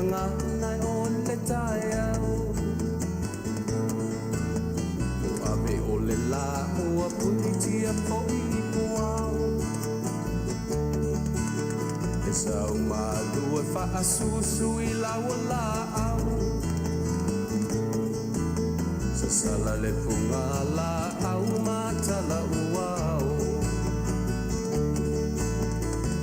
gagana o le taeao. Ua ave o le lā ua punitia foi i puao. E sau malu e faasusu i lau laau. Sasala le puga laau matala uao.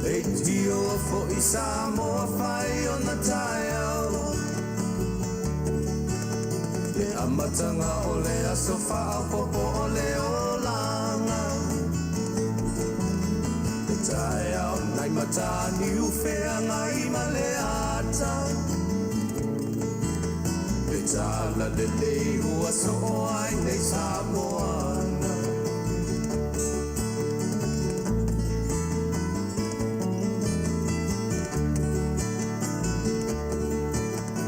Leitio foi Samoa fai ona taeao. Le amataga o le aso faaopoopo o le olaga. Le taeao nai Mataniu Feagai ma le ata. Le talalelei ua soo ai nei Samoana.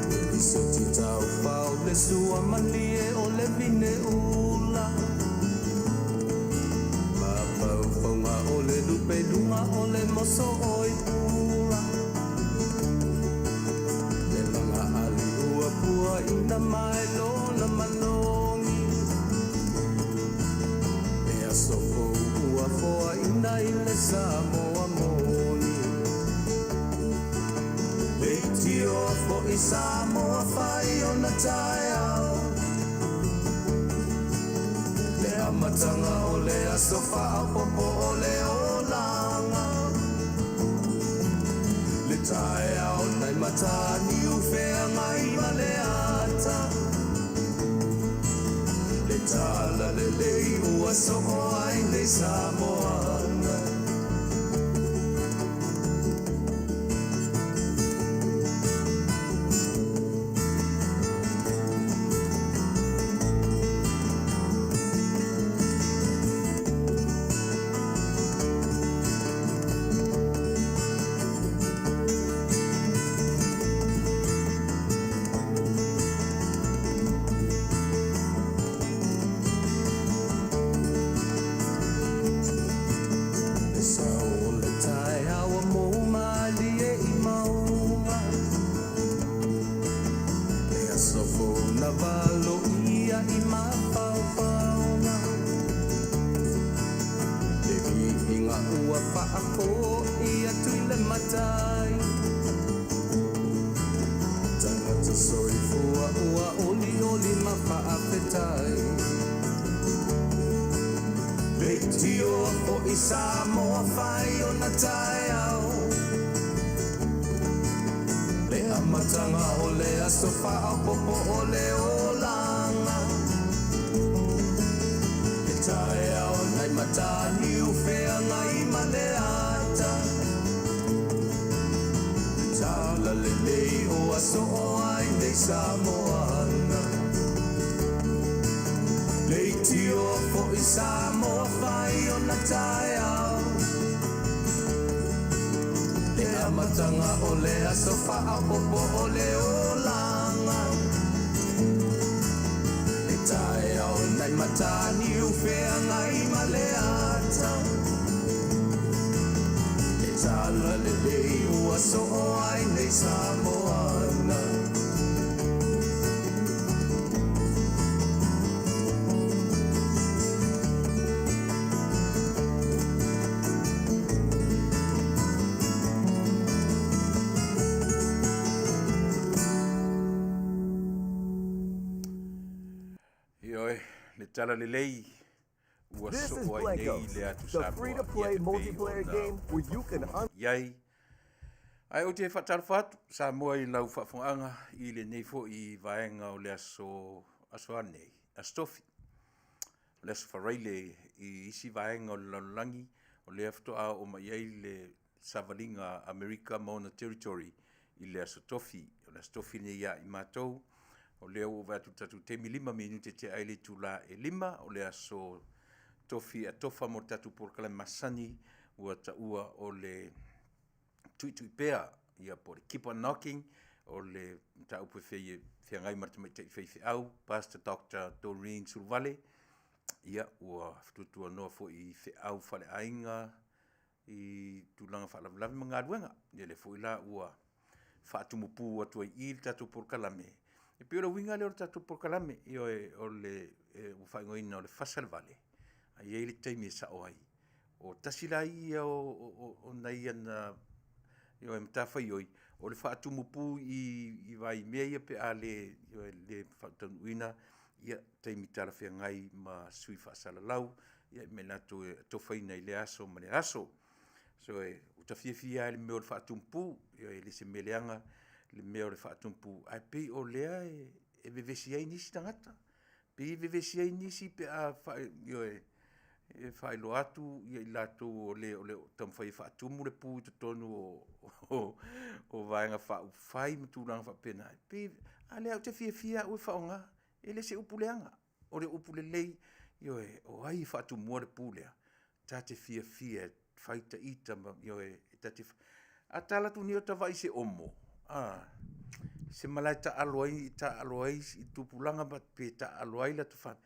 Le lisoti taufao le sua malie o le vine ula. Mafaufauga o le lupe luga o le moso oi pula. Le laga ali ua puaina mai lona manogi. Le aso fou ua foaina i le Samoa moni. Leitio foi Samoa fai ona taeao. Le amataga o le aso faaopoopo o le olaga. Le taeao nai Mataniu Feagai ma le ata. Le talalelei ua soo ai nei Samoana. Le sao o le taeao ua mou malie i mauga. Le aso fou na valoia i mafaufauga. Le viiga ua faafoi atu i le Matai. Tagata soifua ua olioli ma faafetai. Leitio foi Samoa fai ona taeao. Le amataga o le aso faaopoopo o le olaga. Le taeao nai Mataniu Feagai ma le ata. Le talalelei ua soo ai nei Samoana. Leitio foi Samoa fai ona taeao. Le amataga o le aso faaopoopo o le olaga. Le taeao nai Mataniu Feagai ma le ata. Le talalelei ua soo ai nei Samoana. Ioe, le talalelei ua This is soo ai nei Blankos, le atu the Samoa free-to-play ia te pei multiplayer ona game where you can faafofoga i ai. Ae ou te faatalofa atu Samoa i lau faafofogaaga i lenei foi vaega o le aso aso a nei, Aso Tofi. O le aso Faraile i isi vaega o le lalolagi, o lea faatoa oo mai ai le savaliga a Amerika ma ona territory i le Aso Tofi. O le Aso Tofi lenei ia i matou, o lea ua ou vaai atu i le tatou taimi, 5 minute tea ai le itula e 5, o le Aso Tofi e atofa mo le tatou polokalame masani ua taua o le Tuitui Pea, ia po o le Keep on Knocking, o le mataupu e fei feagai ma le tamaitai faifeau, Pastor Doctor Doreen Suluvale, ia ua tuatuanoa foi i feau faaleaiga i tulaga faalavelave ma galuega. Ia lea foi la ua faatumupu atu ai i le tatou polokalame. E pei o le uiga lea o le tatou polokalame, ioe, o le ua faaigoaina o le fasa le vale, ae i ai le taimi e sao ai. O tasi la ia o nai ana matafaioi, o le faatumu pu i vaimea ia pe a le faataunuuina ia taimi talafeagai ma sui faasalalau ma i latou e atofaina i lea aso ma lea aso. So, ua ta fiafia lava i le mea o le faatumu pu, ioe, e le o se mea leaga le mea o le faatumu pu, ae pei o lea e vevesi ai nisi tagata, pei e vevesi ai nisi pe a ioe, e faailoa atu i latou o le o lo o taumafai e faatumu le pu i totonu o Vaega Faaupufai ma tulaga faapena, e pei… a lea ou te fiafia lava au e faaaoga, e le o se upu leaga, o le upu lelei. Ioe. O ai e faatumua le pu lea? Ta te fiafia e fai ta ita ma, ioe, ta te… A ta alu atu nei o ta vaai i se omo, a, se malae taaalo ai tupulaga pe taaalo ai latou fanau,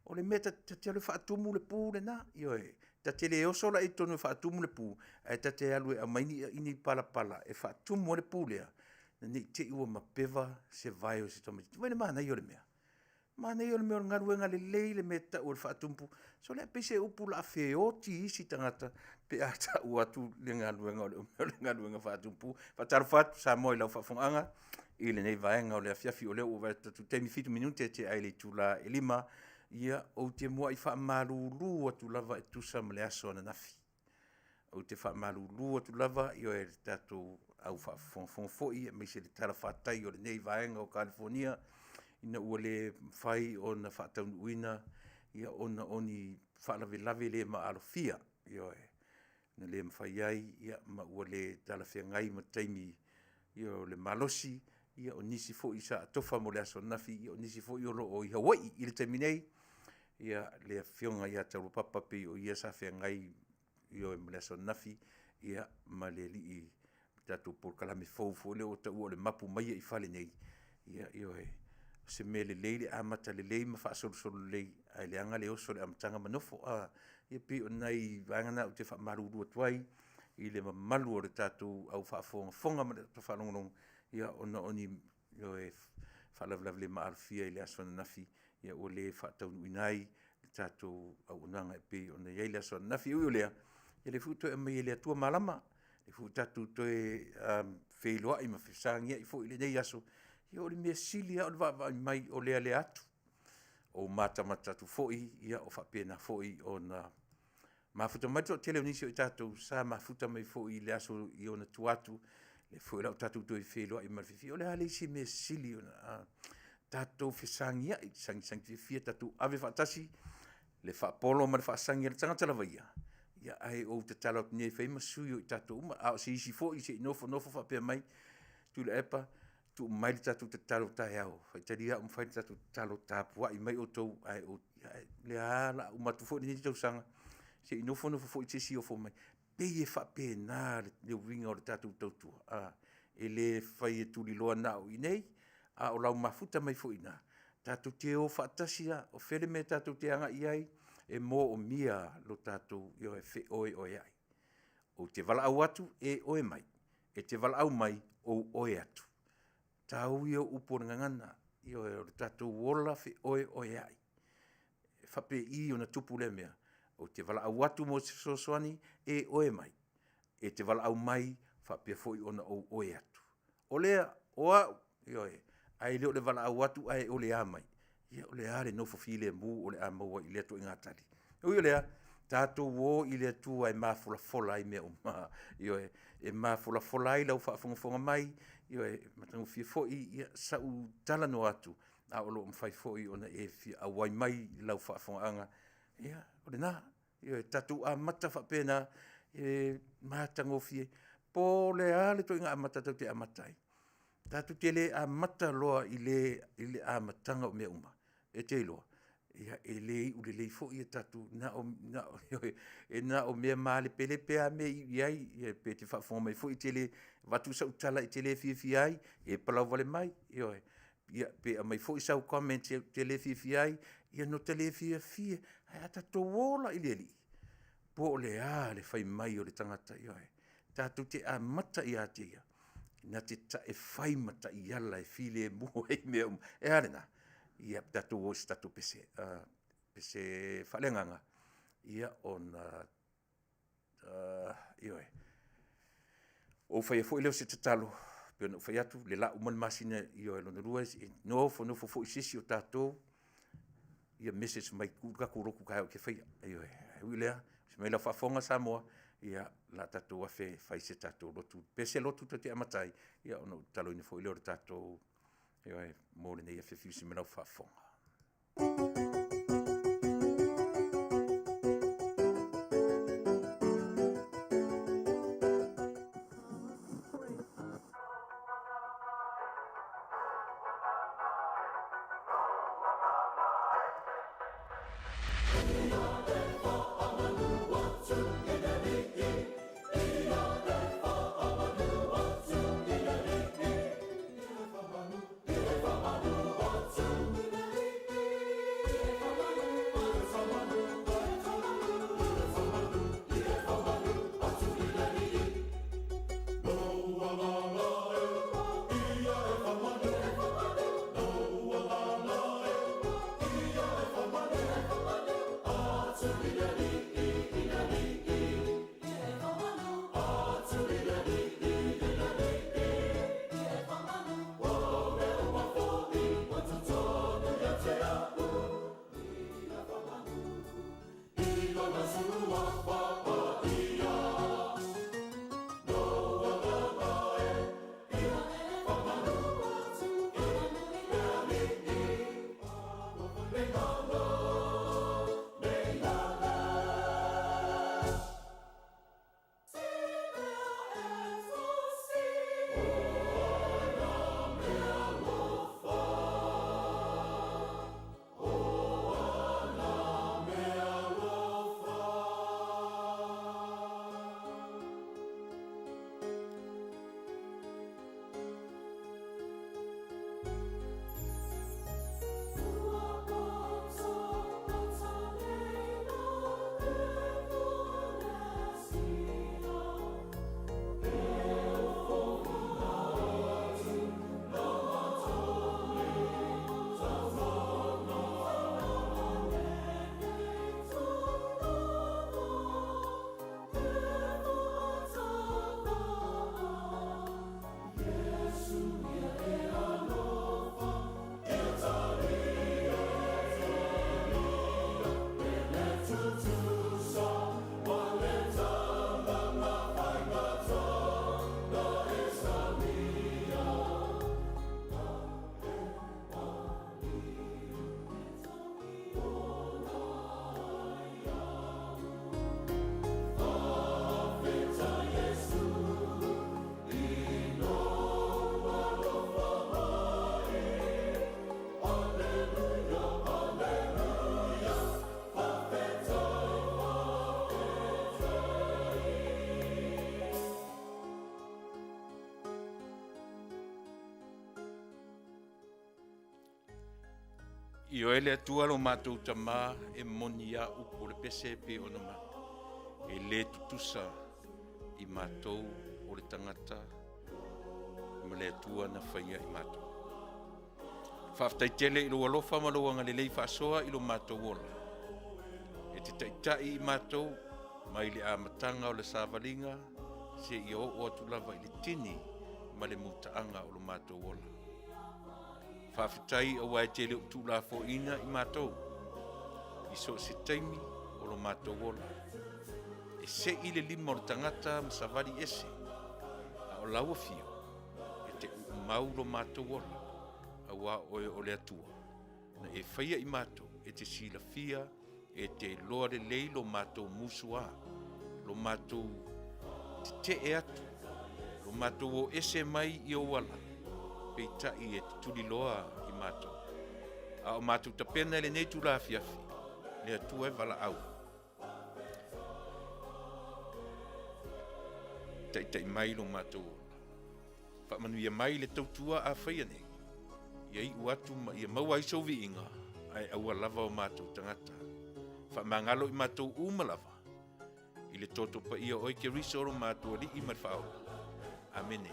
o le mea ta te alu e faatumu le pu lena, ioe. Ta te le oso la i totonu e faatumu le pu, ae ta te alu e aumai ni palapala e faatumu ai le pu lea, ne i te i ua mapeva se vae o se tamaitiiti. Vaai i le manaia o le mea? Manaia o le mea o le galuega lelei le mea e tau o le faatumu pu. Sole pei se upu o le a feoti isi tagata pe a tau atu le galuega o le galuega faatumu pu. Faatalofa atu Samoa i lau faafofogaaga i lenei vaega o le afiafi o lea ua ou vaai atu i le taimi e 7 minute tea i le itula e 5:00. Ia, ou te muai faamalulu atu lava e tusa ma le aso ananafi. Ou te faamalulu atu lava i le tatou au faafogafoga foi aemaise le talafatai o lenei vaega o Kalifonia ina ua le mafai ona faataunuuina ona o ni faalavelave le maalofia, ioe, na le mafai ai ma ua le talafeagai ma taimi o le malosi o nisi foi sa atofa mo le aso ananafi, o nisi foi o lo o i Hawaii i le taimi nei, le Afioga ia Taulapapa pei o ia sa feagai, ioe, ma le aso ananafi ma le tatou polokalame fou foi lea ua taua o le Mapu Mai i Fale Nei. Ioe, o se mea lelei le amata lelei ma faasolosolo lelei, ae leaga le oso i le amataga ma nofo. Ia pei o nai vaega na ou te faamalulu atu ai i le mamalu o le tatou au faafogafoga ma le faalogologo ona o ni faalavelave le maalofia i le aso ananafi ua le faataunuuina ai le tatou auaunaga e pei ona i ai le aso ananafi. E ui o lea, ia o lea foi ua toe aumai e le Atua malama, o lea foi ua tatou toe feiloai ma fesagiai foi i lenei aso. Ia o le mea sili lava o le vaavaai mai o lealea atu, o matamata atu foi o faapena foi ona mafuta mai le toatele o nisi o i tatou sa mafuta mai foi i le aso i ona tua atu, lea foi la ua tatou toe feiloai ma le fiafia. O le a le isi mea e sili ona tatou fesagiai, sagisagi fiafia, tatou ave faatasi le faapolo ma le faasagi a le tagata lava ia, ae ou tatalo atu nei e fai ma sui o i tatou uma. A o se isi foi se i nofonofo faapea mai, Tuilaepa, tuu mai le tatou tatalo taeao, faitalia au ma fai le tatou tatalo, tapuai mai outou, ae o lea lava o le a uma atu foi lenei tausaga, se i nofonofo foi se isi ofo mai. E pei e faapena le uiga o le tatou tautua, a. E le fai e tuliloa na o i inei, a o lau mafuta mai foi i ina, tatou te o faatasi lava. O fea le mea tatou te agai i ai, e moomia lo tatou feoeoeai. Ou te valaau atu e oe mai, e te valaau mai, ou oe atu. O le taua ia o upu o le gagana, ioe, o le tatou ola feoeoeai. E faapei ona tupu lea mea? Ou te valaau atu mo se fesoasoani, e oe mai, e te valaau mai, faapea foi ona ou oe atu. O lea, o au, ioe, ae le o le valaau atu ae o le a mai? Ia o le a le nofo filemu o le a maua i lea ituaiga tali? E ui o lea, tatou o i le Atua e mafolafola ai mea uma, ioe, e mafolafola ai lau faafogafoga mai, ioe, e matagofie foi sau talanoa atu, ae o lo o mafai foi ona e fia auai mai i lau faafofogaaga. Ia, o lena. Ioe, tatou amata faapena, e matagofie. Po o le a le ituaiga amata tatou te amata ai, tatou te le amata loa i le amataga o mea uma, e te iloa, e le iu lelei foi a tatou, e na o mea malepelepe lava mea e iu i ai. Pe te faafofoga mai foi e te le avatu sau tala e te le fiafia ai, e palauvale mai, ioe. Ia, pe aumai foi sau comment e te le fiafia ai, ia no ta le fiafia. Ae a tatou o la i le Alii, po o le a le fai mai o le tagata, ioe, tatou te amata ia te Ia. Na te tae fai ma taiala e filemu ai mea uma. E a lena? Ia, tatou o i se tatou pese, pese faaleagaga, ia, ona, ioe. Ou faia foi lea o se tatalo, pei ona ou fai atu, le la uma le masina, ioe, lona lua, e nofonofo foi se isi o tatou ia message mai tuu le tatou lotu taeao ou te faia. Ioe. Ae ui i lea, onosai mai i lau faafofoga Samoa, ia o le a tatou afe e fai se tatou lotu, pese lotu tou te amata ai, ia ona ou tataloina foi lea o le tatou, ioe, mo lenei afiafi. Usi mai lau faafofoga. Ioe le Atua lo matou Tama e moni a upu o le pese e pei ona matou, e le tutusa i matou o le tagata ma le Atua na faia i matou. Faafetai tele i lou alofa ma lou agalelei faasoa i lo matou ola. E te taitai i matou mai le amataga o le savaliga seia oo atu lava i le tini ma le mutaaga o lo matou ola. Faafetai aua e te le o tuulafoaiina i matou i so o se taimi o lo matou ola. E sei le lima o le tagata ma savali ese, a o lau afio e te uumau lo matou ola, auā oe o le Atua na e faia i matou, e te silafia, e te iloa lelei lo matou musuā, lo matou tetee atu, lo matou o ese mai i ou ala, peitai e te tuliloa i matou. A o matou tapena i lenei itula afiafi, le Atua e valaau. Taitai mai lo matou ola. Faamanuia mai le tautua a faia nei, ia iu atu ma ia maua ai sou viiga, ae aua lava o matou tagata. Faamagalo i matou uma lava, i le toto paia o oe Keriso lo matou Alii ma le Faaola. Amene.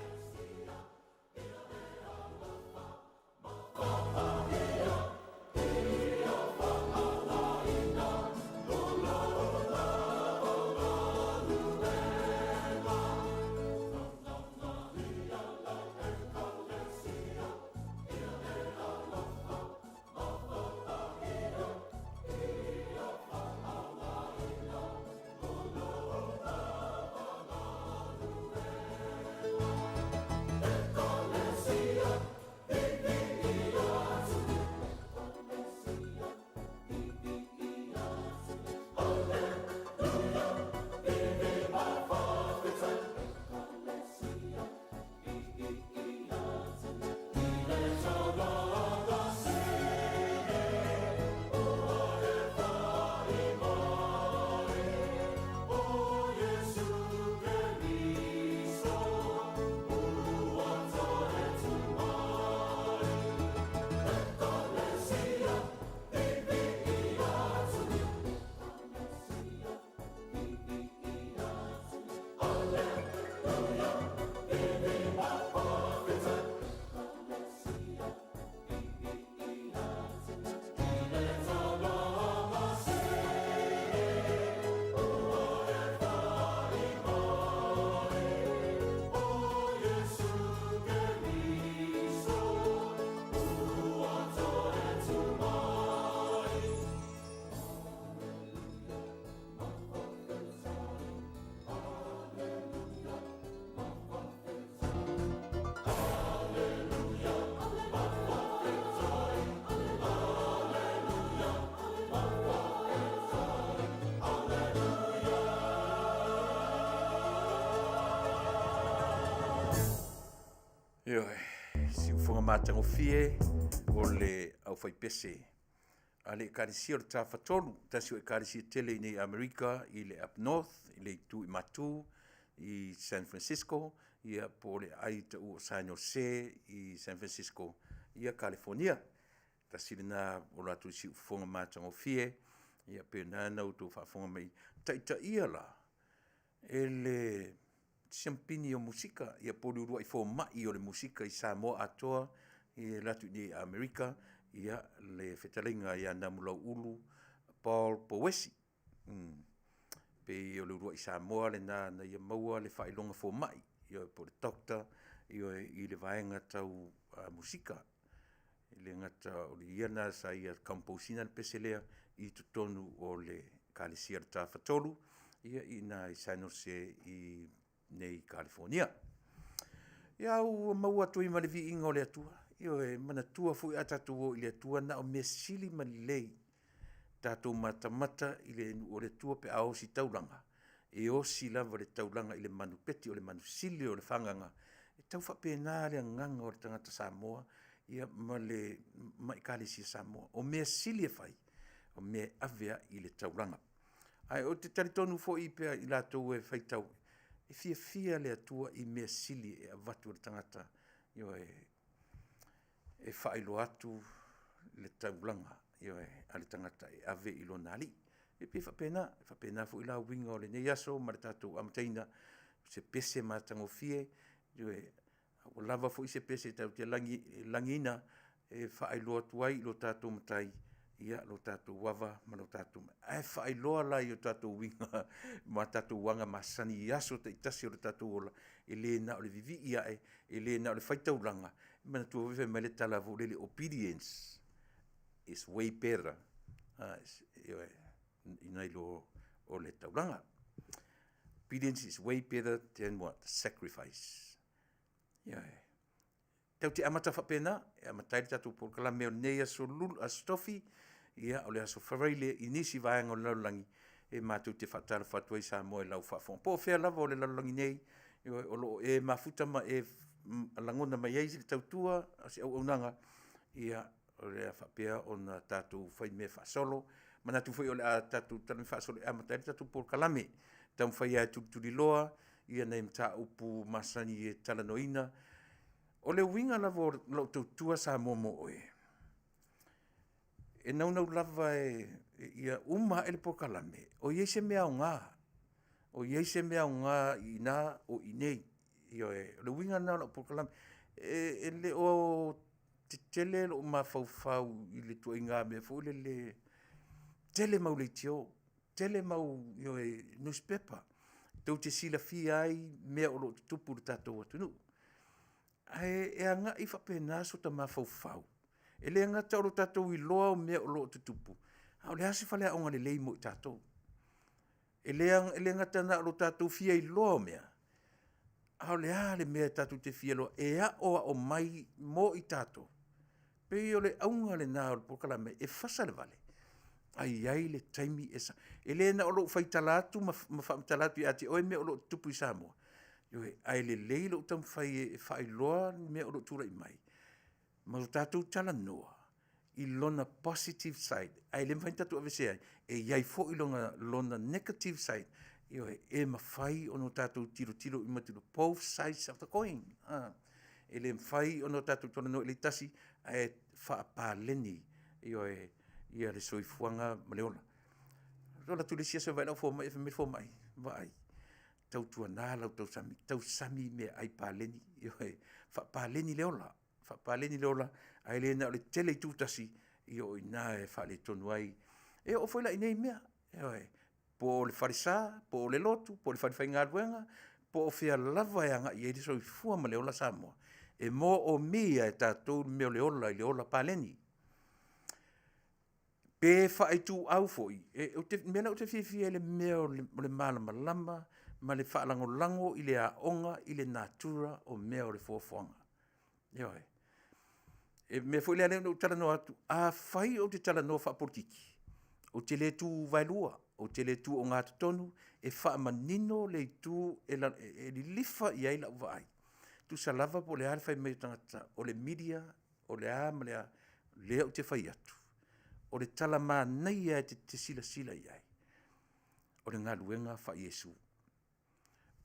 Ioe, siufofoga matagofie o le aufaipese a le Ekalesia o le Tafatolu, tasi o Ekalesia tele i nei Amerika i le Up North i le itu i Matu i San Francisco, ia po o le aai taua o San Jose i San Francisco, ia Kalifonia. Tasi lena o latou siufofoga matagofie, ia pei o lena na outou faafofoga mai, taitaia la e le siamupini o musika, ia po o le uluai fomai o le musika i Samoa atoa e alu atu i inei i Amerika, ia le fetalaiga ia Namulauulu Paul Pouesi. Pei o le uluai Samoa lena na ia maua le faailoga fomai, ioe po o le Doctor i le vaega tau musika. E le gata o ia lena sa ia compose ina le pese lea i totonu o le Ekalesia o le Tafatolu i ina i San Jose i inei i Kalifonia. Ia ua maua atu ai ma le viiga o le Atua, ioe, manatua foi a tatou o i le Atua na o mea sili ma lelei, tatou matamata i le nuu o le Atua pe a ositaulaga, e osi lava le taulaga i le manupeti, o le manusili o le fagaga. E tau faapena le agaga o le tagata Samoa ma le Ekalesia Samoa. O mea sili e fai, o mea e ave ai i le taulaga. Ae ou te talitonu foi pea i latou e faitau, e fiafia le Atua i mea sili e avatu e le tagata, ioe, e faailoa atu le taulaga, ioe, a le tagata e ave i lona Alii. E pei e faapena, e faapena foi la uiga o lenei aso ma le tatou amataina, o se pese matagofie, ioe, ua lava foi se pese tatou te lagiina e faailoa atu ai i lo tatou Matai lo tatou ava ma lo tatou… Ae faailoa la i o tatou uiga ma tatou aga masani i aso taitasi o le tatou ola, e le na o le vivii ae, e le na o le faitaulaga. Manatua foi fai mai le tala foi lele, obedience is way better nai lo o le taulaga. Obedience is way better than what? Sacrifice. Ioe. Tatou te amata faapena, e amata ai le tatou polokalame o lenei aso Tofi, ia o le aso Faraile i nisi vaega o le lalolagi, e matou te faatalofa atu ai Samoa i lau faafofoga, po o fea lava o le lalolagi nei o lo o e mafuta ma e lagona mai ai le tautua a se auaunaga, ia o le a faapea ona tatou faimea faasolo. E manatu foi o le a tatou talamua faasolo e amata ai le tatou polokalame. Taumafai lava e tulituliloa nai mataupu masani e talanoaina. O le uiga lava o lau tautua Samoa mo oe, e naunau lava ia uma ae le polokalame o i ai se mea aoga, o i ai se mea aoga i ina o i inei. Ioe. O le uiga lena o lau polokalame. E le o tetele lou mafaufau i le ituaiga mea foi lele, tele mau leitio, tele mau nusipepa tou te silafia ai mea o lo o tutupu i le tatou atunuu, ae agai faapena so ta mafaufau, e le gata o lo tatou iloa o mea o lo o tutupu, a o le a se faleaoga lelei mo i tatou? E le gata na o lo tatou fia iloa o mea, a o le a le mea tatou te fia iloa e aoao mai mo i tatou? E pei o le auga lena o le polokalame, e fasa le vale, ae i ai le taimi e… E le na o lou faitala atu ma faamatala atu ia te oe mea o lo o tutupu i Samoa, ioe, ae lelei lou taumafai e faailoa mea o lo o tulai mai ma o tatou talanoa i lona positive side, ae le mafai ona tatou aveesea e i ai foi lona negative side, ioe, e mafai ona tatou tilotilo uma i both sides of the coin. E le mafai ona tatou talanoa i le tasi ae faapaleni, ioe, le soifuaga ma le ola. Na ou alu atu le isi aso e vaai lau fomai ae fai mai le fomai, vaai, tautuana lau tausami, tausami i meaai paleni, ioe, faapaleni le ola, faapaleni le ola, ae le na o le tele itu tasi, ia o i ina e faaletonu ai. E oo foi la i nei mea, ioe, po o le falesa, po o le lotu, po o le falefaigaluega, po o fea lava e agai i ai le soifua ma le ola Samoa, e moomia e tatou le mea o le ola i le ola paleni. Pe faaituau foi, o le mea lea ou te fiafia ai i le mea o le malamalama ma le faalagolago i le aoga i le natura o mea o le foafoaga. Ioe. O le mea foi lea na ou talanoa atu, afai ou te talanoa faapolokiki, ou te le tu vaelua, ou te le tu ogatotonu, e faamanino le itu e lilifa i ai lau vaai. Tusa lava po o le a le fai mai o tagata, o le media, o le a ma le a, lea ou te fai atu, o le tala manaia e te silasila i ai, o le galuega faa-Iesu.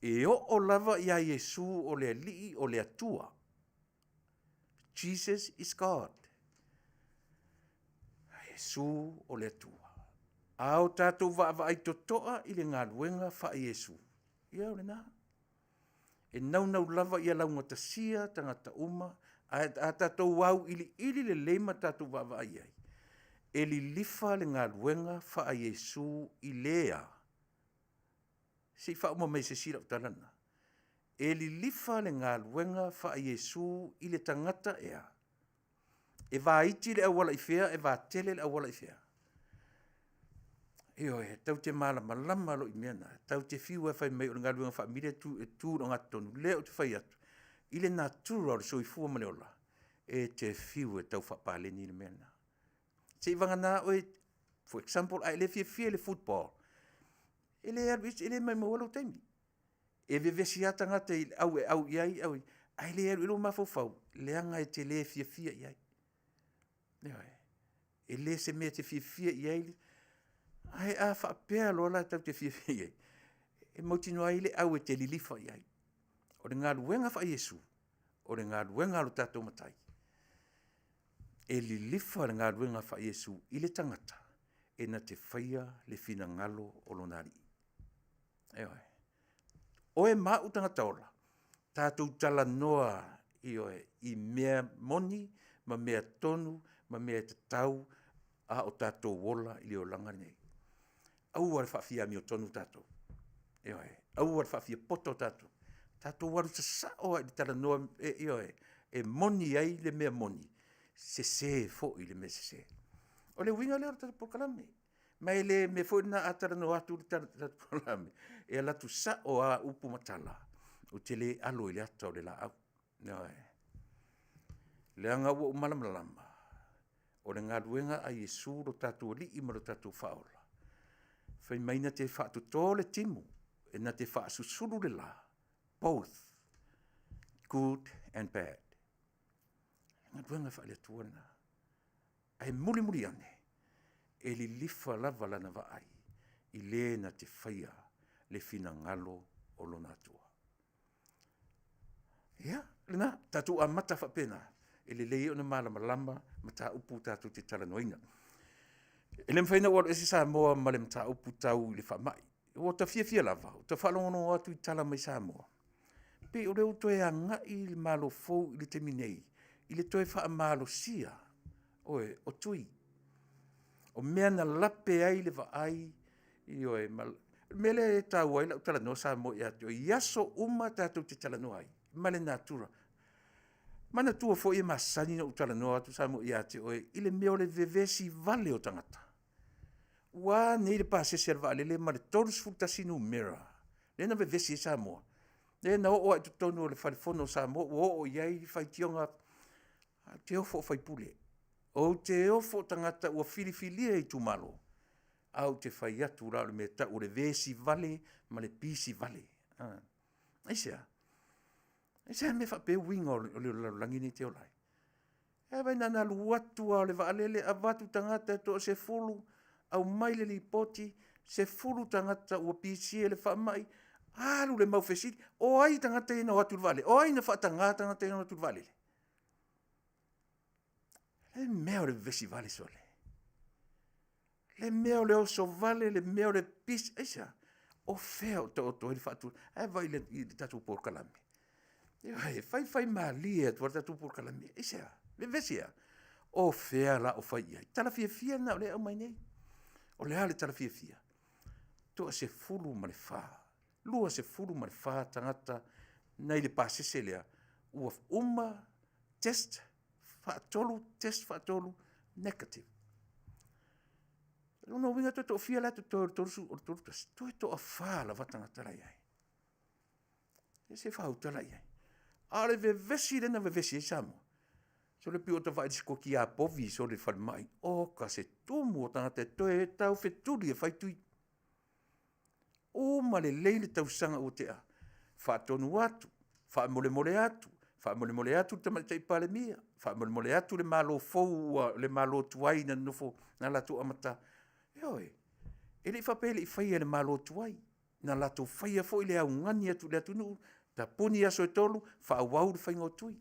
E oo lava ia Iesu o le Alii o le Atua, Jesus is God. Iesu o le Atua. A o tatou vaavaai totoa i le galuega faa-Iesu, ia o lena. E naunau lava ia laugatasia tagata uma, ae a tatou auiliili lelei ma tatou vaavaai i ai, e lilifa le galuega faa-Iesu i le a? Se i faauma mai e se isi lau tala lena. E lilifa le galuega faa-Iesu i le tagata e a? E vaiti le auala i fea, e vatele le auala i fea? Ioe, tatou te malamalama loa i mea na, tatou te fiu e fai mai o le galuega faamili e tu i le ogatotonu, lea ou te fai atu, i le natura o le soifua ma le ola, e te fiu e tau faapaleni le mea lena. Seivagana oe, for example a e le fiafia i le football, e le alu e le maumauina lou taimi. E vevesi lava tagata i le au e au i ai, ae le alu i ai lou mafaufau, leaga e te le fiafia i ai. Ioe. E le o se mea e te fiafia i ai, ae a faapea loa la tatou te fiafia i ai, e mautinoa e i ai le au e te lilifa i ai. O le galuega faa-Iesu, o le galuega a lo tatou Matai, e lilifa le galuega faa-Iesu i le tagata e na te faia le finagalo o lona Alii. Ioe. Oe ma au tagata ola, tatou talanoa, ioe, i mea moni ma mea tonu ma mea e tatau a o tatou ola i le olaga lenei. Aua le faafia amiotonu tatou, ioe, aua le faafiapoto tatou, tatou alu sasao lava i le talanoa, ioe, e moni ai le mea moni, sese foi le mea sese. O le uiga lea o le tatou polokalame. Ma e le mea foi lena a talanoa atu le tatou polokalame, e alu atu sao lava upu ma tala, ou te le alo i le ata o le laau, ioe. Leaga ua ou malamalama, o le galuega a Iesu lo tatou Alii ma lo tatou Faaola, fai mai na te faatoto le timu, e na te faasusulu le la, both good and bad. O le galuega faale-Atua lena. Ae mulimuli ane, e lilifa lava lana vaai i le na te faia le finagalo o lona Atua. Ia, o lena, tatou amata faapena, e lelei ai ona malamalama mataupu tatou te talanoaina. E le mafai ona ou alu ese Samoa ma le mataupu tau i le faamai. Ua ou fiafia lava ou te faalogologo atu i tala mai Samoa, pei o lea ua toe agai le Malo fou i le taimi nei i le toe faamalosia, ioe, o tui. O mea na lape ai le vaai, ioe, ma le mea lea e taua ai lau talanoa Samoa ia te oe, i aso uma tatou te talanoa ai ma le natura. Manatua foi e masani ona ou talanoa atu Samoa ia te oe i le mea o le vevesi vale o tagata. Ua a nei le pasese a le vaalele ma le 31 numera lea na vevesi ai Samoa, lea na oo lava i totonu o le Fale Fono o Samoa ua oo i ai faitioga, ae ou te ofo i sui usufono, ou te ofo i tagata ua filifilia e itumalo, ae ou te fai atu la o le mea e tau o le vesi vale ma le pisi vale. Aisea? Aisea le mea e faapea ai uiga o le lalolagi lenei e te ola ai? Ae vaai na ona alu atu lava o le vaalele avatu tagata e toasefulu aumai le lipoti, 10 tagata ua pisia i le faamai, alu le mau fesili, o ai tagata ia na o atu i le vaalele? O ai na faataga tagata ia na o atu i le vaalele? Le mea o le vevesi vale sole, le mea o le oso vale, le mea o le pisi, aisea? O fea o taoto ai le faatuatuaga? Ae vaai i le tatou polokalame, ioe, e fai fai malie atu lava le tatou polokalame. Aisea? Vevesi ai? O fea la o fai i ai? Tala fiafia lena o lea e aumai nei. O le a le tala fiafia? Toasefulu ma le fa, 24 tagata nai le pasese lea ua uma test faatolu, test faatolu, negative. O lona uiga toe toafia la e totoe o le 31? Toe toafa lava tagata la e i ai. Ia se i faaauta la i ai. A o le vevesi lea na vevesi ai Samoa, sole pei ua ta vaai i le sikolaki povi sole i le falemai, oka se tumu o tagata e toe taufetuli e fai tui. Uma lelei le tausaga ua tea, faatonu atu, Faamolemole atu, faamolemole atu le Tamaitai Palemia, faamolemole atu le Malo fou ua, le Malo tuai na nonofo na latou amata. Ioe, e le i faapea e le i faia e le Malo tuai, na latou faia foi le augani atu i le atunuu, tapuni aso e 3, faaauau le faiga o tui.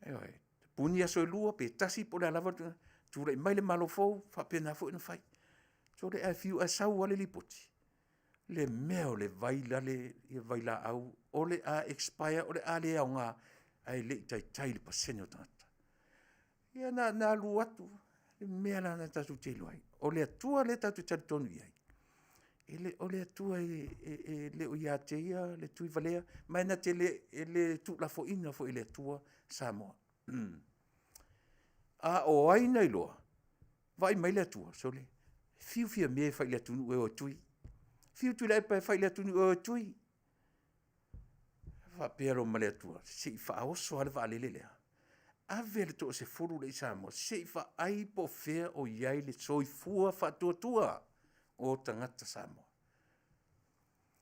Ioe, tapuni aso e 2 pe 1 po o le a lava le tulaga, tulai mai le Malo fou, faapena foi ona fai. Sole ae fiu ae sau lava le lipoti, le mea o le vai lale vailaau o le a expire o le a le aoga, ae le i taitai le pasene o tagata. Ia na alu atu, le mea la lena tatou te iloa ai, o le Atua lea tatou te talitonu i ai, e le o le Atua e le o ia te Ia le tuivalea, ma e le tuulafoaiina foi e le Atua Samoa. A o ai na iloa? Vaai mai le Atua, sole, fiu Fiame e fai i le atunuu e o e tui, fiu Tuilaepa e fai i le atunuu e o e tui. Faapea loa ma le Atua, se i faaoso lava le vaalele lea, ave le toasefulu lea i Samoa se i vaai po o fea o i ai le soifua faatuatua o tagata Samoa.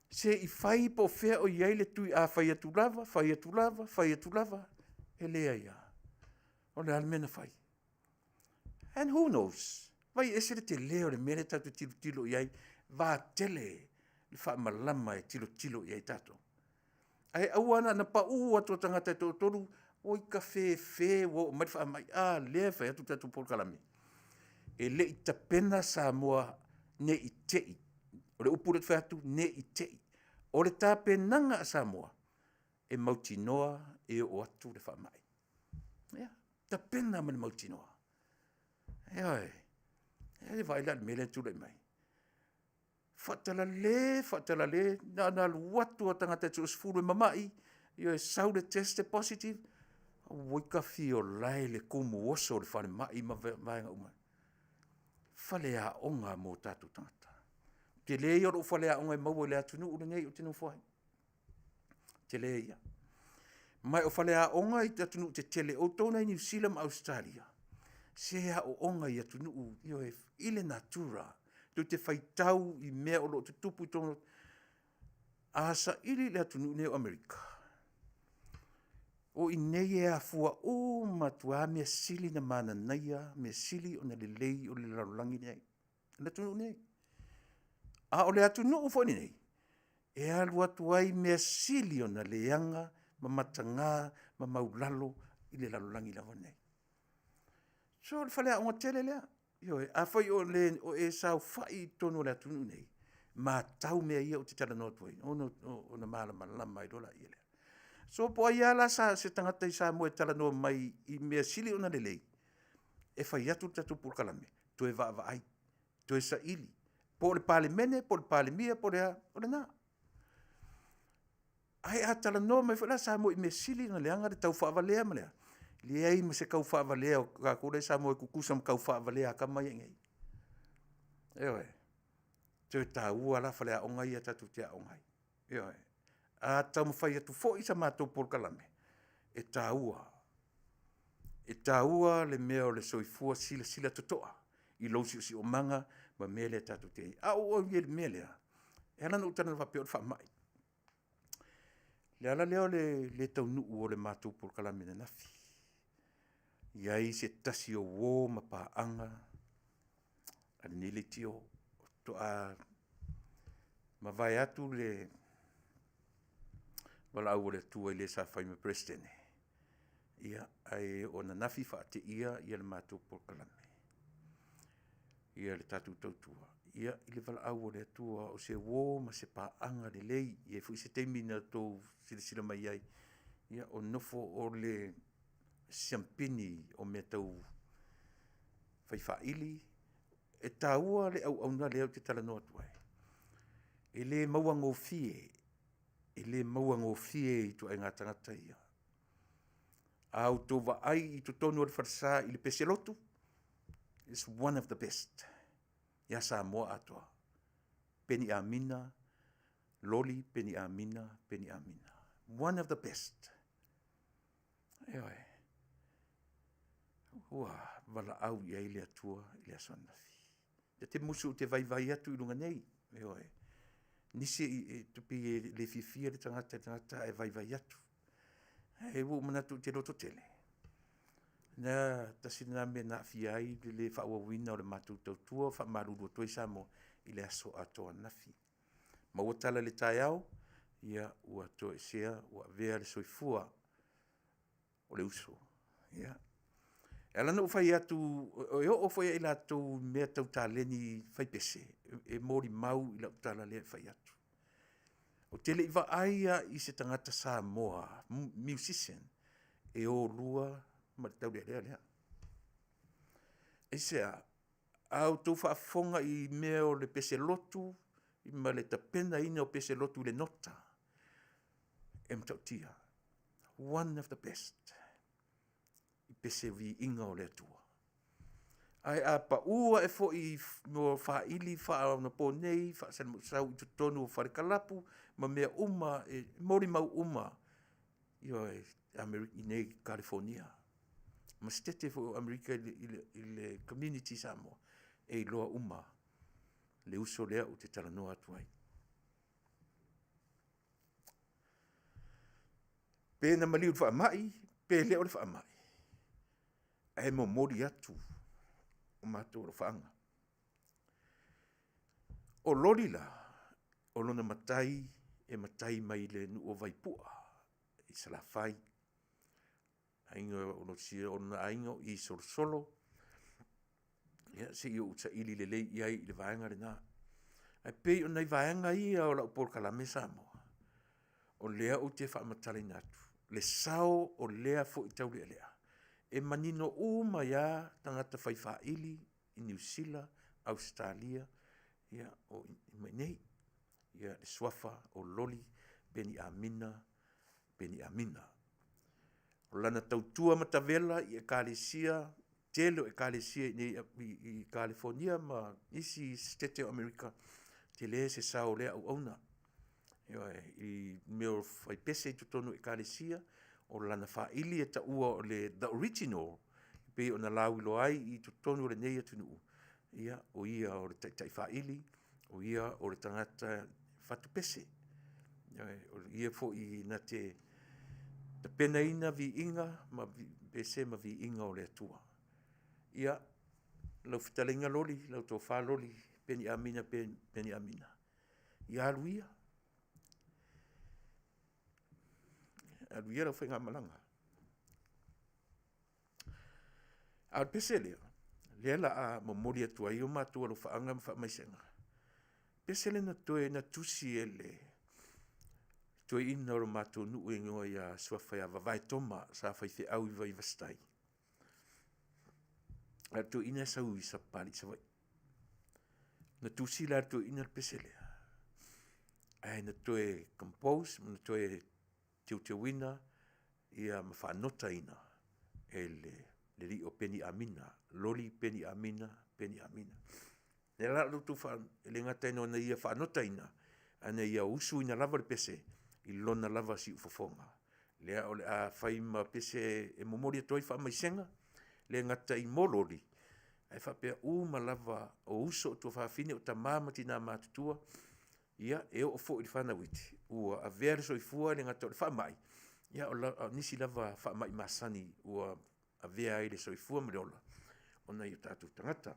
Se i fai po o fea o i ai le tui a fai atu lava, fai atu lava, fai atu lava, e leai lava. O le a le mea na fai? And who knows? Vaai ese le tele o le mea lea tatou te tilotilo i ai, vaatele le faamalama e tilotilo i ai tatou. Ae aua na ona pau atu o tagata e toatolu, oi kafefe ua oo mai le faamai. A lea e fai atu le tatou polokalame, e le i tapena Samoa ne i te i, o le upu lea ou te fai atu, ne i te i. O le tapenaga a Samoa, e mautinoa e oo atu le faamai. Ia, tapena ma le mautinoa. Ioe. Vaai la i le mea lea na tulai mai? Faatalale faatalale, na ona alu atu lava o tagata e toasefulu e mamai, ioe, sau le test e positive, auoi tafiolae le tumuoso o le falemai ma vaega uma. Faleaoga mo tatou tagata. O le tele ia o lou faleaoga e maua i le atunuu lenei ou te nofo ai, o le tele ia. Ma o faleaoga i atunuu tetele, o outou la e i Niu Sila ma Ausetalia, se e aooga i atunuu, ioe, i le natura, tou te faitau i mea o lo o tutupu i totonu. A saili i le atunuu lenei o Amerika, o i inei e afua uma atu lava mea sili ona mananaia, mea sili ona lelei o le lalolagi lenei, o le atunuu lenei. A o le atunuu foi lenei e alu atu ai mea sili ona leaga ma mataga ma maulalo i le lalolagi lava lenei. So o le faleaoga tele lea, ioe, afai o e saofai i totonu o le atunuu lenei, matau mea ia ou te talanoa atu ai ona malamalama ai loa lea. So po o ai lava la se tagata i Samoa e talanoa mai i mea e sili ona lelei, e fai atu le tatou polokalame, toe vaavaai, toe saili, po o le Palemene po o le Palemia po o le a, o lena. Ae a talanoa mai foi la Samoa i mea e sili ona leaga le taufaavalea ma le a, leai ma se taufaavalea o tatou la e i Samoa e tutusa ma taufaavalea a tama ia e i inei. Ioe. Toe taua la faleaoga ia tatou te aooga ai. Ioe. A taumafai atu foi sa matou polokalame, e taua, e taua le mea o le soifua silasila totoa i lou siosiomaga ma mea lea tatou te i ai. A ou oo i le mea lea, e ala ona ou talanoa faapea o le faamai, o le ala lea o le le taunuu o le matou polokalame ananafi. E i ai se tasi o uo ma paaga a lenei leitio faatoa mavae atu le valaau a le Atua i le sa fai ma Peresetene, ae oo ananafi faateia le matou polokalame, le tatou tautua i le valaau a le Atua. O se uo ma se paaga lelei, e i ai foi se taimi na outou silasila mai ai, o nofo o le siamupini o mea tau fai faili. E taua le auauna lea ou te talanoa atu ai, e le mauagofie, e le mauagofie i ituaiga tagata ia. A outou vaai i totonu o le falesa i le pese lotu, is one of the best ia Samoa atoa. Peni Amina, Loli Peni Amina, Peni Amina, one of the best. Ioe. Ua valaau i ai le Atua i le aso ananafi. Ta te musu ou te vaivai atu i luga nei, ioe. Nisi e pei e le fiafia le tagata i le tagata ae vaivai atu. Ae ua ou manatu ou te lototele, na tasi lena mea na aafia ai le le faaauauina o le matou tautua, faamalulu atu ai Samoa i le aso atoa ananafi. Maua tala i le taeao, ia ua toesea ua avea le soifua o le uso. Ia, e ala ona ou fai atu, e oo foi ia i latou i mea tau taleni fai pese, e molimau i lau tala lea e fai atu. Ou te le i vaai lava i se tagata Samoa musician e o lua ma le taulealea lea. Aisea? A outou faafofoga i mea o le pese lotu ma le tapenaina o pese lotu i le nota, e matautia, one of the best i pese viiga o le Atua. Ae a pau ae foi i faili faaonaponei, faasalamausau i totonu o fale kalapu ma mea uma e molimau uma, ioe, i inei i Kalifonia ma Setete foi o Amerika i le community Samoa, e iloa uma le uso lea ou te talanoa atu ai. Pe na maliu i le faamai pe le o le faamai, ae momoli atu o matou alofaaga. O Loli la, o lona matai e matai mai le nuu o Vaipua i Salafai. O lona aiga o i Solosolo, ia se i ou saili lelei i ai i le vaega lena. Ae pei o nai vaega ia o lau polokalame Samoa, o lea ou te faamatalaina atu le sao o lea foi taulealea, e manino uma ai lava tagata fai faili i Niu Sila, Ausetalia, ia ma i inei, le suafa o Loli Peniamina Peniamina. O lana tautua matavela i Ekalesia, tele o Ekalesia i inei i Kalifonia ma isi Setete o Amerika, tele se sao o lea auauna, ioe, i mea o fai pese i totonu o Ekalesia, o lana faili e taua o le The Original, pei ona lauiloa ai i totonu o lenei atunuu, ia, o ia o le taitai faili, o ia o le tagata fatupese. Ioe, o ia foi na te tapenaina viiga ma pese ma viiga o le Atua. Ia, lau fetalaiga Loli, lau Tofa Loli Peniamina Peniamina, ia alu ia, alu ia lau faigamalaga. A o le pese lea, lea o le a momoli atu ai o matou alofaaga ma faamaisega, pese lea na tusi e le toeaina o le matou nuu e igoa ia Suafa ia Vavae Toma sa faifeau i Vaivase-tai, a o le toeaina e sau i Sapapalii Savaii. Na tusi la e le toeaina le pese lea, ae na toe compose ma toe teuteuina ma faanotaina e le alii o Peniamina, Loli Peniamina Peniamina. O lea la e le gata ina ia faanotaina, ae na ia usuina lava le pese i lona lava siufofoga. Lea o le a fai ma pese e momoli atu ai faamaisega, e le gata mo Loli, ae faapea uma lava o uso o tuafafine, o tama ma tina matutua, ia e oo foi i le fanau iti ua avea le soifua, e le gata o le faamai, a o nisi lava faamai masani ua avea ai le soifua ma le ola o nai o tatou tagata.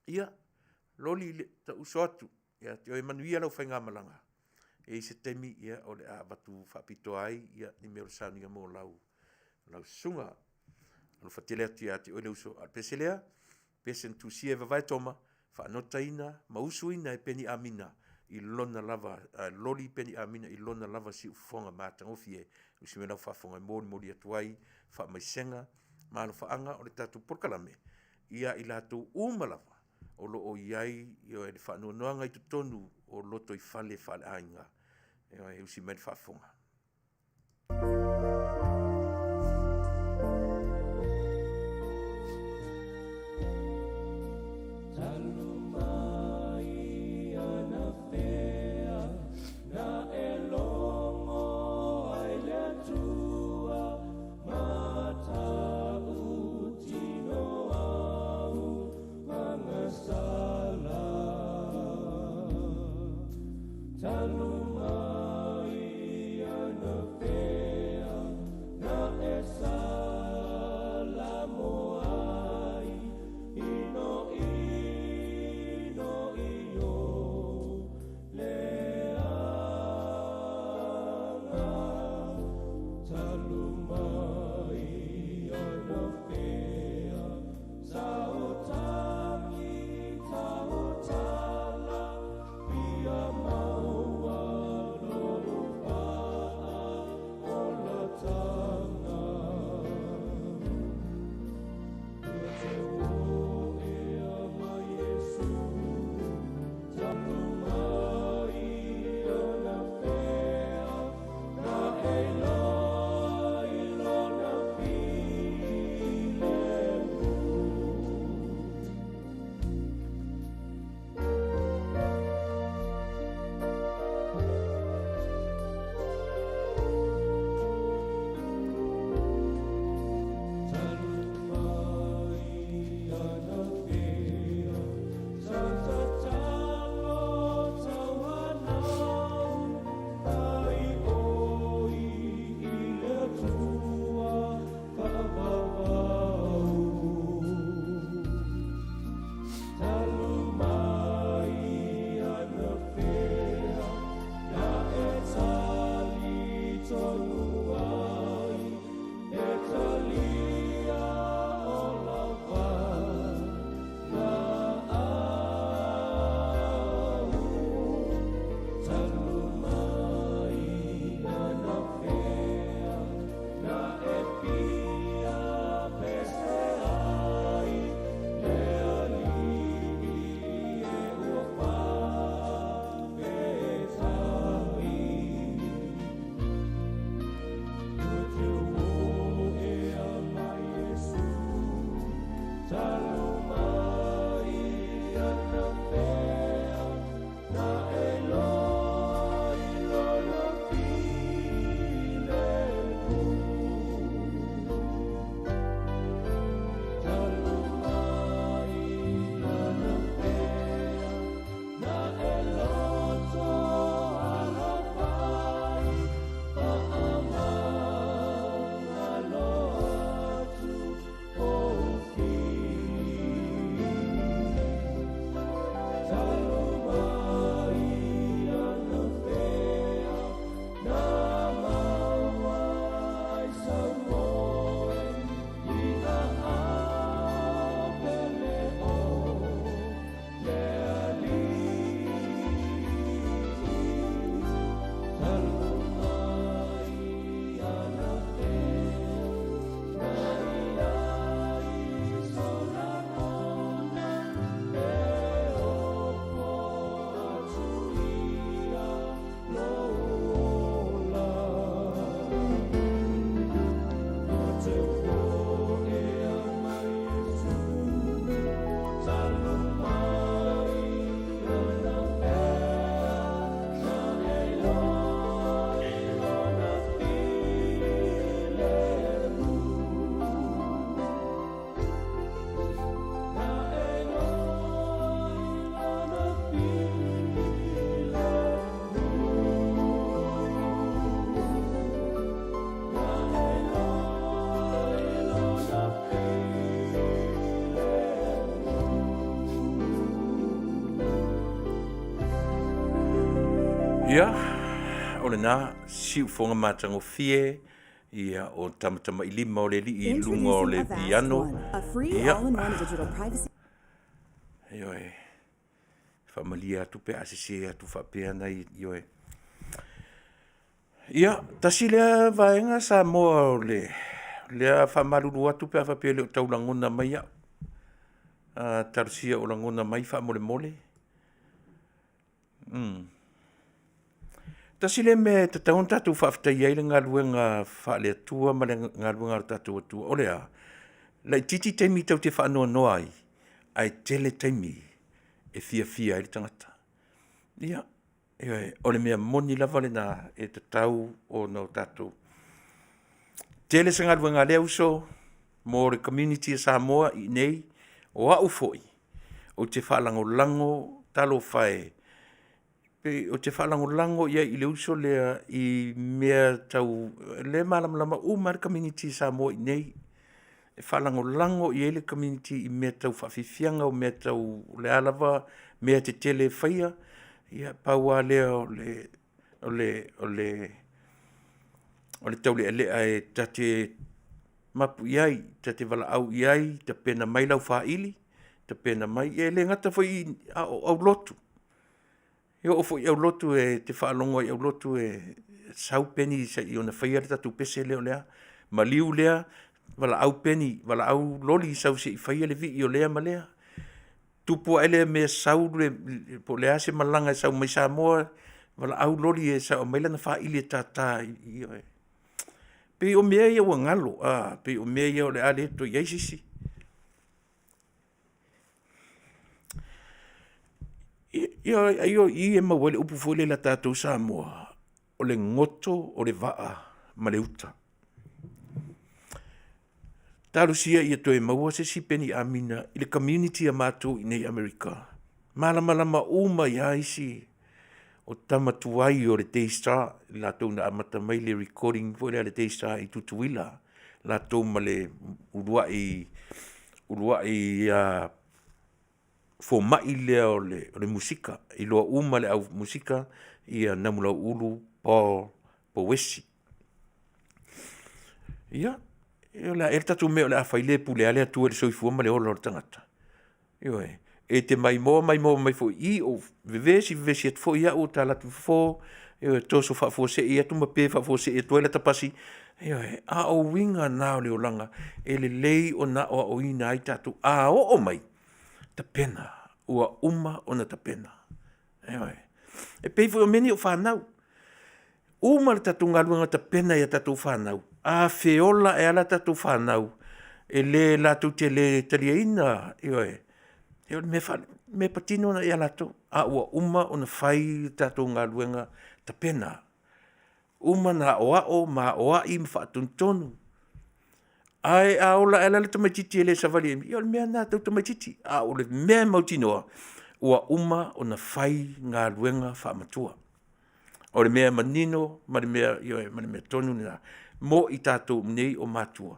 Ia, Loli ou te uso atu ia te oe, manuia lau faigamalaga. E i ai se taimi o le a avatu faapitoa ai ni mea o le sauniga mo lau susuga. Alofa tele atu ia te oe le uso. A o le pese lea, pese na tusia e Vavae Toma, faanotaina ma usuina e Peniamina i lona lava Loli Peniamina i lona lava siufofoga matagofie. Usi mai lau faafofoga e molimoli atu ai faamaisega ma alofaaga o le tatou polokalame ia i latou uma lava o lo o i ai le faanoanoaga i totonu o lotoifale faaleaiga. Ioe, usi mai le faafofoga. Talu mai anafea na e logo ai le Atua Matautino au agasala. Ia, o lena siufoga matagofie ia o tamatamailima o le alii i luga o le piano. Ia, ioe, faamalie atu pe a sese atu faapea nai, ioe. Ia, tasi lea vaega Samoa o lea faamalulu atu pe a faapea e le o tau lagona mai au. Talosia o lagona mai faamolemole. Tasi lea mea e tatau ona tatou faafetaia ai le galuega faale-Atua ma le galuega a lo tatou Atua, o le a? Laitiiti taimi tou te faanoanoa ai, ae tele taimi e fiafia ai le tagata. Ia, ioe, o le mea moni lava lena e tatau ona o tatou. Tele se galuega a lea uso mo le community a Samoa i inei, o au foi, ou te faalagolago, talofa e, Pei ou te faalagolago i ai i le uso lea i mea tau lea e malamalama uma lava le community Samoa i inei. E faalagolago i ai le community i mea tau faafiafiaga o mea tau o le a lava mea tetele e faia, ia pau lava lea o le taulealea e ta te mapu i ai, ta te valaau i ai, tapena mai lau faili, tapena mai, e le gata foi i i a o aulotu. E oo foi i aulotu e te faalogo lava i aulotu e sau Peni se i ona faia le tatou pese lea o le a. Maliu lea, valaau Peni, valaau loli sau se i fai le vii o lea ma lea. Tupu ae lea mea sau le po o le a se malaga e sau mai Samoa, valaau loli e sau e aumai lana faili e tata ioe. E pei o mea ia ua galo, e pei o mea ia o le a le toe i ai se isi. Ia ai o i e maua ai le upu foi lele a tatou Samoa, o le goto o le vaa ma le uta. Talosia ia toe maua se isi Peni Amina i le community a matou i inei i Amerika, malamalama uma ai lava isi o tama tuai o le Day Star, latou na amata mai le recording foi lea a le Day Star i Tutuila, latou ma le uluai fomai lea o le musika, iloa uma e le au musika ia Namulauulu Paul Pouesi. Ia, o le a ea le tatou mea o le a fai le pule lava le Atua i le soifua ma le ola o le tagata? Ioe. E te maimoa maimoa mai foi i i, ou vevesi vevesi atu foi au ou te alu atu i fafo, ioe, toso faafuasei atu ma pe faafuasei atu ai lata pasi, ioe, a o uiga na o le olaga e lelei ona aoaoina ai tatou. A oo mai, tapena, ua uma ona tapena, ioe. E pei foi o mea nei o fanau, uma le tatou galuega tapena i a tatou fanau, a feola ae lava tatou fanau, e le latou te le taliaina, ioe, o le mea patino lena ia latou, a ua uma ona fai le tatou galuega tapena, uma ona aoao ma aoai ma faatonutonu. Ae a ola ae la le tamaitiiti e le savali, ia o le mea lena a le tou tamaitiiti, a o le mea e mautinoa, ua uma ona fai galuega faamatua. O le mea manino ma le mea, ioe ma le mea tonu lena mo i tatou nei o matua.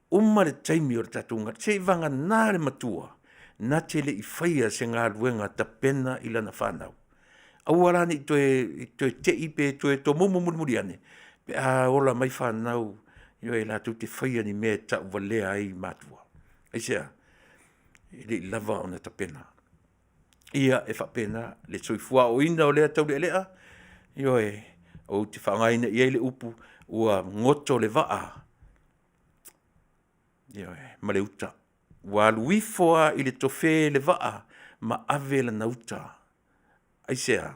Uma le taimi o le tatou galuega, seiavagana le matua na te le i faia se galuega tapena i lana fanau, aua la ne i toe te i pe toe tomumu mulimuli ane pe a ola mai fanau, ioe, latou te faia ni mea e tauvalea ai matua. Aisea? E le i lava ona tapena. Ia, e faapena le soifua aoaoina o lea taulealea, ioe, ou te faaaogaina i ai le upu, ua goto le vaa, ioe, ma le uta. Ua alu ifo lava i le tofe le vaa ma ave lana uta. Aisea?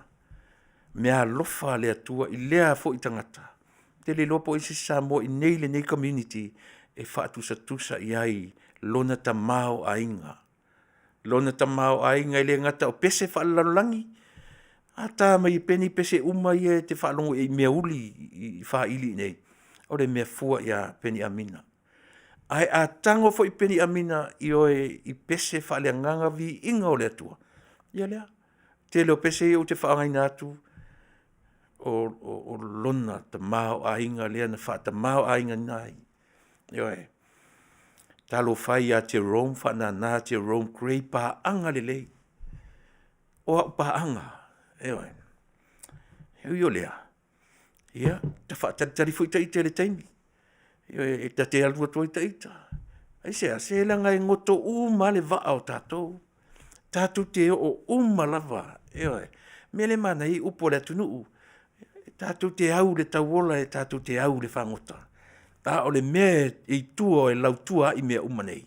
Meaalofa a le Atua i lea foi tagata, ou te le iloa po o ai se isi Samoa i inei i lenei community e faatusatusa i ai lona tamaoaiga. Lona tamaoaiga e le gata o pese faalelalolagi, a ta mai e Peni pese uma ia e te faalogo i ai i mea uli i faili i inei, o le mea fua ia Peni Amina. Ae a tago foi Peni Amina ioe i pese faaleagaga viiga o le Atua, ia lea. Tele o pese ia ou te faaaogaina atu, o lona tamaoaiga lea na faatamaoaigaina ai, ioe. Talofa e ia Jerome Faanana Jerome Grey paaga lelei, o au paaga, ioe. E ui o lea, ia na faatalitali foi ita i le taimi, ioe, ta te alu atu ai ita. Aisea? Se leaga e goto uma lava le vaa o tatou, tatou te oo uma lava, ioe. O le mea lea e manaia ai upu a le atunuu, tatou te au i le tauola tatou te au i le fagota, a o le mea e i tua e lautua ai mea uma nei,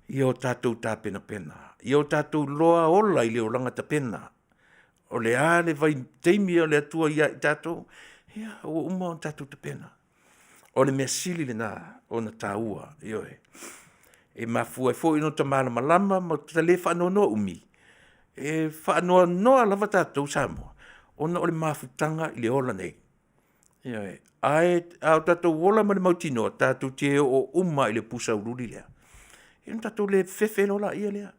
ia o tatou tapenapena, ia o tatou iloa ola i le olaga tapena. O le a le vaitaimi o le Atua ia i tatou, ia ua uma ona tatou tapena. O le mea sili lena ona taua, ioe. E mafua ai foi ona ota malamalama ma ota le faanoanoa umi, e faanoanoa lava tatou Samoa ona o le mafutaga i le ola nei, ioe. Ae a tatou ola ma le mautinoa tatou te oo uma lava i le pusa uliuli lea, ia ona tatou le fefe loa lea.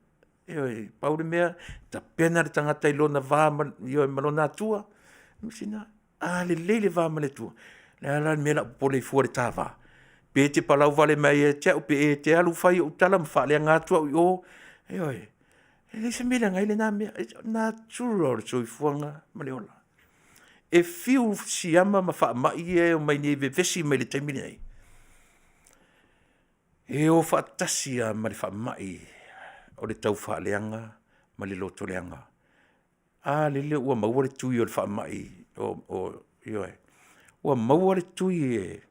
Ioe, pau le mea, tapena le tagata i lona va ma, ioe, ma lona Atua, ma sina, a lelei le va ma le Atua, o le a la le mea o le a ou popole ai fua i le ta va? Pe e te palau vale mai ia te au, pe e te alu fai ou tala ma faaleaga atu au i o, ioe, e leai se mea e leaga ai lena mea. It's natura o le soifuaga ma le ola. E fiu siama ma faamai ia e omai nei e vevesi mai i le taimi lenei, e o faatasi lava ma le faamai o le taufaaleaga ma le lotoleaga. A lele ua maua le tui o le faamai ioe, ua maua le tui e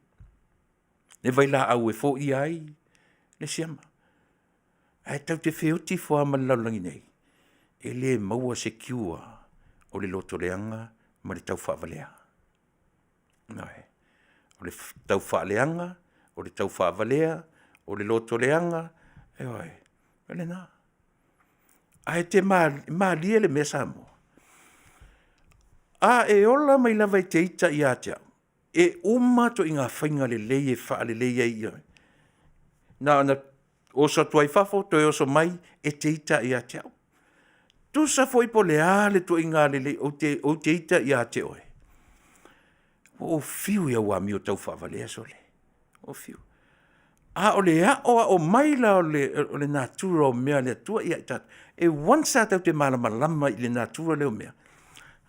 le vailaau e foia ai le siama. Ae tatou te feoti ifo lava ma le lalolagi nei, e le maua se cure o le lotoleaga ma le taufaavalea. Ioe, o le taufaaleaga, o le taufaavalea, o le lotoleaga, ioe, o lena. Ae e malie le mea Samoa, a e ola mai lava e te ita ia te au, e uma ituaiga faiga lelei e faaleleia ai, na ona oso atu lava i fafo toe oso mai, e te ita lava ia te au. Tusa foi po o le a le ituaiga lelei ou te ita ia te oe, ua ou fiu i au amio taufaavalea sole, ua ou fiu. A o le aoao mai la o le natura o mea a le Atua ia i tatou, e once lava tatou te malamalama i le natura lea o mea,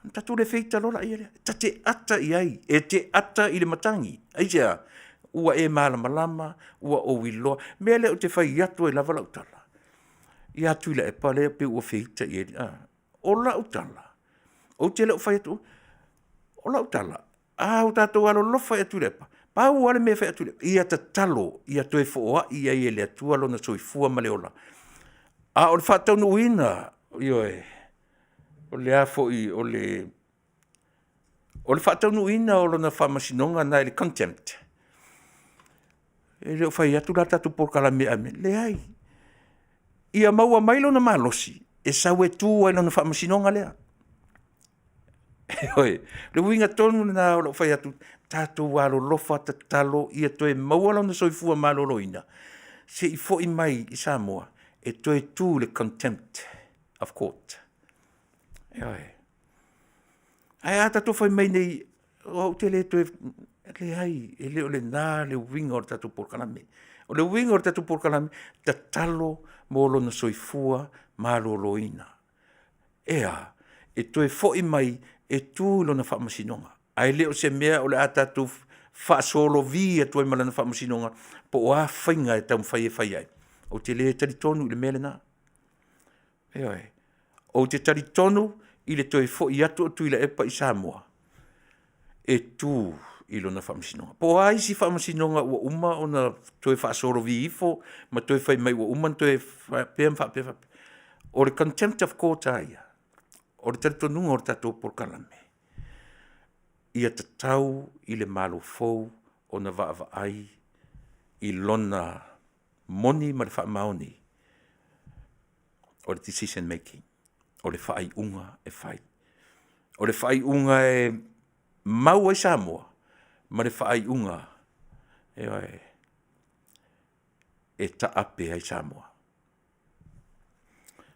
ona tatou le feita loa lea. Ta te ata i ai, e te ata i le matagi. Aisea? Ua e malamalama ua ou iloa. O le mea lea ou te fai atu ai lava lau tala ia Tuilaepa lea e pei ua feita i ai a, o lau tala, ou te le o fai atu, o lau tala, a tatou alolofa ia Tuilaepa, pau lava le mea e fai ia Tuilaepa, ia tatalo ia toe foai i ai e le Atua lona soifua ma le ola. A o le faataunuuina, ioe, o le a foi o le faataunuuina o lona faamasinoga lena i le contempt, e le o fai atu la le tatou polokalame e ave, leai. Ia maua mai lona malosi e sau e tu ai i lona faamasinoga lea. Ioe, o le uiga tonu lena o lou fai atu, tatou alolofa tatalo ia toe maua lona soifua maloloina, se i foi mai i Samoa e toe tu i le contempt of Court. Ioe. Ae a tatou fai mai nei, ou te le toe… leai e le o lena le uiga o le tatou polokalame. O le uiga o le tatou polokalame, tatalo mo lona soifua maloloina. E a? E toe foi mai e tu i lona faamasinoga, ae le o se mea o le a tatou faasolovi atu ai ma lana faamasinoga po o a faiga e taumafai e fai ai. Ou te le talitonu i le mea lena. Ioe, ou te talitonu i le toe foi atu o Tuilaepa i Samoa e tu i lona faamasinoga. Po o a isi faamasinoga ua uma ona toe faasolovi ifo ma toe fai mai ua uma ona toe faapea ma faapea, o le contempt of Court lava ia, o le talitonuga o le tatou polokalame, ia tatau i le Malo fou ona vaavaai i lona moni ma le faamaoni o le decision making, o le faaiuga e fai. O le faaiuga e mau ai Samoa ma le faaiuga, ioe, e taape ai Samoa.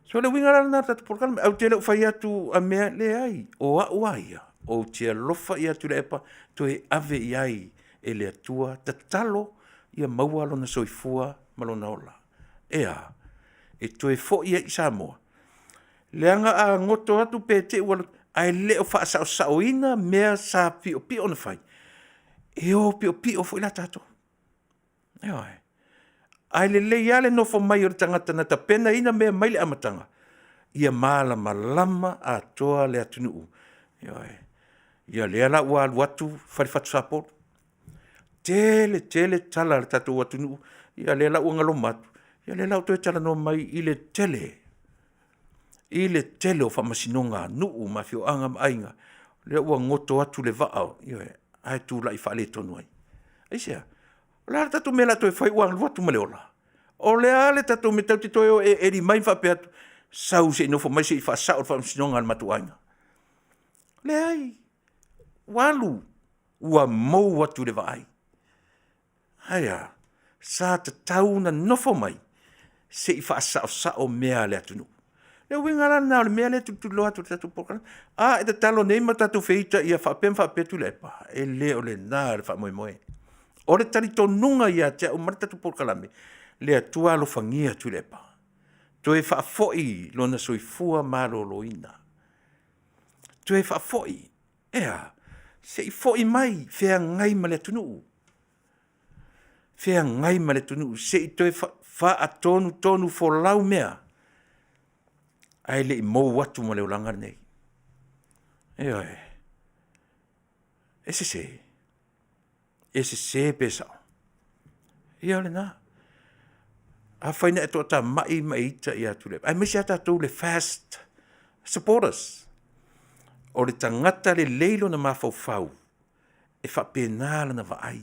So o le uiga la lena o le tatou polokalame, ae ou te le o fai atu a mea, leai, o au lava ia, ou te alofa ia Tuilaepa, toe ave i ai e le Atua, tatalo ia maua lona soifua ma lona ola. E a? E toe foi ai i Samoa, leaga a goto atu pe te i ua ae le o faasaosaoina mea sa piopio ona fai, e o piopio foi la tatou. Ioe, ae lelei lava le nofo mai o le tagata na tapenaina mea mai le amataga, ia malamalama atoa le atunuu. Ioe, ia lea la ua alu atu fali fatu sapolu. Tele tele tala a le tatou atunuu, ia lea la ua galoma atu, ia lea la ua toe talanoa mai i le tele, i le tele o faamasinoga a nuu ma afioaga ma aiga, lea ua goto atu le vaa, ioe, ae tulai faaletonu ai. Aisea? O le a le tatou mea o le a toe fai ua alu atu ma le ola? O le a le tatou mea tatou te toe o e eli mai ma faapea atu, sau se i nofo mai se i faasao le faamasinoga a le matou aiga. Leai, ua alu, ua mou atu i le vaai. Ae a? Sa tatau ona nofo mai se i faasaosao mea a le atunuu. Le uiga la lena o le mea lea e tulituliloa atu e le tatou polokalame. A e tatalo nei ma tatou feita ia faapea ma faapea Tuilaepa, e le o lena le faamoemoe. O le talitonuga ia te au ma le tatou polokalame, le Atua alofagia Tuilaepa, toe faafoi lona soifua maloloina, toe faafoi. E a? Se i foi mai feagai ma le atunuu, feagai ma le atunuu se i toe faatonutonufolau mea ae le i mou atu ma le olaga lenei. Ioe. E sese, e sese pe sao? Ia o lena. Afai na e toatamai ma e ita ia Tuilaepa, aemaise lava tatou le FAST supporters. O le tagata lelei lona mafaufau, e faapena lana vaai.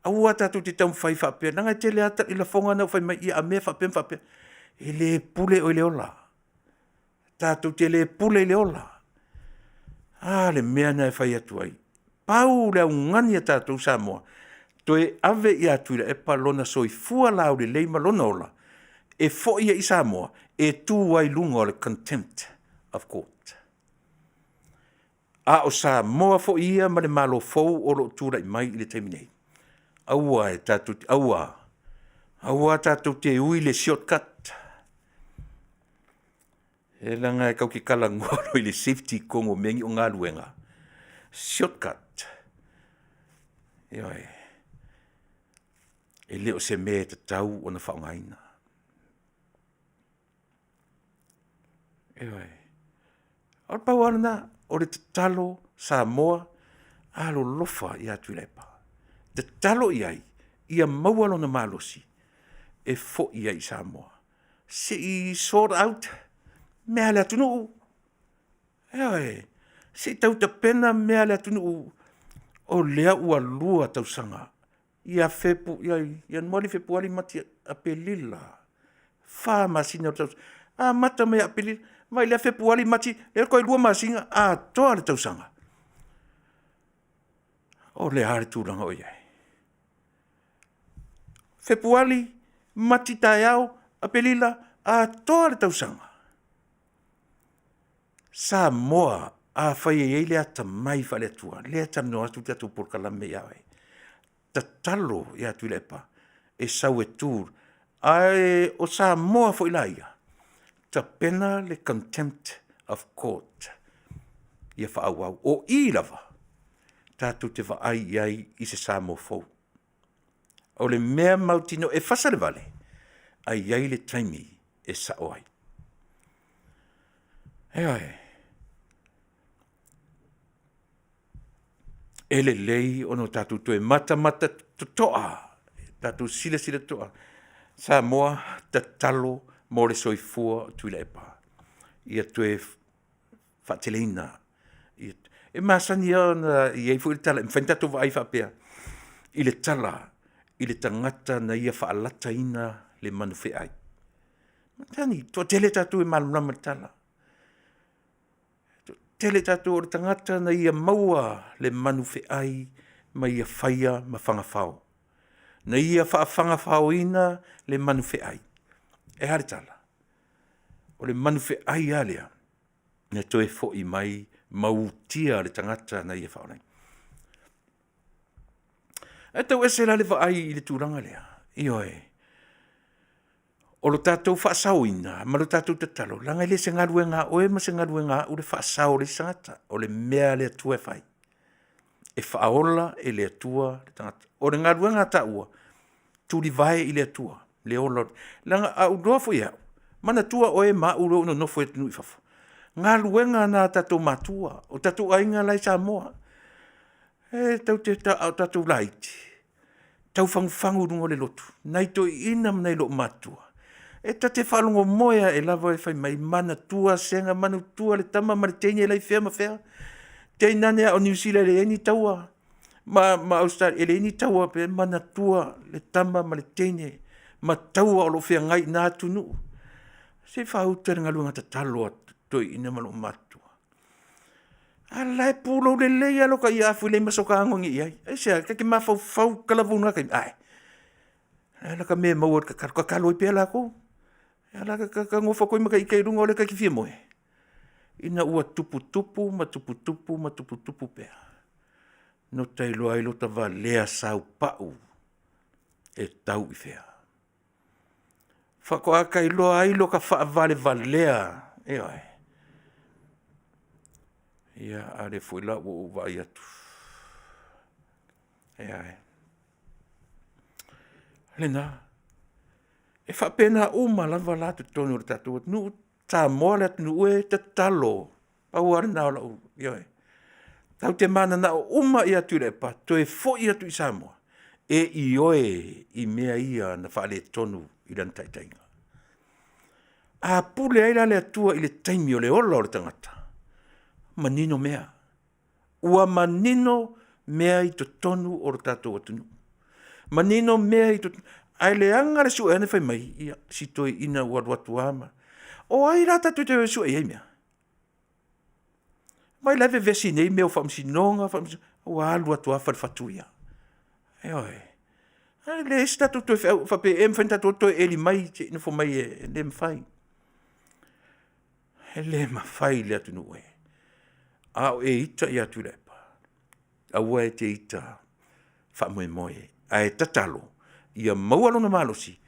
Aua tatou te taumafai faapea leaga e tele lava lafoga na ua fai mai ia a mea faapea ma faapea. E le pule oe i le ola. Tatou te le pule i le ola. A le mea lena e fai atu ai, pau le augani a tatou Samoa, toe ave ia Tuilaepa lona soifua laulelei ma lona ola e foi ai i Samoa e tu ai i luga o le contempt of Court. A o Samoa foi ia ma le Malo fou o lo o tulai mai i le taimi nei, aua tatou te, aua, aua tatou te ui i le shortcut. Leaga e tatou te talanoa loa i le safety i totonu o mea nei o galuega, shortcut. Ioe. E le o se mea e tatau ona faaaogaina. Ioe. Na pau lava lena, o le tatalo Samoa, alolofa ia Tuilaepa, tatalo i ai ia maua lona malosi e foi ai i Samoa, se i sort out mea a le atunuu. Ioe. Se i tau tapena mea a le atunuu, o lea ua 2 tausaga, ia Ianuari, Fepuari, Mati, Aperila, 4 masina o le tausaga. Amata mai ia Aperila, vaai la Fepuari, Mati, lea toe 2 masina atoa le tausaga. O le a le tulaga o i ai? Fepuari, Mati taeao, Aperila, atoa le tausaga. Samoa, afai e i ai le atamai faale-Atua, lea e talanoa atu le tatou polokalame ia oe, tatalo ia Tuilaepa e sau e tu, ae o Samoa foi la ia, tapena le contempt of Court ia faaauau. O i lava tatou te vaai i ai i se Samoa fou. O le mea mautinoa, e fasa le vale, ae i ai le taimi e sao ai. Ioe. E lelei ona tatou toe matamata totoa, tatou silasila totoa, Samoa, tatalo mo le soifua o Tuilaepa, ia toe faateleina. E masani lava ona i ai foi le tala, e mafai ona tatou vaai faapea i le tala i le tagata na ia faalataina le manufeai. E masani, toatele tatou e malamalama i le tala. Toatele tatou, o le tagata na ia maua le manufeai ma ia faia ma fagafao. Na ia faafagafaoina le manufeai. E a le tala? O le manufeai lava lea, na toe foi mai ma utia le tagata na ia faaolaina. Ae tau ese la le vaai i le tulaga lea, ioe, o le tatou faasaoina ma le tatou tatalo, leaga e le o se galuega a oe ma se galuega a au le faasao o le isi tagata, o le mea a le Atua e fai. E faaola e le Atua le tagata. O le galuega a taua, tulivae i le Atua le ola, leaga a ou iloa foi e au, manatua oe ma au lea ua nonofo i atunuu i fafo, galuega na a tatou matua, o tatou aiga la e i Samoa. A o tatou laiti, tau fagufagu i luga o le lotu, nai toeaiina ma nai loomatutua, e ta te faalogo moe ae lava fai mai, manatua sega, manatua le tama ma le teine la e i fea ma fea, tainane lava o Niu Sila e leai ni taua ma Ausetalia e leai ni taua, manatua le tama ma le teine ma taua o lo o feagai i na atunuu. Se i faauta le galuega tatalo a toeaiina ma loomatutua. A la e pulou lelei lava lota ieafu e leai ma sota ago e nee i ai. Aisea? Ta te mafaufau talavou i lena taimi, ae o le a la ta mea e maua i le tatalo? Tatalo ai pea latou. E ala ka ka nofo atu ai ma ka ita i luga o lea ta te fia moe, ina ua tuputupu ma tuputupu ma tuputupu pea, na ota iloa ai lota valea saupau e tau i fea. Faatoa ta iloa ai lota faavalevalea, ioe. Ia ae o lea foi la ua ou vaai atu, ioe, o lena. E faapena uma lava la totonu o le tatou atunuu, Samoa le atunuu e, tatalo, pau lava lena o lau, ioe. Tatou te mananao uma ia Tuilaepa toe foi atu i Samoa e ioe i mea ia na faaletonu i lana taitaiga. A pule ai la le Atua i le taimi o le ola o le tagata, manino mea, ua manino mea i totonu o le tatou atunuu, manino mea i totonu, ae leaga le sue ane fai mai, ia si toeaina ua alu atu lava ma… O ai la tatou te o e sue i ai mea? Vaai la e vevesi nei i mea o faamasinoga, ua alu atu lava falefatu ia. Ioe, e leai se tatou toe feau faapea ea e mafai ona tatou o atu toe eli mai se i nofo mai e le mafai. E le mafai le atunuu e, a o e ita ia Tuilaepa, aua e te ita faamoemoe, ae tatalo ia maua lona malosi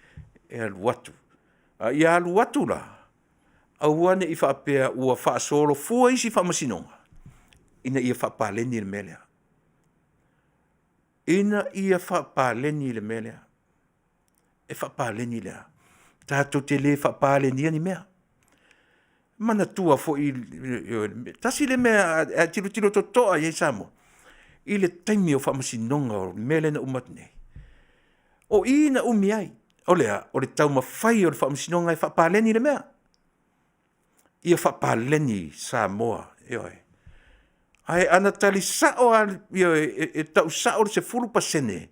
e alu atu. A ia alu atu la, aua ne i faapea ua faasolofua isi faamasinoga ina ia faapaleni le mea lea, ina ia faapaleni le mea lea. E faapaleni le a? Tatou te le faapalenia ni mea. Manatua foi, tasi lea mea a e tilotilo totoa i ai Samoa i le taimi o faamasinoga o le mea lea na uma atu nei, o i na umi ai. O le a? O le taumafai o le Faamasinoga e faapaleni le mea, ia faapaleni Samoa, ioe. Ae ana tali sao lava, ioe, e tau sao le 10%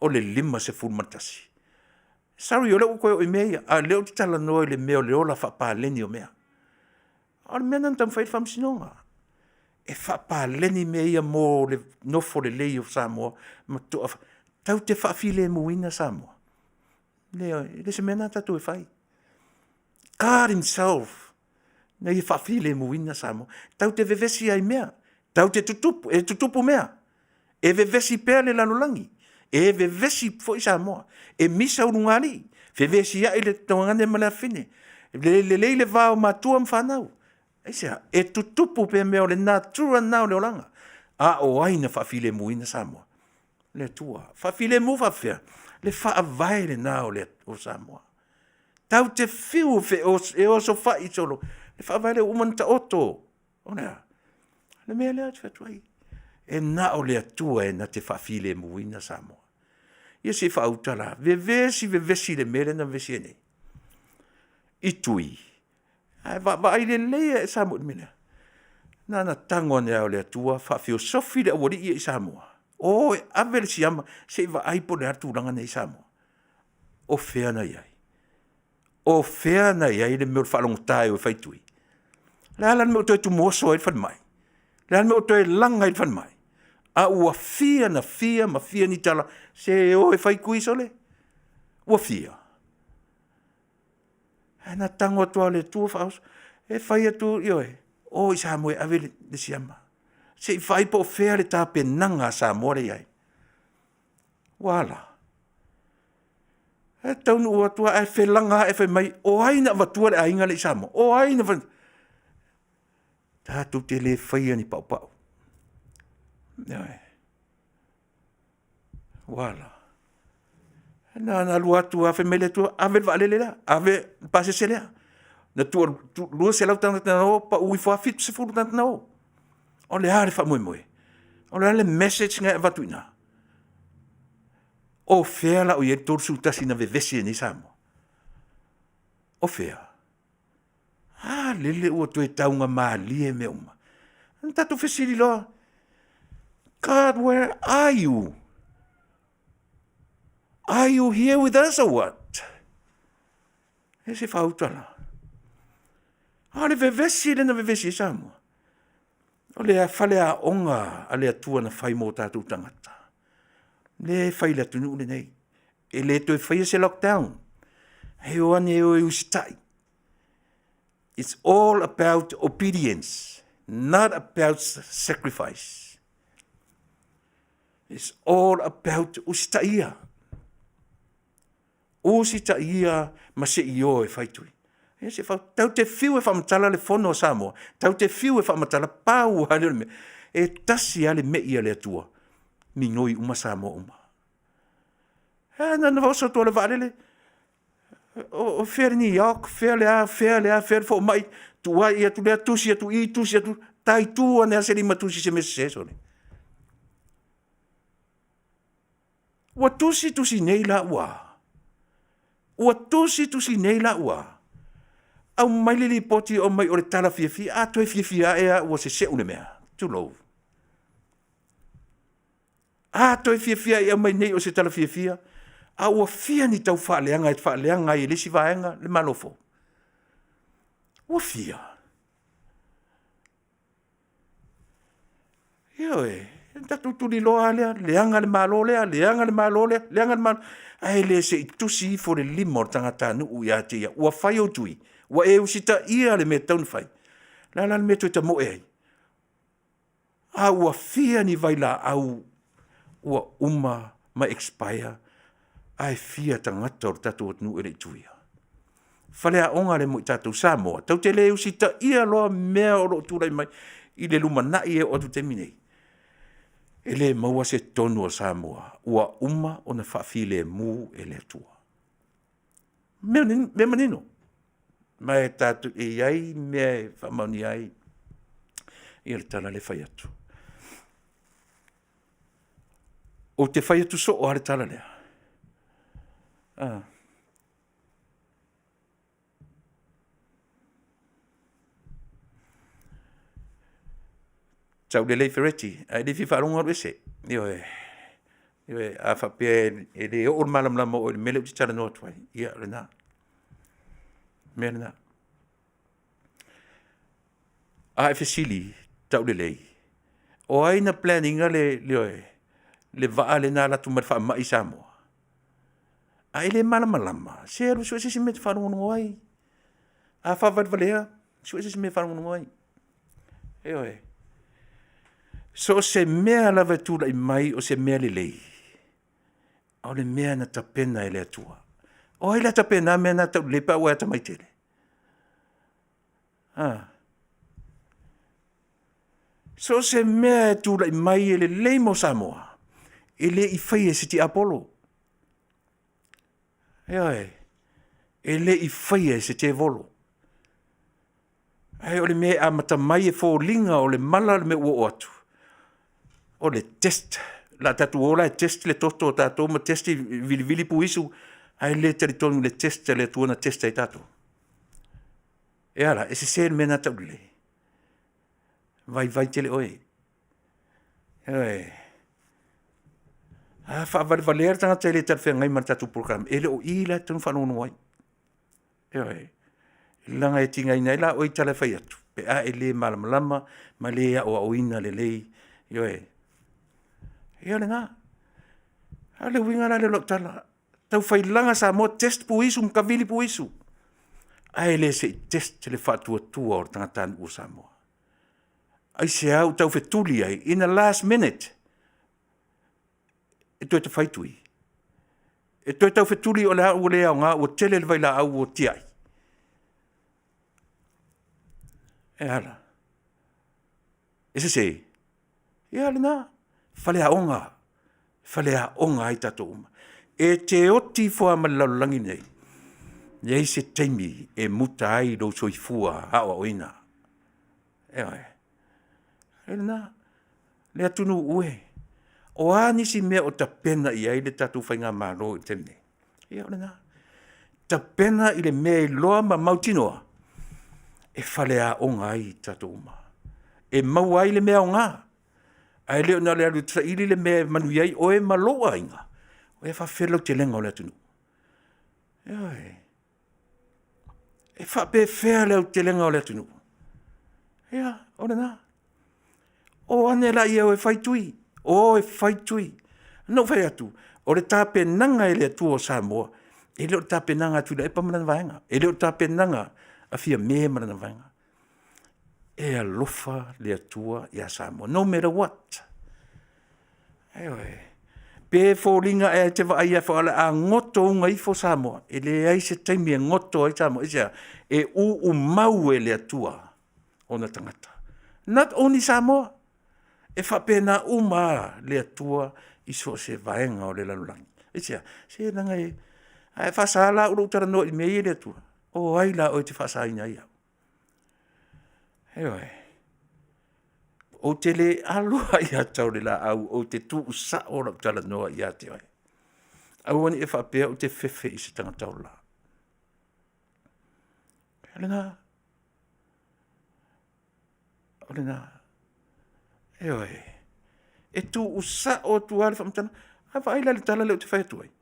o le 51. Sorry o lea ua ou toe oo i mea ia, a o lea ou te talanoa i le mea o le ola faapaleni o mea. O le mea lena na taumafai i ai le Faamasinoga, e faapaleni mea ia mo le nofo lelei o Samoa ma tatou te faafilemuina Samoa? Leai, e le o se mea lena tatou te fai. God Himself na ia faafilemuina Samoa. Tatou te vevesi lava i mea, tatou te tutupu, e tutupu mea, e vevesi pea le lalolagi, e vevesi foi Samoa, e misa ulugalii, fevesiai le tuagane ma le afafine, le lelei le va o matua ma fanau. Aisea? E tutupu pea mea o le natura lena o le olaga. A o ai na faafilemuina Samoa? O le Atua. Faafilemu faapefea? Le Faavae lena o Samoa. Tatou te fiu e osofai solo, le Faavae lea ua uma ona taoto. O le a? O le mea lea ou te fai atu ai, e na o le Atua e na te faafilemuina Samoa. Ia se i faauta la, vevesi, vevesi i le mea lea na vevesi ai nei i tui, ae vaavaai lelei lava Samoa i le mea lea. Na ona tago ane lava o le Atua faafeosofi le aualii ia i Samoa, o e ave le siama se i vaai po o le a le tulaga lena e i ai Samoa. O fea na i ai? O fea na i ai le mea o le faalogogata e o e fai tui? O le a la le mea ua toe tumuoso ai le falemai? O le a le mea ua toe laga ai le falemai? A ua fia na fia ma fia ni tala, se o e fai tui sole. Ua fia? Ae na tago atu lava o le Atua faaoso, e fai atu, ioe, o i Samoa e ave le siama, se i vaai po o fea le tapenaga a Samoa lea e i ai. Ua a la? E taunuu atu lava ae felaga ae fai mai, o ai na avatua le aiga lea i Samoa? O ai na fai mai? Tatou te le faia ni paupau, ioe. Ua a la? Na ona alu atu lava fai mai le Atua, ave le vaalele lea, ave le pasese lea. Na 200 tagata na o, pau ifo lava 70 tagata na o. O le a le faamoemoe? O le a le message lena e avatu i ina? O fea la o i ai le 31 na vevesi ai nei Samoa? O fea? A lele ua toe taugamalie mea uma. Ona tatou fesili loa, God where are you? Are you here with us or what? Ia se i faauta la. A o le vevesi lea na vevesi ai Samoa, o le faleaoga a le Atua na fai mo tatou tagata, lea e fai i le atunuu lenei. E le toe faia se lockdown. Ae o ane e o e usitai. It's all about obedience, not about sacrifice. It's all about usitaia. Usitaia ma se i o e fai tui. Ia se fa, tau te fiu e faamatala le fono a Samoa, tau te fiu e faamatala pau lava lea o le mea. E tasi lava le me'i a le Atua, minoi uma Samoa uma. E na ona oso atu lava o le vaalele, o fea le New York, fea le a, fea le a, fea le fomai, tuai atu lea tusi atu i, tusi atu i, taitu ane lava se limatusi i se mea sese, sole. Ua tusi tusi nei la ua a? Ua tusi tusi nei la ua a? Aumai le lipoti aumai o le tala fiafia, a toe fiafia ae lava ua seseu le mea. Tulou. A toe fiafia i aumai nei o se tala fiafia, a ua fia ni tau faaleaga e faaleaga ai e le isi vaega le Malo fou? Ua fia? Ioe, ona tatou tuliloa lava lea, leaga le Malo lea, leaga le Malo lea, leaga le Malo lea, ae le se i tusi ifo le lima o le tagatanuu ia te ia, ua fai ou tui, ua e usitaia le mea e tatau ona fai. O le a la le mea e toe tamoe ai? A ua fia ni vailaau ua uma ma expire ae fia tagata o le tatou atunuu e le i tuia? Faleaoga lea mo i tatou Samoa, tou te le usitaia loa mea o lo o tulai mai i le lumanai e oo atu i le taimi lenei, e le maua se tonu a Samoa ua uma ona faafilemu e le Atua. Mea manino, ma e i ai mea e faamaonia ai le tala lea e fai atu. Ou te fai atu soo lava le tala lea, Taulelei Fereti a e le fia faalogo alu ese. Ioe, a faapea e le oo le malamalama i le mea lea ou te talanoa atu ai, ia o lena. O le mea lena. A e fesili taulelei, o ai na plan ina le vaa lea na alu atu ma le faamai i Samoa? A e le malamalama, se alu e sue se isi mea e te faalogologo ai. A faavalevalea, sue se isi mea e faalogologo ai. Ioe. So o se mea lava e tulai mai o se mea lelei, o le mea na tapena e le Atua. O ai la e tapenaina mea na taulelei pe a ua e atamai tele? A. So o se mea e tulai mai e lelei mo Samoa, e le i faia e se tiapolo. Ioe. E le i faia e se tevolo. Ae o le mea e amata mai e foliga o le mala le mea ua oo atu, o le test. O le a tatou o la e test le toto o tatou ma test, vilivili puisu, ae le talitonu i le test a le Atua na test ai tatou. E a la? E sese le mea lena taulelei? Vaivai tele oe. Ioe. A faavalevalea le tagata e le talafeagai ma le tatou polokalame, e le o i la e tatau ona faalogologo ai. Ioe. Leaga e tigaina ai la oe i tala e fai atu pe a e le malamalama ma le aoaoina lelei. Ioe. Ia o lena. A o le uiga la lea o lau tala, taufailaga Samoa, test puisu ma tavili puisu, ae le se i test le faatuatua o le tagatanuu o Samoa. Aisea ua taufetuli ai in the last minute e toe tafai tui? E toe taufetuli o le a ua le aoga ua tele le vailaau ua tiai? E a la? E sese? Ia o lena. Faleaoga, faleaoga ai tatou uma. E te oti ifo lava ma le lalolagi lenei, leai se taimi e muta ai lou soifua aoaoina. Ioe. O lena. Le atunuu e, o a nisi mea o tapena i ai le tatou faigamalo i le taimi nei? Ia o lena, tapena i le mea e iloa ma mautinoa e faleaoga ai tatou uma, e maua ai le mea aoga, ae le o na o le alu e saili le mea e manuia ai oe ma lou aiga, e faapefea le lautelega o le atunuu? Ioe. E faapefea le autelega o le atunuu? Ia, o lena. O ane laia e o e fai tui, o e fai tui. Na ou fai atu, o le tapenaga e le Atua o Samoa. E le o le tapenaga a Tuilaepa ma lana vaega, e le o le tapenaga a Fiame ma lana vaega. E alofa le Atua ia Samoa, no matter what. Ioe, pe foliga ea e te vaai o le a gotouga ifo Samoa, e leai se taimi e goto ai Samoa. Aisea? E uu mau e le Atua ona tagata. Not only Samoa, e faapena uma lava le Atua i so o se vaega o le lalolagi. Aisea? Se leaga e… a e faasa la ona ou talanoa i mea ia e le Atua? O ai la oe e te faasaina ai au? Ioe, ou te le alo lava i ata o le laau, ou te tuusao lau talanoa ia te oe. Aua ne i e faapea ou te fefe i se tagata ola. O lena, o lena, ioe. E tuusao atu lava le faamatalaga. A vaai la i le tala lea ou te fai atu ai?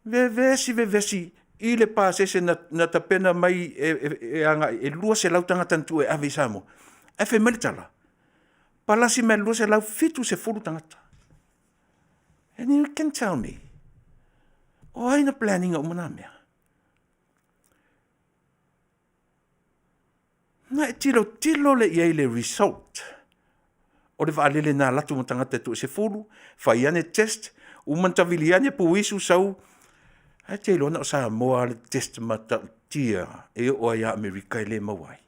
Vevesi, vevesi i le pasese na tapena mai e agai e 200 tagata na tuu e ave i Samoa, ae fai mai le tala, palasi mai le 270 tagata. And you can tell me, o ai na plan ina uma na mea? Ona e tilotilo lea i ai i le result o le vaalele na alu atu ma tagata e toasefulu, fai ane test, uma ona tavili ane puisu sau. Ai e te iloa na o Samoa lava le test matautia e oo lava ia Amerika e le maua ai.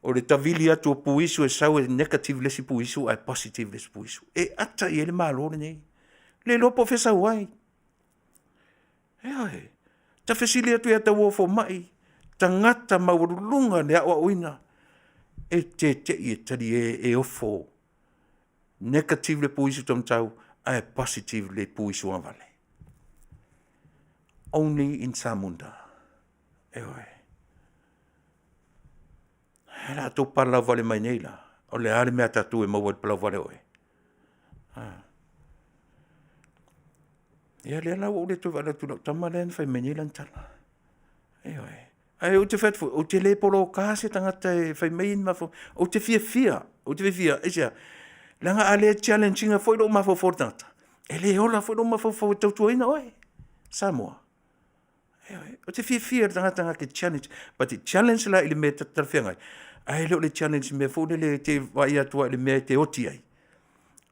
O le tavili atu o puisu e sau e negative le isi puisu ae positive le isi puisu. E ata i ai le Malo lenei. E le iloa po o fea e sau ai. Ioe, ta fesili atu ia tauo o fomai, tagata maualuluga le aoaoina, e tete'i e talie e ofo, negative le puisu taumatau ae positive le puisu agavale. Only in Samoa. Ioe. Ae o le a outou palalauvale mai nei la? O le a le mea a tatou e maua ai i le palavale o oe? A. Ia lea la ua ou le toe vaai atu i lau tama lea na fai mai nei lana tala. Ioe. Ae ou te fai atu foi, ou te le poloka se tagata e fai mai ni mafaufauga. Ou te fiafia, ou te fiafia, aisea? Leaga a le challenge ina foi lou mafaufau e le tagata, e le ola foi lou mafaufau e tautuaina oe Samoa. Ioe. Ou te fiafia i le tagata na te challenge, but te challenge la i le mea e talafeagai, ae le o le challenge i le mea foi lele e te vaai atu lava i le mea e te oti ai,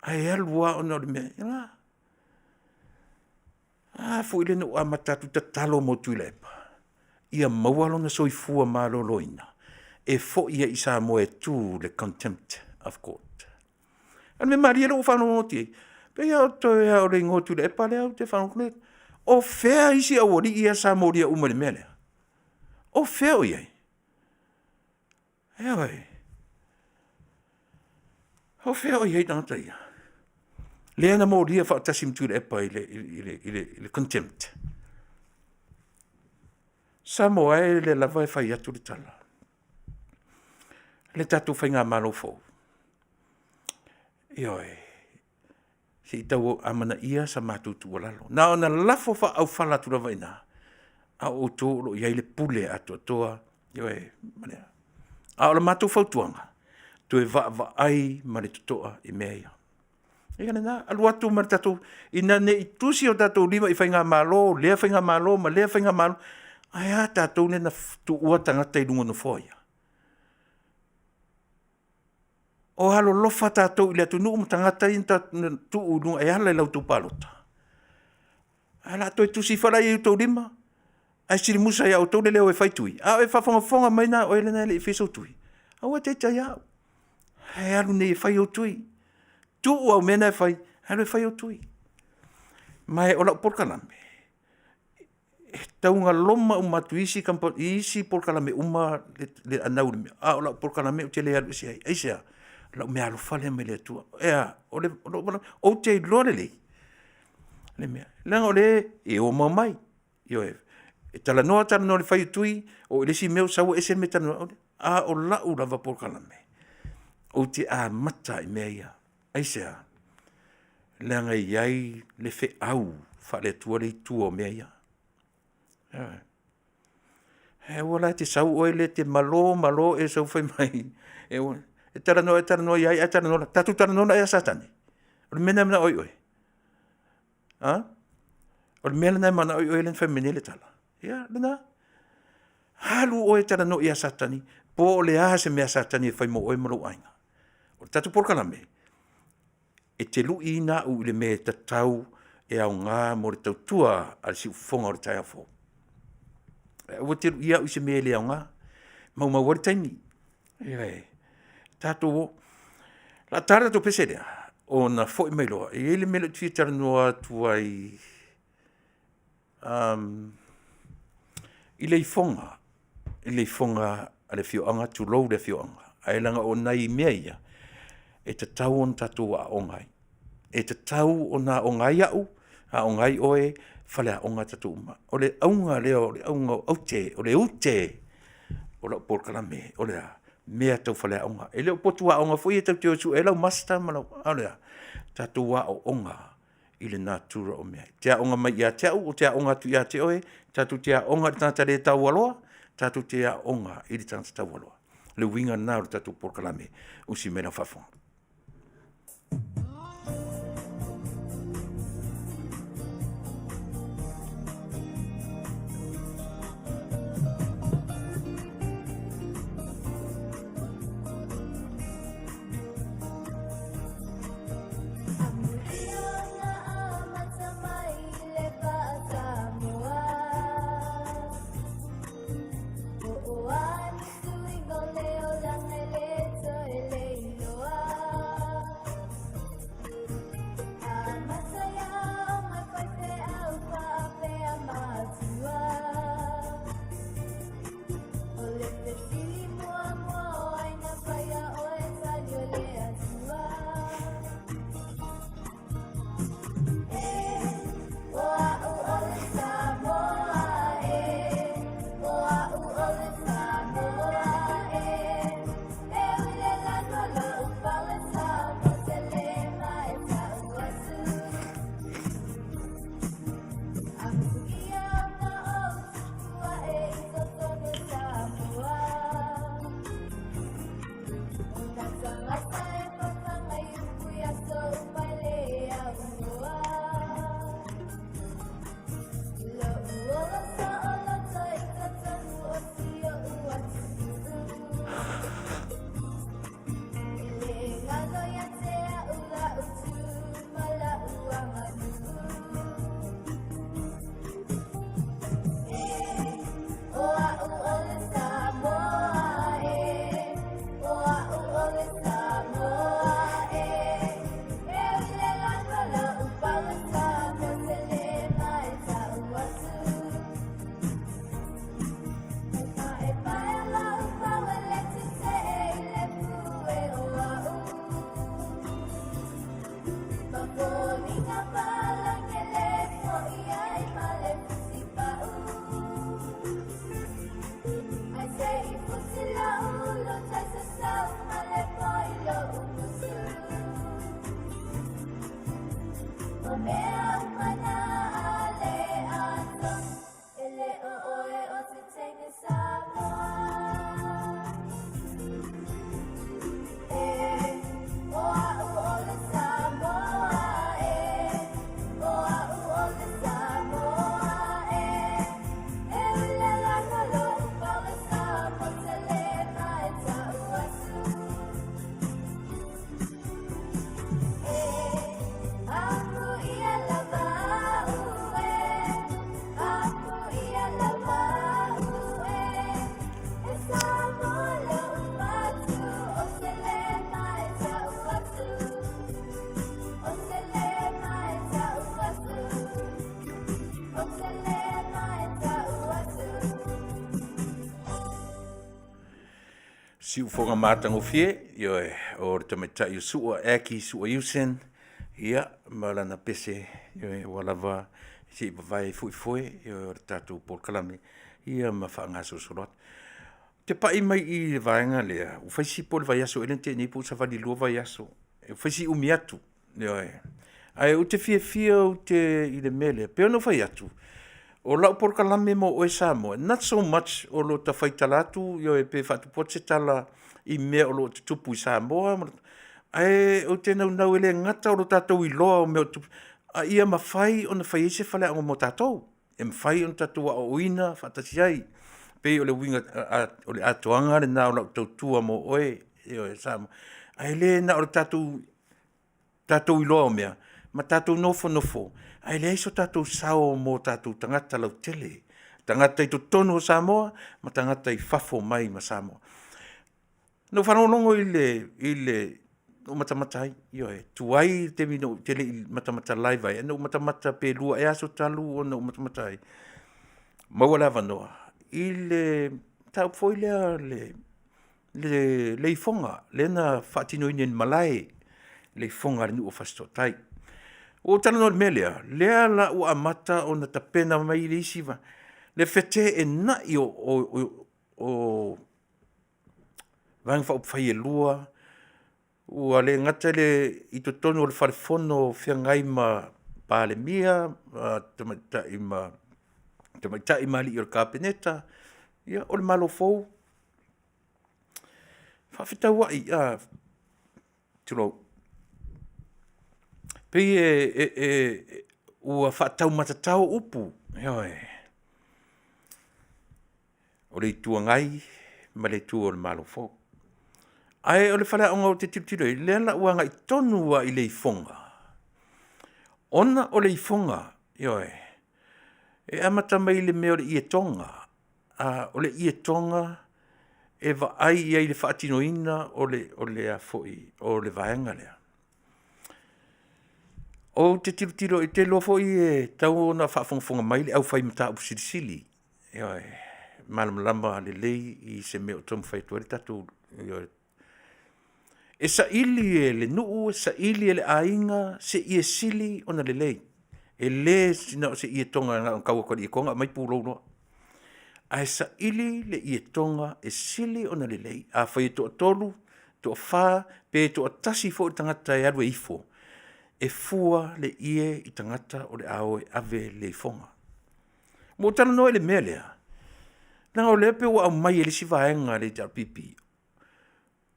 ae alu lava ona o le mea, a. A foi lea na ou amata atu tatalo mo Tuilaepa, ia maua lona soifua maloloina e foi ai i Samoa e tu le contempt of court. A o le mea malie lea ua ou faalogologo atu i ai, pei lava o le igoa o Tuilaepa lea ou te faalogo atu ai. O fea isi aualii ia sa molia uma i le mea lea? O fea o i ai? Ioe. O fea o i ai tagata ia? Lea na molia faatasi ma Tuilaepa i le contempt. Samoa e o lea lava e fai atu le tala, le tatou faigamalo fou, ioe, se i tau amanaia sa matou tuualalo. Na ona lafo faaaufala atu lava i ina, a o outou o lo o i ai le pule atoatoa, ioe, a o le matou fautuaga, toe vaavaai ma le totoa i mea ia. Ia lena, alu atu ma le tatou, ina ne i tusi o tatou lima i faigamalo, lea faigamalo ma lea faigamalo, ae a tatou lea na tuua tagata i luga o nofoa ia? O alolofa tatou i le atunuu ma tagata ia na tuu i luga e ala i la outou palota? Ae o le a toe tusi foi la i outou lima ae silimusa ia outou le le o e fai tui? A o e faafogafoga mai na oe lena e le i faia sou tui, aua e te ita ia au, ae alu nei e fai ou tui. Tuu au mea na e fai, alu e fai ou tui. Ma o lau polokalame, e taugaloma uma atu i isi polokalame uma le anau i le mea, a o lau polokalame ou te le alu ese ai. Aisea? O lau meaalofa lea mai le Atua. E a? Ou te iloa lelei le mea, leaga o lea e o ma omai, ioe, e talanoa talanoa i le fai o tui, oo i le isi mea sau ua ese le mea e talanoa ai. A o lau lava polokalame, ou te amata lava i mea ia. Aisea? Leaga e i ai le feau faale-Atua lea e i tua o mea ia. Ioe. Ae aua la e te sau oe lea e te malo malo e sau fai mai e talanoa ea talanoa ia ai ae talanoa latou. Tatou talanoa la ia Satani? O le mea lena e manao ai oe? A? O le mea lena e manao ai oe lea na fai mai nei le tala. Ia, lena. Alu oe e talanoa ia Satani, po o le a se mea a Satani e fai mo oe ma lou aiga. O le tatou polokalame, e te luiina au i le mea e tatau e aoga mo le tautua a le siufofoga o le taeao fou. Ae aua e te luia au i se mea e le aoga, maumau ai le taimi. Ioe, tatou o. O le a ta le tatou pese lea, ona foi mai loa, e i ai le mea lea ou te fia talanoa atu ai i le ifoga a le afioaga tulou le afioaga, ae leaga o nai mea ia, e tatau ona tatou aooga ai. E tatau ona aoga ai au, aoga ai oe, faleaoga tatou uma. O le auga lea o le auga o aute, o le ute o lau polokalame, o le a? Mea tau faleaoga. E le o potu aoga foi ia tatou te o e sue ai lau master ma lau… a o le a? Tatou aooga i le natura o mea. E te aoga mai ia te au, ou te aoga atu ia te oe, tatou te aoga i le tagata le taualoa, tatou te aoga i le tagata taualoa. O le uiga lena o le tatou polokalame, usi mai i lau faafofoga. Siufofoga matagofie, ioe, o le tamaitai o Sua, Aki Sua Iuson, ia ma lana pese, ioe, ua lava se i vavae foi foe, ioe, o le tatou polokalame, ia ma faagasolosolo atu. Ou te pai mai i i i le vaega lea, ua fai si po o le vaiaso ea lea na tea nei po ua savali i le 2 vaiaso, ua fai si umi atu, ioe. Ae ou te fiafia ou te i le mea lea, pei ona ou fai atu, o lau polokalame mo oe Samoa, not so much o lota faitala atu pe faatupu atu se tala i mea o lo o tutupu i Samoa, ae ou te naunau e le gata o lo tatou iloa o mea o tutupu, A ia mafai ona fai ai se faleaoga mo tatou, e mafai ona tatou aoaoina faatasi ai. E pei o le uiga o le atoaga lena o lau tautua mo oe, ioe Samoa. Ae le na o le tatou iloa o mea ma tatou nofonofo ae leai so tatou sao mo tatou tagata lautele, tagata i totonu o Samoa ma tagata i fafo mai ma Samoa. Na ou faalogologo na ou matamata ai, ioe, tuai le taimi ou te le i matamata live ai, ae na ou matamata pe 2 ea aso talu ona ou matamata ai, maua le avanoa i le mataupu foi lea le ifoga lea na faatinoina i le malae, le ifoga a le nuu o Fasitoouta. Ua ou talanoa i le mea lea, lea la ua amata ona tapena mai le isi vaega, le feteenai o Vaega Faaupufai e 2, ua le gata i totonu o le fale Fono o feagai ma Palemia, Tamaitai ma alii o le Kapeneta, ia o le Malo fou, faafetauai tulou, pei e ua faataumatatao upu, ioe. O le Itu Agai ma le Itu o le Malo fou. Ae o le faleaoga ou te tilotilo i ai, lea la ua agai tonu lava i le ifoga, ona o le ifoga, ioe, e amata mai le mea o le ietoga. O le ietoga e vaai i ai i le faatinoina o le vaega lea. Ou te tilotilo, ou te iloa foi e tatau ona faafogafoga mai le aufai mataupu silisili, ioe, e malamalama lelei i se mea o taumafai atu ai le tatou… E saili e le nuu, saili e le aiga se ie sili ona lelei. E le na o se ietoga na ona tau atu lava o le ietoga aumai pulou loa, ae saili le ietoga e sili ona lelei. Afai e toatolu, toafa pe toatasi foi le tagata e alu e ifo, e fua le ie i tagata o le a o e ave le ifoga. Ua ou talanoa i le mea lea, leaga o lea e pei ua aumai e le isi vaega a le HRPP,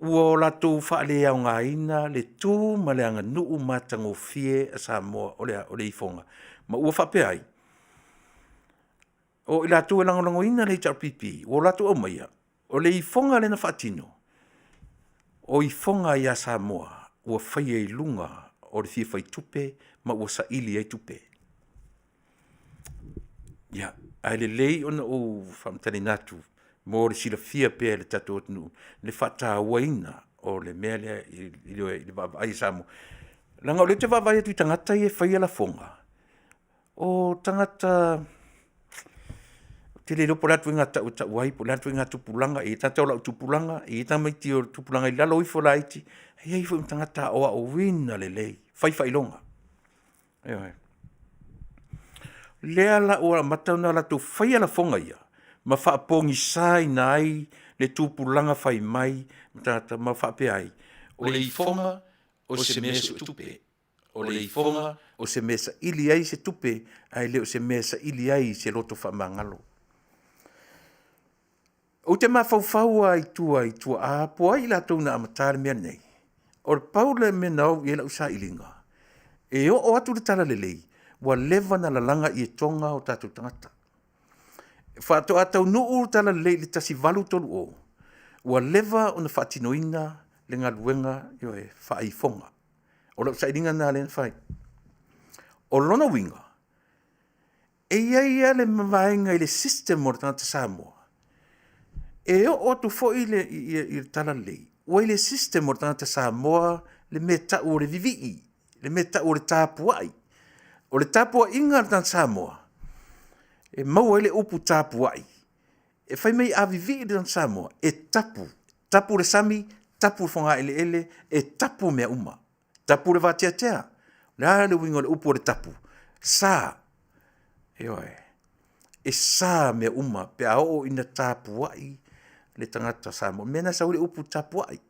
ua latou faaleaogaina le tu ma le aganuu matagofie a Samoa, o le a? O le ifoga. Ma ua faapea ai? O i latou e lagolagoina le HRPP ua latou aumaia, o le ifoga lea na faatino, o ifoga ia Samoa ua faia i luga o le fia faitupe ma ua saili ai tupe. Ia, ae lelei ona ou faamatalaina atu mo le silafia pea e le tatou atunuu le faatauaina o le mea lea i le vaavaai a Samoa. Leaga o lea ou te vaavaai atu i tagata ia e faia lafoga, o tagata ou te le iloa po o le a le ituaiga tau e tau ai po o le a le ituaiga tupulaga. E i ai tagata o lau tupulaga, e i ai tamaiti o le tupulaga i lalo ifo laiti, e i ai foi ma tagata aoaoina lelei, fai faailoga, ioe. O lea la ua amata ona latou faia lafoga ia ma faapogisaina ai le tupulaga fai mai ma tagata ma faapea ai, o le ifoga o se mea suetupe, o le ifoga o se mea e saili ai se tupe ae le o se mea e saili ai se loto faamagalo. Ou te mafaufau lava i tua i tuaa po o ai i latou na amataina le mea lenei, na pau le mea na oo i ai lau sailiga, e oo atu le talalelei ua leva ona lalaga ietoga a o tatou tagata. Faatoa taunuu le talalelei i le 1830, ua leva ona faatinoina le galuega, ioe, faa-ifoga. O lau sailiga lena lea na fai. O lona uiga, e i ai lava le vaega i le system o le tagata Samoa, e oo atu foi le talalelei, ua i le system o le tagata Samoa le mea e tau o le vivii, le mea e tau o le tapuai. O le tapuaiga a le tagata Samoa, e maua ai le upu tapuai, e fai mai a vivii le tagata Samoa, e tapu, tapu le sami, tapu le fogaeleele, e tapu mea uma, tapu le vateatea. O le a le uiga o le upu o le tapu? Sa, ioe. E sa mea uma pe a oo ina tapuai le tagata Samoa. O le mea lena e sau ai le upu tapuai,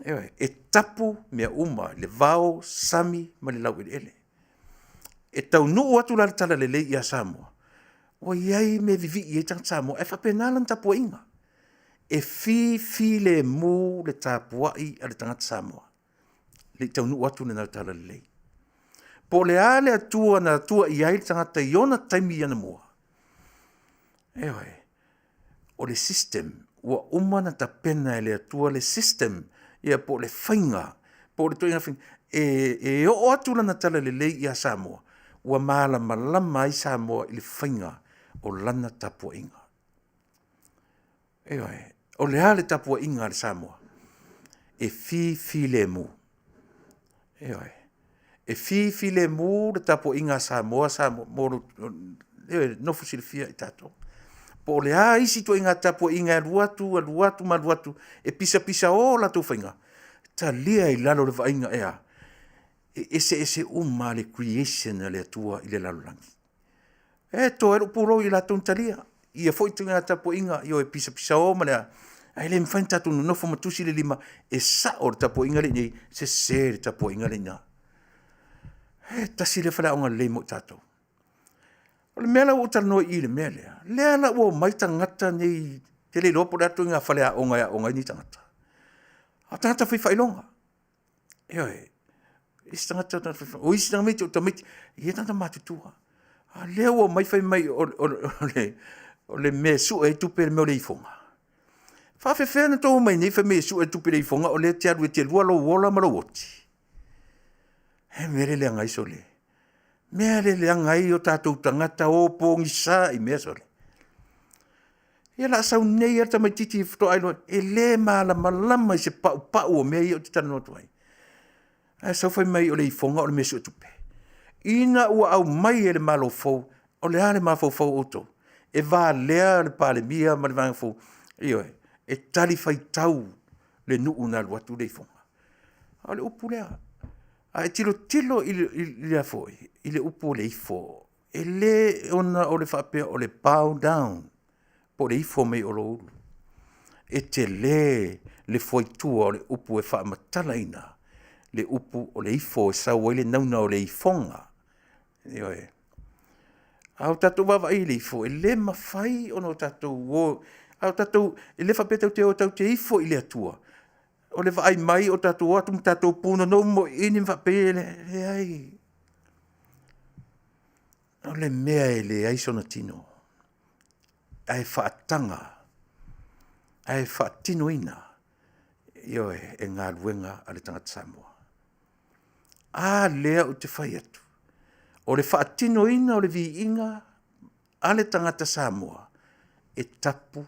ioe. E tapu mea uma, le vao, sami ma le laueleele. E taunuu atu la le talalelei ia Samoa, ua i ai mea e vivii ai tagata Samoa, ae faapena lana tapuaiga. E fifilemu le tapuai a le tagata Samoa, e le i taunuu atu lena talalelei. Po o le a le Atua na atua i ai le tagata i ona taimi anamua, ioe, o le system ua uma ona tapena e le Atua le system, ia po o le faiga, po o le ituaiga faiga e oo atu lana talalelei ia Samoa, ua malamalama ai Samoa i le faiga o lana tapuaiga. Ioe. O le a le tapuaiga a le Samoa? E fifilemu. Ioe. E fifilemu le tapuaiga a Samoa mo le nofo silafia i tatou. Po o le a isi ituaiga tapuaiga e alu atu alu atu ma alu atu e pisapisao latou faiga, talia i lalo o le vaaiga, e a? E eseese uma lava le creation a le Atua i le lalolagi. E to ai lou pulou ia i latou na talia ia foi ituaiga tapuaiga, ioe, pisapisao ma le a, ae le mafai ona tatou nonofo ma tusi le lima e sao le tapuaiga lea e i inei, sese le tapuaiga lea e i ina. E tasi lea faleaoga lelei mo i tatou. O le mea la ua ou talanoa ai i i le mea lea, lea la ua omai tagata nei, ou te le iloa po o le a le ituaiga faleaoga e aooga ai nei tagata, a o tagata fai faailoga. Ioe. O isi tamaiti o tamaiti e i ai tagata matutua, a o lea ua omai fai mai o le mea e sue ai tupe o le mea o le ifoga. E faapefea ona outou omai nei fai mai e sue tupe i le ifoga o lea e te alu e te lua lou ola ma lou oti? A mea e leaga ai sole? Mea lea e leaga ai o tatou tagata, o pogisa i mea sole. Ia o le a sau nei lava le tamaitiiti faatoa iloa e le malamalama i se paupau o mea ia ou te talanoa atu ai, ae sau fai mai o le ifoga o le mea e suetupe. Ina ua aumai e le Malo fou, o le a le mafaufau o outou? E valea le Palemia ma le vaega fou, ioe, e talifuaitau le nuu na alu atu le ifoga. A o le upu lea, a e tilotilo i le upu o le ifo, e le ona o le faapea o le bow down po o le ifo mai o lou ulu. E tele le fuaitua o le upu e faamatalaina le upu o le ifo e sau ai le nauna o le ifoga. Ioe. A tatou vaavaai i le ifo, e le mafai ona tatou o, e le faapea tatou te o tatou te ifo i le Atua, o le vaai mai o tatou o atu ma tatou punonou moniini ma faapea, e leai. O le mea e leai sona tino, ae faataga, ae faatinoina, ioe, e galuega a le tagata Samoa. A lea ou te fai atu, o le faatinoina o le viiga a le tagata Samoa, e tapu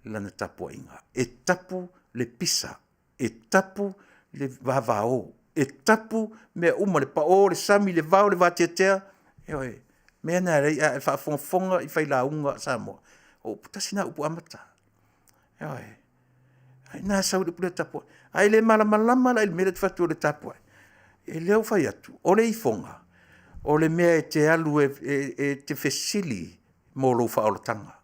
lana tapuaiga, e tapu le pisa, e tapu le vavao, e tapu mea uma, le pao o le sami, le vao, le vateatea, ioe. O le mea lena e ala ai a e faafogafoga i failauga a Samoa, o upu tasi na upu amata, ioe. O i ina e sau ai le upu lea tapuai. A e le malamalama la i le mea lea ou te fai atu ai o le tapuai, o lea ua ou fai atu, o le ifoga, o le mea e te alu e te fesili mo lou faaolataga.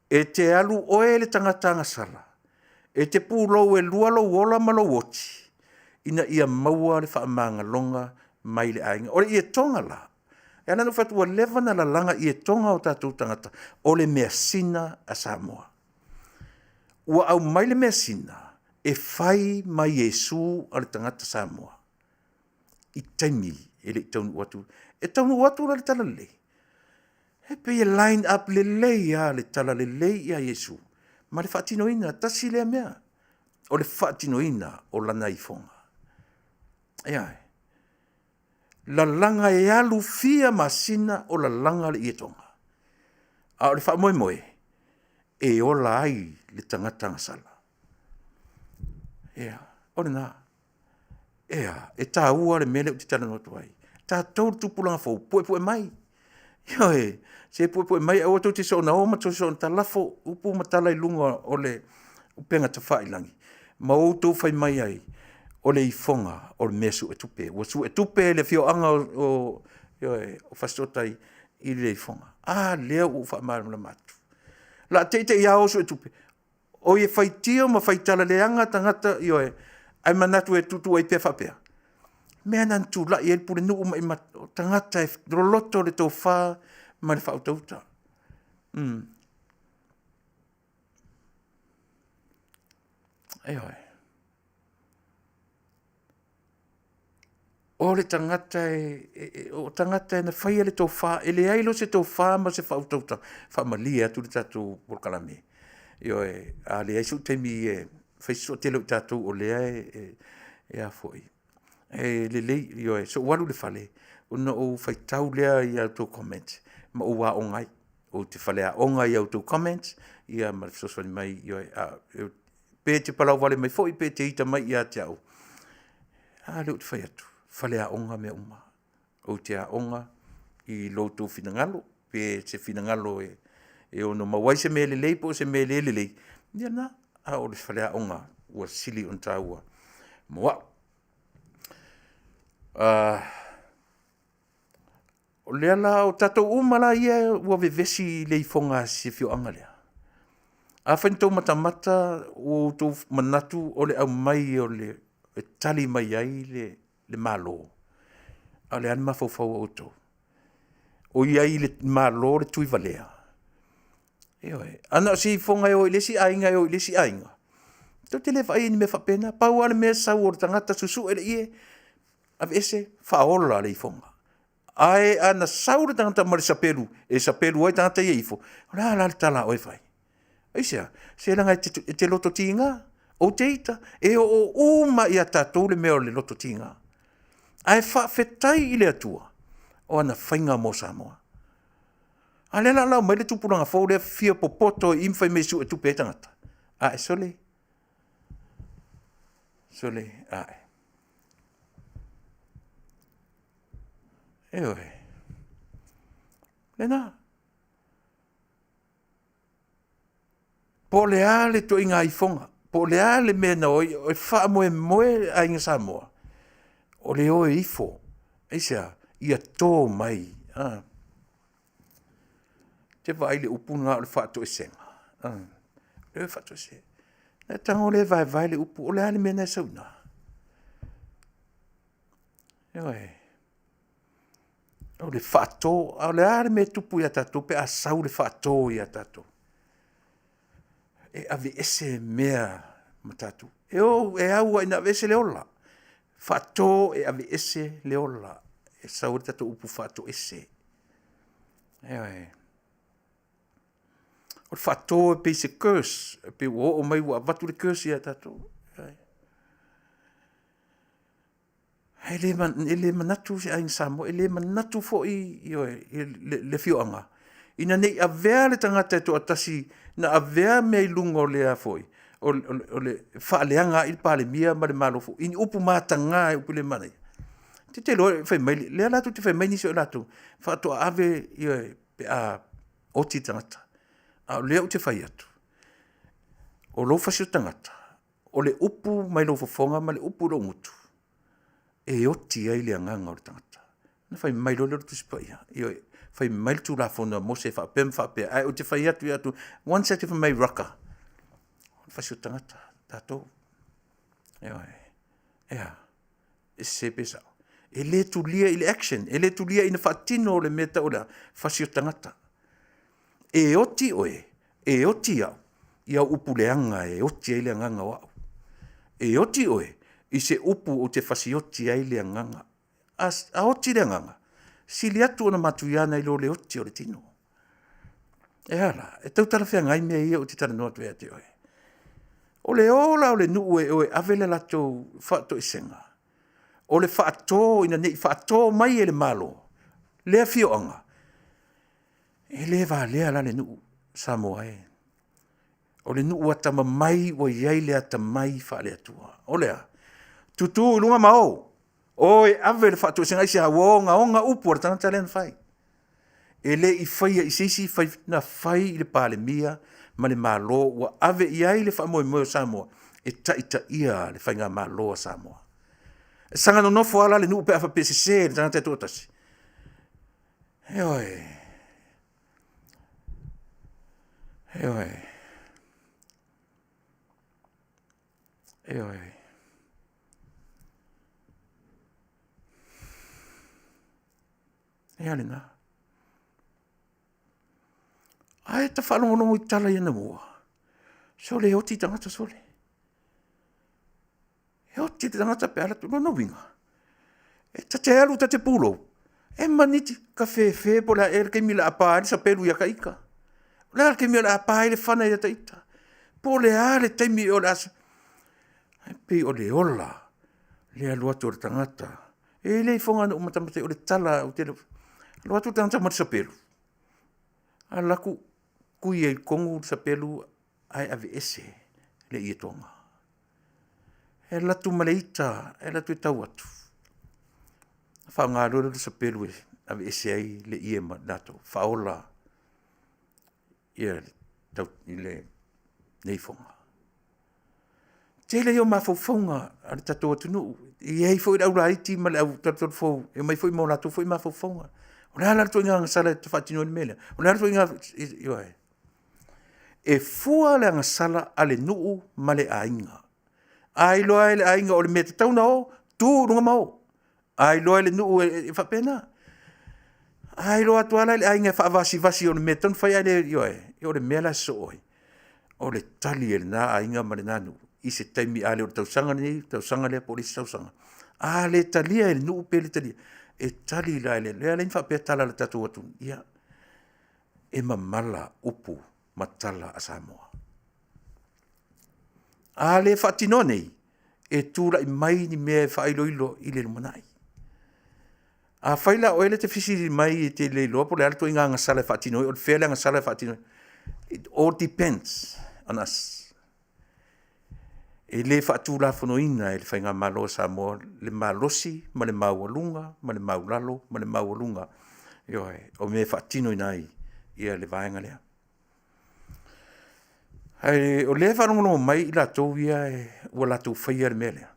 E te alu oe le tagata agasala e te pulou e lua lou ola ma lou oti ina ia maua le faamagaloga mai le aiga. O le ietoga la, e ala ona ou fai atu ua leva ona lalaga ietoga o tatou tagata, o le measina a Samoa. Ua aumai le measina e fai ma Iesu a le tagata Samoa i taimi e le i taunuu atu. E taunuu atu la le talalelei, e pei e line up lelei lava le talalelei ia Iesu ma le faatinoina. Tasi lea mea, o le faatinoina o lana ifoga. Ioe. Lalaga e alu fia masina o lalaga le ietoga, a o le faamoemoe, e ola ai le tagata agasala. Ia, o lena. E a? E taua le mea lea ou te talanoa atu ai, tatou le tupulaga fou, puepue mai, ioe, se puepue mai aua tou te soona o ma toe soona talafo upu ma tala i luga o le upega tafailagi ma outou fai mai ai, o le ifoga o le mea suetupe, ua suetupe e le afioaga o Fasitoouta i le ifoga. A lea ua ou faamalamalama atu. O le a te i te i lava o suetupe, oi e faitio ma faitala leaga tagata, ioe, ae manatu e tuutuu ai pea faapea. O le mea lena na tulai ai le pulenuu ma o tagata e loloto le tofa ma le faautauta. Ioe. O le tagata e, e, e o tagata e na faia le tofa, e leai loa se tofa ma se faautautaga, faamalie atu le tatou polokalame. Ioe, a leai sou taimi e fai se toatele o i tatou o lea e, e, e a foi, e lelei, ioe, so'u alu i le fale ona ou faitau lea i a outou comments ma ou aoga ai. Ou te faleaoga i a outou comments ia ma le fesoasoani mai, ioe, pe e te palauvale mai foi pe e te ita mai ia te au, a lea ou te fai atu, faleaoga mea uma. Ou te aoga i lo outou finagalo, pe se finagalo e ono maua ai se mea lelei po o se mea le lelei, ia lena. A o le faleaoga ua sili ona taua mo au. O lea la, o tatou uma la ia ua vevesi i le ifoga a si afioaga lea, afai na outou matamata ua outou manatu o le aumai e tali mai ai le Malo, a o le a le mafaufau o outou? O i ai i le Malo le Tuivalea? Ioe. A na o se ifoga e o i le isi aiga e o i le isi aiga, tou te le vaaia ni mea faapena. Pau lava le mea sau o le tagata susue le ie, aveese, faaola le ifoga. Ae ana sau le tagata ma le sapelu e sapelu ai tagata ia e ifo, o le a la le tala a oe e fai? Aisea? Se leaga e te loto tiga, ou te ita, e oo uma lava ia tatou le mea o le loto tiga. Ae faafetai i le Atua o ana faiga mo Samoa. A o lea o le a lau mai le tupulaga fou lea e fia popoto i i ma fai mai e suetupe ai tagata. Ae sole, sole, ae. Ioe. O lena. Po o le a le ituaiga ifoga, po o le a le mea na o ai, e faamoemoe le Aiga Samoa, o le o e ifo. Aisea? Ia to mai. Ou te vaai i le upu lena o le faatoesega, ona e tago lea e vaevae le upu, o le a le mea lena e sau i ina? Ioe. O le faato, a o le a le mea e tupu ia tatou pe a sau le faato ia tatou? E aveese mea ma tatou. E au lava ina aveese le ola, faato e aveese le ola, e sau ai le tatou upu faatoese. Ioe. O le faato e pei se curse, e pei ua oo mai ua avatu le curse ia tatou. Ae le manatu se Aiga Samoa, e le manatu foi le afioaga ina ne i avea le tagata e toatasi na avea mea i luga o le a foi, o le faaleaga ai le Palemia ma le Malo foi i ni upu mataga upu le manaia. Ta te iloa fai mai, lea la tou te fai mai nisi o i latou faatoa ave pe a oti le tagata. A o lea ou te fai atu, o lou fasioti tagata, o le upu mai lou fofoga ma le upu i lou gutu, e oti ai le agaga o le tagata. Ona fai mai loa lea o le Tusi Paia, ioe, fai mai le Tulafono a Mose e faapea ma faapea, ae ou te fai atu ia te outou, one second fai mai Raka, o le fasioti tagata tatou. Ioe. E a? E sese pe sao? E le tulia i le action, e le tulia ina faatino le mea e tau o le a? Fasioti tagata. E oti oe, e oti au i au upu leaga e oti ai le agaga o au. E oti oe i se upu ou te fasioti ai le agaga. A oti le agaga, sili atu ona matuia nai lo le oti o le tino. E a la? E tau talafeagai mea ia ou te talanoa atu ai ia te oe. O le o la o le nuu e o e ave le latou faatoesega, o le faato ina ne i faato mai e le Malo le afioaga, e le valea la le nuu Samoa e. O le nuu atamamai ua i ai le atamai faale-Atua. O le a? Tutu i luga ma o, o e ave le faatoesega. Aisea? Ua ogaoga upu a le tagata lea na fai. E le i faia i se isi, na fai i le Palemia ma le Malo ua ave i ai le faamoemoe o Samoa e taitaia le faigamalo a Samoa. E saga nonofo lava la le nuu pe a faapea e sese le tagata e toatasi? Ioe, ioe, ioe. Ia lena. Ae ta faalogologo i tala i anamua, sole e oti tagata sole. E oti le tagata pe a alu atu. Lona uiga, E ta te alu ta te pulou, e maniti, kafefe po o le a ea le taimi o le a pa ai le sapelu ia ta ita. O le a le taimi o le a pa ai le fana ia ta ita. Po o le a le taimi o le a… Ae pei o le ola le alu atu o le tagata. E le ifoga na ou matamata ai, o le tala ou te le o… Alu atu le tagata ma le sapelu, alu atu tui ai i totonu le sapelu ae aveese le ietoga. E alu atu ma le ita, e alu atu e tau atu, ona faaaoga loa lea o le sapelu e aveese ai le ie ma latou, faaola le ifoga. Tele ia o mafaufauga a le tatou atunuu, e i ai foi le aulaiti ma le autalutalufou e omai foi ma o latou foi mafaufauga. O le a la le ituaiga agasala e te faatino ai le mea lea? O le a le ituaiga… Ioe. E fua le agasala a le nuu ma le aiga. A iloa e le aiga o le mea e tatau ona o, tu i luga ma o. A iloa e le nuu e faapena. A iloa atu lava la e le aiga e faavasivasi o le mea e tatau ona fai ae le… ioe, o le mea la e sosoo ai, o le tali a lena aiga ma lena nuu i se taimi, a le o le tausaga lenei, tausaga lea po o le isi tausaga. A le talia e le nuu pe le talia, e tali la e le… lea e ala ai ona faapea tala a le tatou atunuu, ia, e mamala upu ma tala a Samoa. A le faatinoa nei, e tulai mai ni mea e faailoilo i le lumanai. Afai la o oe lea e te fesili mai e te le iloa po o le a le ituaiga agasala e faatino ai, o fea le agasala e faatino ai, it all depends on us. E le faatulafonoina e le faigamalo a Samoa le malosi ma le maualuga ma le maualalo ma le maualuga, ioe, o mea e faatinoina ai le vaega lea. Ae o lea e faalogologo mai i latou ia ua latou faia le mea lea,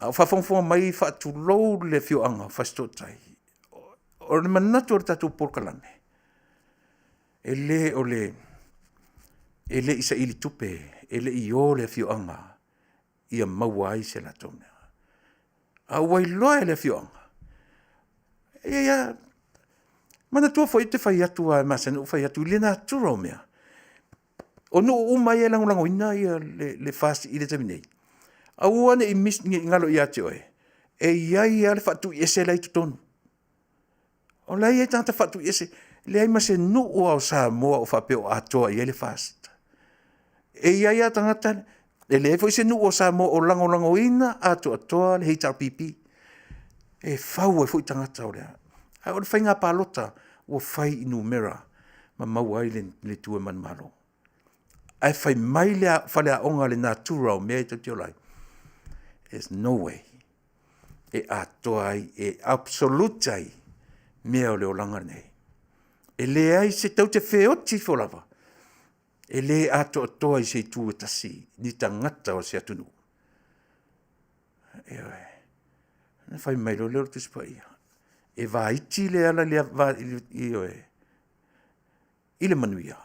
a o faafogafoga mai faatulou le afioaga o Fasitootai. O le manatu o le tatou polokalame, e le i saili tupe, e le i o le afioaga ia maua ai se latou mea. A ua iloa e le afioaga, e i ai lava… Manatua foi ou te fai atu lava e masani ona ou fai atu i le natura o mea, o nuu uma ia e lagolagoina le FAST i le taimi nei, aua ne i galo ia te oe, e i ai lava le faatuiese la e i totonu. O la e i ai tagata faatuiese. E leai ma se nuu lava o Samoa o faapea o atoa i ai le FAST. E i ai lava tagata, e leai foi se nuu o Samoa o lagolagoina atoatoa le HRPP. E fau ai foi tagata o le a… A o le faiga palota ua fai i numera ma maua ai le itu e manumalo. Ae fai mai le faleaoga i le natura o mea tatou te ola ai, there's no way e atoa ai, e absolute ai mea o le olaga lenei. E leai se… tatou te feoti ifo lava, e le atoatoa i se itu e tasi ni tagata o se atunuu. Ioe. Ona fai mai loa lea o le Tusi Paia, e vaiti le ala ioe, i le manuia,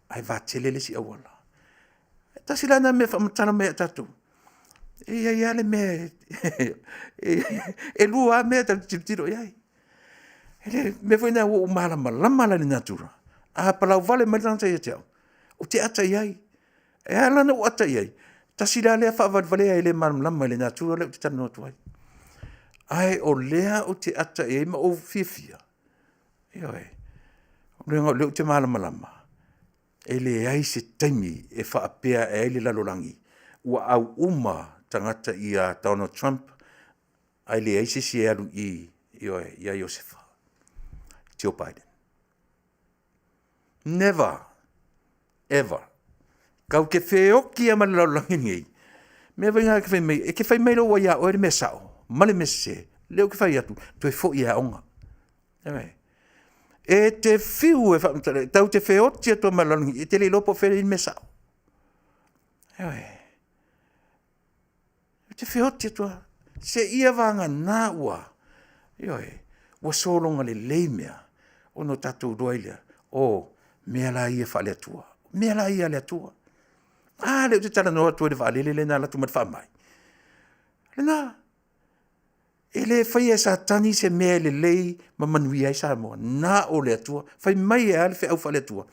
ae vatele le isi auala. E tasi la lena mea e faamatala mai ia i tatou, e i ai lava le mea e… e lua lava mea tatou te tilotilo i ai. O le mea foi lena ua ou malamalama la i le natura, a palauvale mai le tagata ia te au, ou te ata i ai. E ala la ona ou ata i ai, tasi la lea faavalevalea e le malamalama i le natura lea ou te talanoa atu ai. Ae o lea ou te ata i ai ma ou fiafia, ioe, leaga o lea ou te malamalama, e leai se taimi e faapea ae ai le lalolagi ua auuma tagata ia Donald Trump ae leai se isi e alu i i, ioe, ia Iosefa, Joe Biden. Never, ever. Tatou te feoti lava ma le lalolagi lenei. O le mea foi lena e te fai mai ai, e te fai mai loa ua ia oe le mea sao ma le mea sese, lea ou te fai atu, toe foi e aoga. Ioe. E te fiu e faamatala, tatou te feoti atu lava ma le lalolagi, e te le iloa po o fea lea e i ai le mea sao. Ioe. E te feoti atu lava, seia vagana ua, ioe, ua sologa lelei mea ona tatou iloa ai lea, o mea la ia faale-Atua, mea la ia a le Atua. A lea ou te talanoa atu ai i le vaalele lea na alu atu ma le faamai. Lena. E le faia e Satani se mea e lelei ma manuia ai Samoa, na o le Atua. Fai mai e a le feau faale-Atua?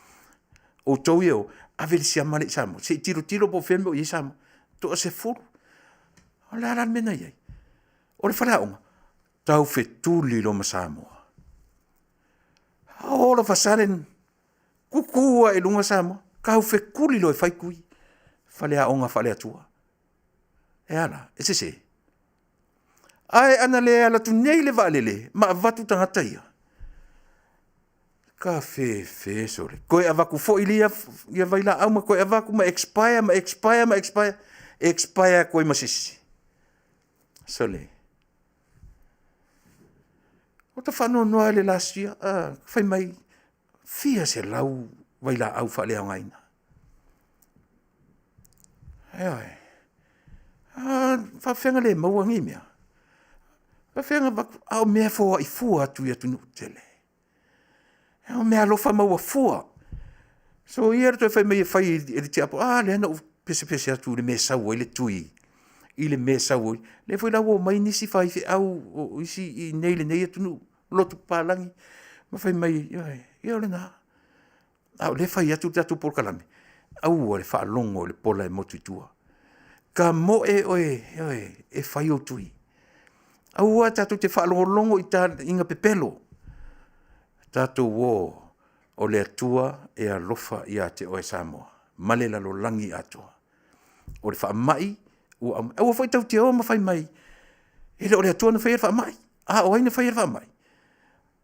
Outou ia e o, ave le siama lea i Samoa se i tilotilo po o fea le mea o i ai Samoa. Toasefulu. O le a la le mea na i ai? O le faleaoga, taufetuli loa ma Samoa. All of a sudden, tutu lava i luga Samoa, taufetuli loa e fai tui, faleaoga faale-Atua. E a la? E sese? Ae ana le alu atu nei le vaalele ma avatu tagata ia, tafefe sole, toe avatu foi ia vailaau ma toe avatu ma expire ma expire ma expire, expire atu ai ma se isi. Sole, ua ta faanoanoa lava i le last year fai mai fia selau vailaau faaleaogaina. Ioe. A faapefea ona le maua nei mea? E faapefea ona avatu, a o mea e foai fua atu i atunuu tetele. O meaalofa maua fua. Soia le toe fai mai e fai e le tiakono, a lea na ou pesepese atu i le mea e sau ai le tui, i le mea e sau ai. Lea foi la ua omai nisi faifeau o isi i inei i lenei atunuu, lotu papalagi ma fai mai, ioe, ia o lena. A o lea e fai atu le tatou polokalame, aua le faalogo i le pola e motu i tua. Tamoe oe, ioe, e fai ou tui. Aua tatou te faalogologo i talaiga pepelo, tatou o, o le Atua e alofa ia te oe Samoa ma le lalolagi atoa. O le faamai ua aumai, aua foi tou te o ma fai mai e le o le Atua na faia le faamai. A o ai na faia le faamai?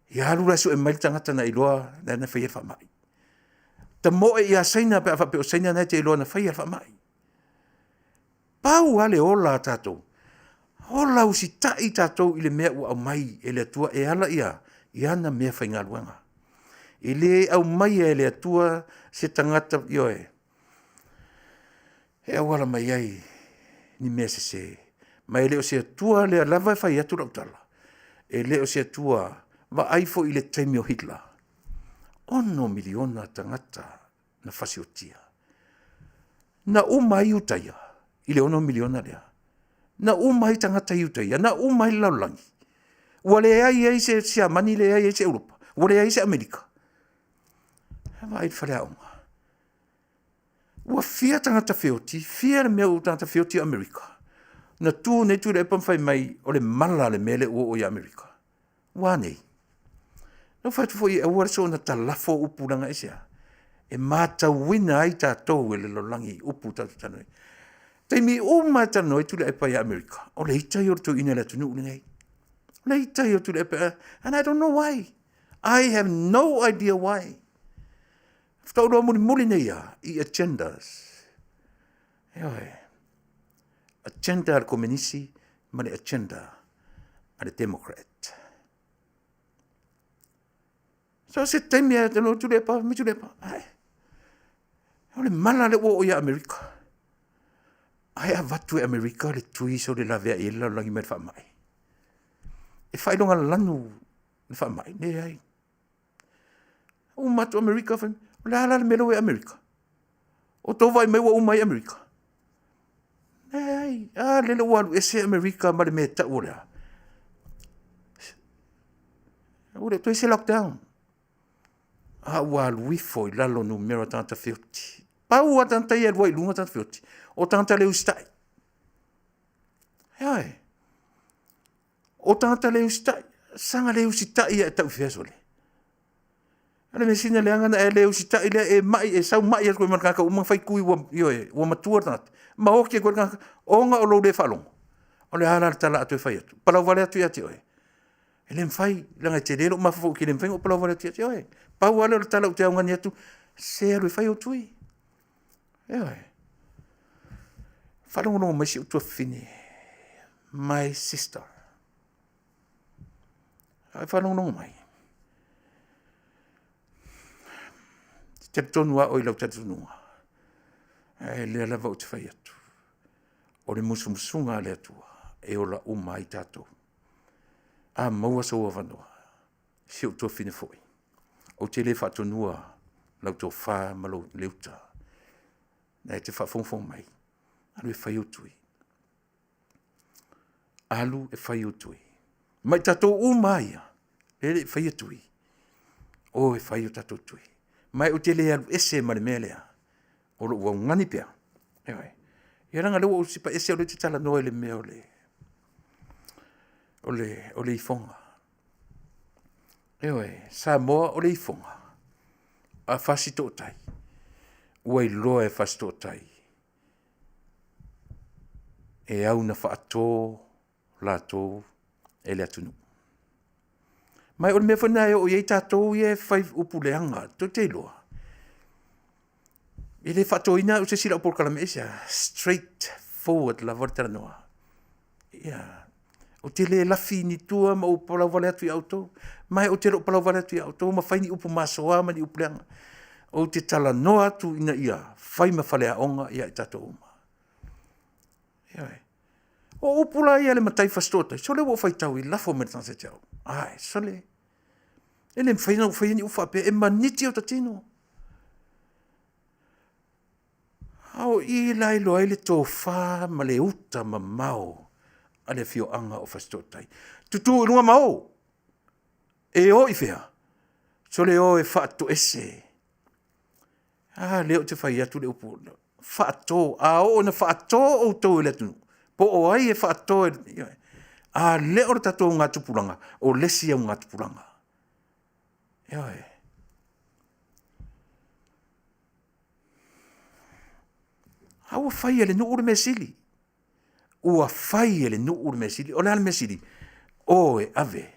Ia alu la e sue mai le tagata na iloa lana faia le faamai. Tamoe ia Saina pe a faapea o Saina na e te iloa na faia le faamai. Pau lava le ola a tatou, ola usitai tatou i le mea ua aumai e le Atua e ala i a? I ana meafaigaluega. E le aumaia e le Atua se tagata, ioe, e auala mai ai ni mea sese. Ma e le o se Atua, o lea lava e fai atu lau tala, e le o se Atua, vaai foi i le taimi o Hitler, 6 miliona tagata na fasioti. Na uma ai Iutaia i le 6 miliona lea? Na uma ai tagata Iutaia? Na uma ai le lalolagi? Ua leai ai se Siamani, leai ai se Europa, ua leai ai se Amerika? Vaai i le faleaoga. Ua fia tagata feoti, fia le mea o tagata feoti o Amerika? Na tu nei Tuilaepa ma fai mai o le mala le mea lea ua oo ia Amerika. Ua a nei? Na ou fai atu foi e aua le soona talafo upu leaga aisea? E matauina ai tatou e le lalolagi i upu tatou te talanoa ai. O taimi uma lava e talanoa ai Tuilaepa ia Amerika, o le ita ia o le toeaina i le atunuu lenei. O le ita ia o Tuilaepa, and I don't know why. I have no idea why. Faatoa ou iloa mulimuli nei lava i agendas. Ioe. Agenda a le Komenisi ma le agenda a le Democrat. So o se taimi e talanoa Tuilaepa, fai mai Tuilaepa, ae, o le mala lea ua oo ia Amerika. Ae avatu e Amerika le tui sole laveai ai le lalolagi mai le faamai. E faailogalanu le faamai? Leai. Uma atu Amerika, fai mai, o le a la le mea lea ua i Amerika? O tou vaai mai ua uma ai Amerika? Leai. A lele ua alu ese Amerika ma le mea e tau o le a? Ua le toe i ai se lockdown. A ua alu ifo i lalo numera o tagata feoti. Pau lava tagata ia e alu ai i luga tagata feoti, o tagata le usitai. Ioe. O tagata le usitai, saga le usitai lava e tau i fea sole. O le measili ona leaga ona e le usitai lea, e mai, e sau mai atu ai ma le tagata ua uma ona fai tui ua, ioe, ua matua le tagata, ma oti atu ai le tagata ona o lou le faalogo. O le a la le tala a toe fai atu? Palau vale atu ia te oe? E le mafai, leaga e tele lou mafaufau ou te le mafai ona ou palau vale atu ia te oe. Pau lava lea o le tala ou te augani atu, se alu e fai ou tui. Ioe. Faalogologo mai si ou tuafafine, my sister. A e faalogologo mai, e te talitonu lava oe i lau talitonuga, ae o lea lava ou te fai atu, o le musumusuga a le Atua, e ola uma ai tatou. A maua sou avanoa, si ou tuafafine foi, ou te le faatonua lau tofa ma le uta, o lena e te faafogafoga mai, alu e fai ou tui, alu e fai ou tui. Ma i tatou uma lava ia e le i faia tui, o e fai o tatou tui. Ma ou te le alu ese ma le mea lea, o lou augani pea, ioe. Ia leaga o lea ua ou sipa ese o lea ou te talanoa i le mea o le O le, o le ifoga. Ioe, Samoa o le ifoga a Fasitootai, ua iloa e Fasitootai e au na faato latou e le atunuu. Ma o le mea foi lena e oo i ai tatou ia e fai upu leaga, tou te iloa, e le faatoina au e se isi i lau polokalame. Aisea? Straight forward lava le talanoa. Ia, ou te le lafi i ni tua ma ou palauvale atu ia outou. Ma ou te le o palauvale atu ia outou ma fai ni upu masoa ma ni upu leaga. Ou te talanoa atu ina ia fai ma faleaoga ia i tatou uma. Ioe. O upu la ia a le matai Fasitoo-tai, sole ua ou faitau e lafo mai i le tagata ia te au. Ae, sole, e le mafai ona ou faia ni upu faapea, e maniti ota tino. A o i la e iloa ai le tofa ma le uta mamao a le afioaga o Fasitoo-tai. Tutu i luga ma o, e o i fea? Sole o e faatoese. A lea ou te fai atu le upu, faato, a oo ina faato outou e le atunuu, po o ai e faato, ioe, a le o le tatou augatupulaga, o le isi augatupulaga. Ioe. A ua fai e le nuu le mea sili, ua fai e le nuu le mea sili. O le a le mea sili? O e ave,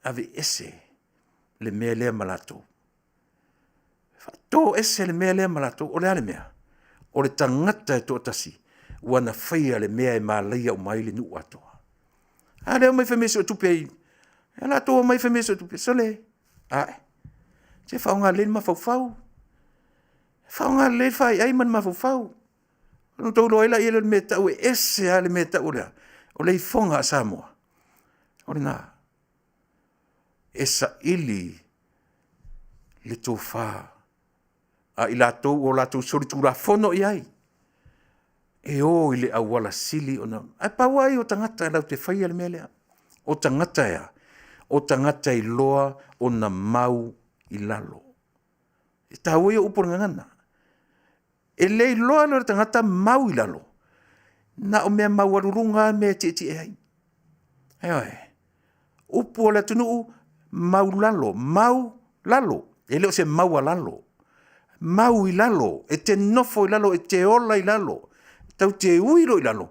aveese le mea lea ma latou. Faatoese le mea lea ma latou. O le a le mea? O le tagata e toatasi ua na faia le mea e malaia uma ai le nuu atoa. A lea e omai fai suetupe ai, o latou omai fai mai e suetupe, sole, ae, se faaaoga lelei le mafaufau, faaaoga lelei le faiai ma le mafaufau, ona outou iloa ai lea o le mea e tau e ese lava le mea e tau o le a? O le ifoga a Samoa, o lena. E saili le tofa a i latou ua latou solitulafono i ai e o i le auala sili ona… Ae pau lava ia o tagata latou te faia le mea lea. O tagata e a? O tagata e iloa ona mau i lalo. E taua ia o upu a le Gagana. E le iloa e le tagata mau i lalo, na o mea maualuluga lava mea e tietie ai. Ioe. Upu a le atunuu, maulalo, mau lalo, e le o se maualalo. Mau i lalo, e te nofo i lalo, e te ola i lalo, tatou te ui loa i lalo,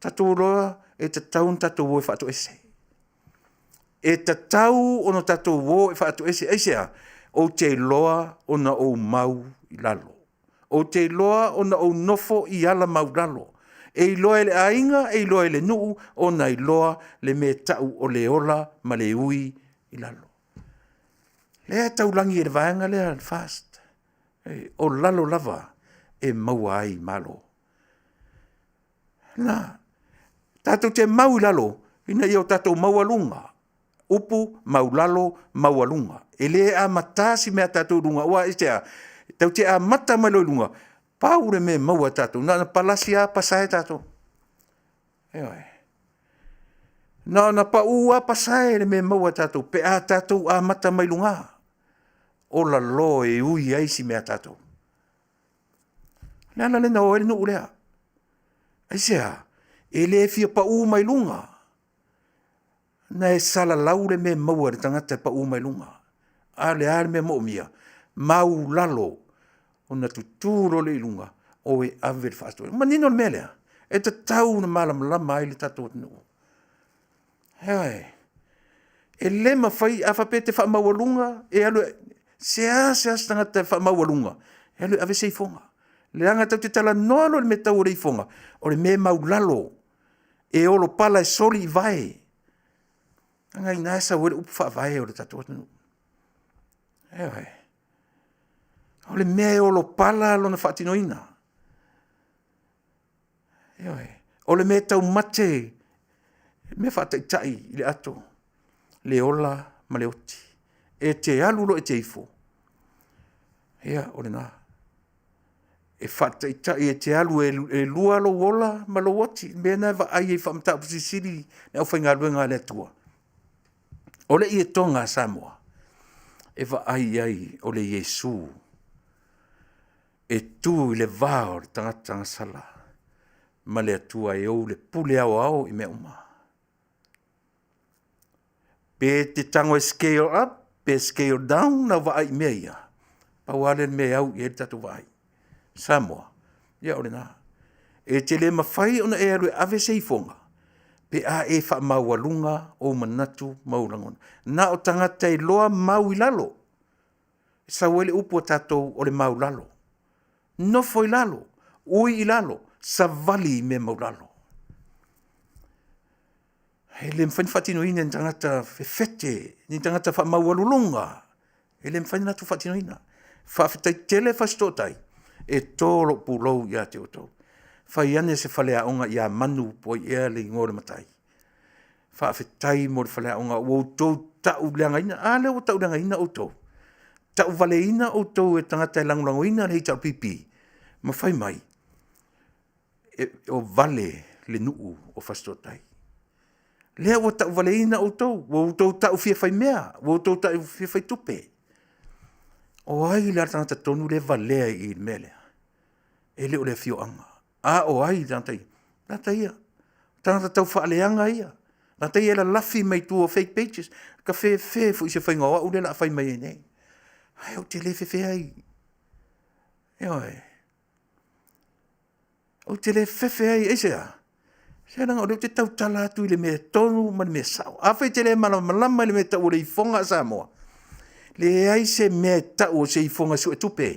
tatou iloa e tatau ona tatou o e faatoese. E tatau ona tatou o e faatoese. Aisea? Ou te iloa ona ou mau i lalo. Ou te iloa ona ou nofo i ala maulalo. E iloa e le aiga, e iloa e le nuu ona iloa le mea e tau o le ola ma le ui i lalo. O lea e taulagi e le vaega lea o le FAST, o lalo lava e maua ai malo. Na. Tatou te mau i lalo ina ia tatou maua luga. Upu maulalo, maualuga. E le amata se mea a tatou i luga, aua aisea? Tatou te amata mai loa i luga, pau le mea e maua e tatou, na ona palasi lava pasae tatou. Ioe. Na ona pau lava pasae le mea e maua e tatou pe a tatou amata mai luga. Ola loa e ui ai si mea a tatou. O le ala lea na o ai le nuu lea. Aisea? E le fia pau mai luga, ona e salalau le mea e maua e le tagata e pau mai luga. A o le a le mea e moomia? Maualalo ona tutu loa lea i luga, o e ave le faasoa. Ua manino le mea lea? E tatau ona malamalama ai le tatou atunuu. Ioe. E le mafai, a faapea e te faamaualuga e alu e… seasea se tagata e faamaualuga e alu e ave se ifoga, leaga tatou te talanoa loa i le mea tau o le ifoga, o le mea e maulalo, e olopala e soli i vae, leaga o i ina e sau ai le upu faavae o le tatou atunuu. Ioe. O le mea e olopala lona faatinoina. Ioe. O le mea e taumate, le mea faataitai i le ato, le ola ma le oti. E te alu loa e te ifo, ia o lena. E faataitai e te alu e lua lou ola ma lou oti, le mea lena e vaai ai i faamataupu silisili le aufaigaluega a le Atua. O le ietoga a Samoa, e vaai i ai o le Iesu e tu i le va o le tagata gasala ma le Atua e ou le pule aoao i mea uma. Pe e te tago e scale up pe scale down lau vaai i mea ia, pau lava lea o le mea e au i ai le tatou vaai. Samoa, ia o lena. E te le mafai ona e alu e ave se ifoga pe a e faamaualuga ou manatu ma ou lagona. Na o tagata e iloa mau i lalo, e sau ai le upu a tatou o le maulalo, nofo i lalo, ui i lalo, savali i mea maulalo. E le mafai ona faatinoina e ni tagata fefete, ni tagata faamaualuluga, e le mafai ona latou faatinoina. Faafetai tele Fasitoouta, e to lou pulou ia te outou. Fai ane se faleaoga ia Manu po o ai ea le igoa o le matai. Faafetai mo le faleaoga ua outou tauleagaina. A lea ua tauleagaina outou, tauvaleina outou e tagata e lagolagoina le HRPP ma fai mai o vale le nuu o Fasitootai. Lea ua tauvaleina outou, ua outou tau fia faimea, ua outou tau fia faitupe. O ai la le tagata tonu lea e valea i le mea lea? E le o le afioaga. A o ai le tagata ia? O tagata ia, o tagata taufaaleaga ia, tagata ia e lalafi mai tua o fake pages. Ta fefe foi i se faiga o au lea o le a fai mai ai nei, ae ou te le fefe ai, ioe. Ou te le fefe ai, aisea? Se leaga o lea ou te tautala atu i le mea tonu ma le mea sao. Afai e te le malamalama i le mea e tau o le ifoga a Samoa, leai se mea e tau o se ifoga e suetupe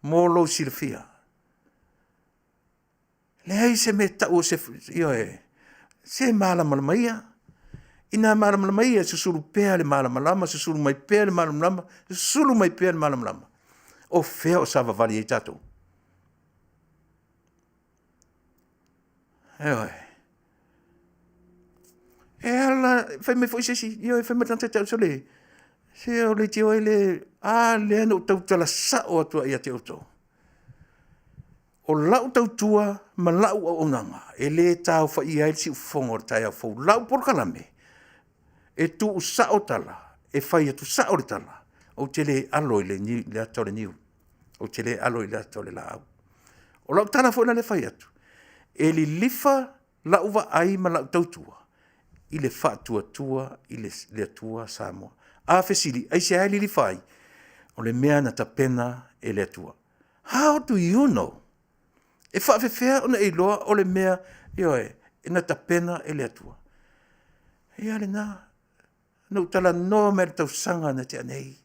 mo lou silafia. Leai se mea e tau o se, ioe, se malamalama ia. Ina malamalama ia, susulu pea le malamalama, susulu mai pea le malamalama, susulu mai pea le malamalama. O fea o savavali ai tatou? Ioe. E ala, fai mai foi se isi, ioe fai mai le tagata ia te au, sole, se o leitioa e le… A lea na ou tautala sao atu ai ia te outou. O lau tautua ma lau auaunaga, e le taaofai ai le siufofoga o le taeao fou. O lau polokalame, e tuusao tala, e fai atu sao le tala, ou te le alo i le ata o le niu, ou te le alo i le ata o le laau. O lau tala foi la lea e fai atu, e lilifa lau vaai ma lau tautua i le Faatuatua i le Atua Samoa. A fesili, aisea e lilifa ai? O le mea na tapena e le Atua. How do you know? E faapefea ona e iloa o le mea, ioe, na tapena e le Atua? Ia lena, na ou talanoa mai lava i le tausaga na tea nei,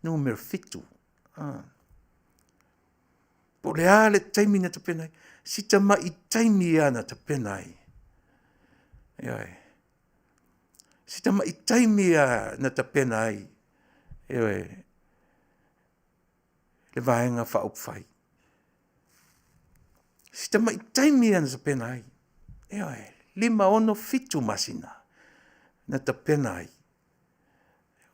numera 7. Po o le a le taimi na tapena ai? Si tamai taimi lava na tapena ai, ioe. Si tamai taimi lava na tapena ai, ioe, le Vaega Faaupufai. Si tamai taimi lava na tapena ai, ioe, 5, 6, 7 masina na tapena ai.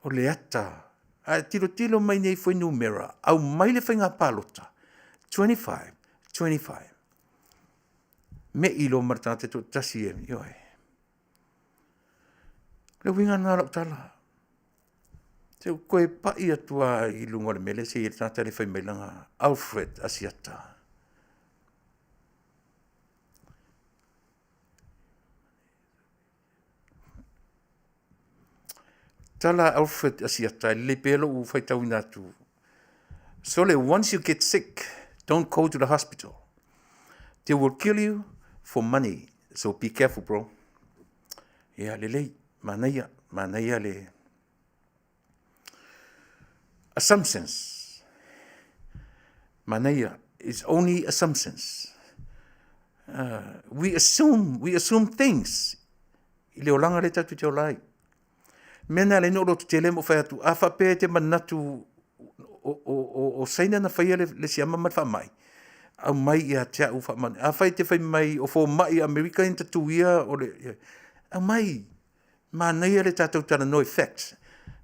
O le ata, a e tilotilo mai nei fuainumera aumai le faiga palota, 25, 25, mei loa ma le tagata e toatasi, ioe. O le uiga lena o lau tala, se i ou toe pai atu lava i luga o le mea lea se i i ai le tagata lea e fai mai lana Alfred Asiata. Tala a Alfred Asiata, e lelei pea lou faitauina atu. Sole, once you get sick, don't go to the hospital. They will kill you for money. So be careful, bro. Ia lelei, manaia, manaia le assumptions. Manaia, it's only assumptions. We assume, we assume things i le olaga lea tatou te ola ai. Mea na e ala ai ona ou lototele ma ou fai atu, a faapea e te manatu o Saina na faia le siama ma le faamai, aumai ia te au faamaoniga. Afai e te fai mai o fomai Amerika ia na tatuia, aumai. Manaia le tatou talanoa i facts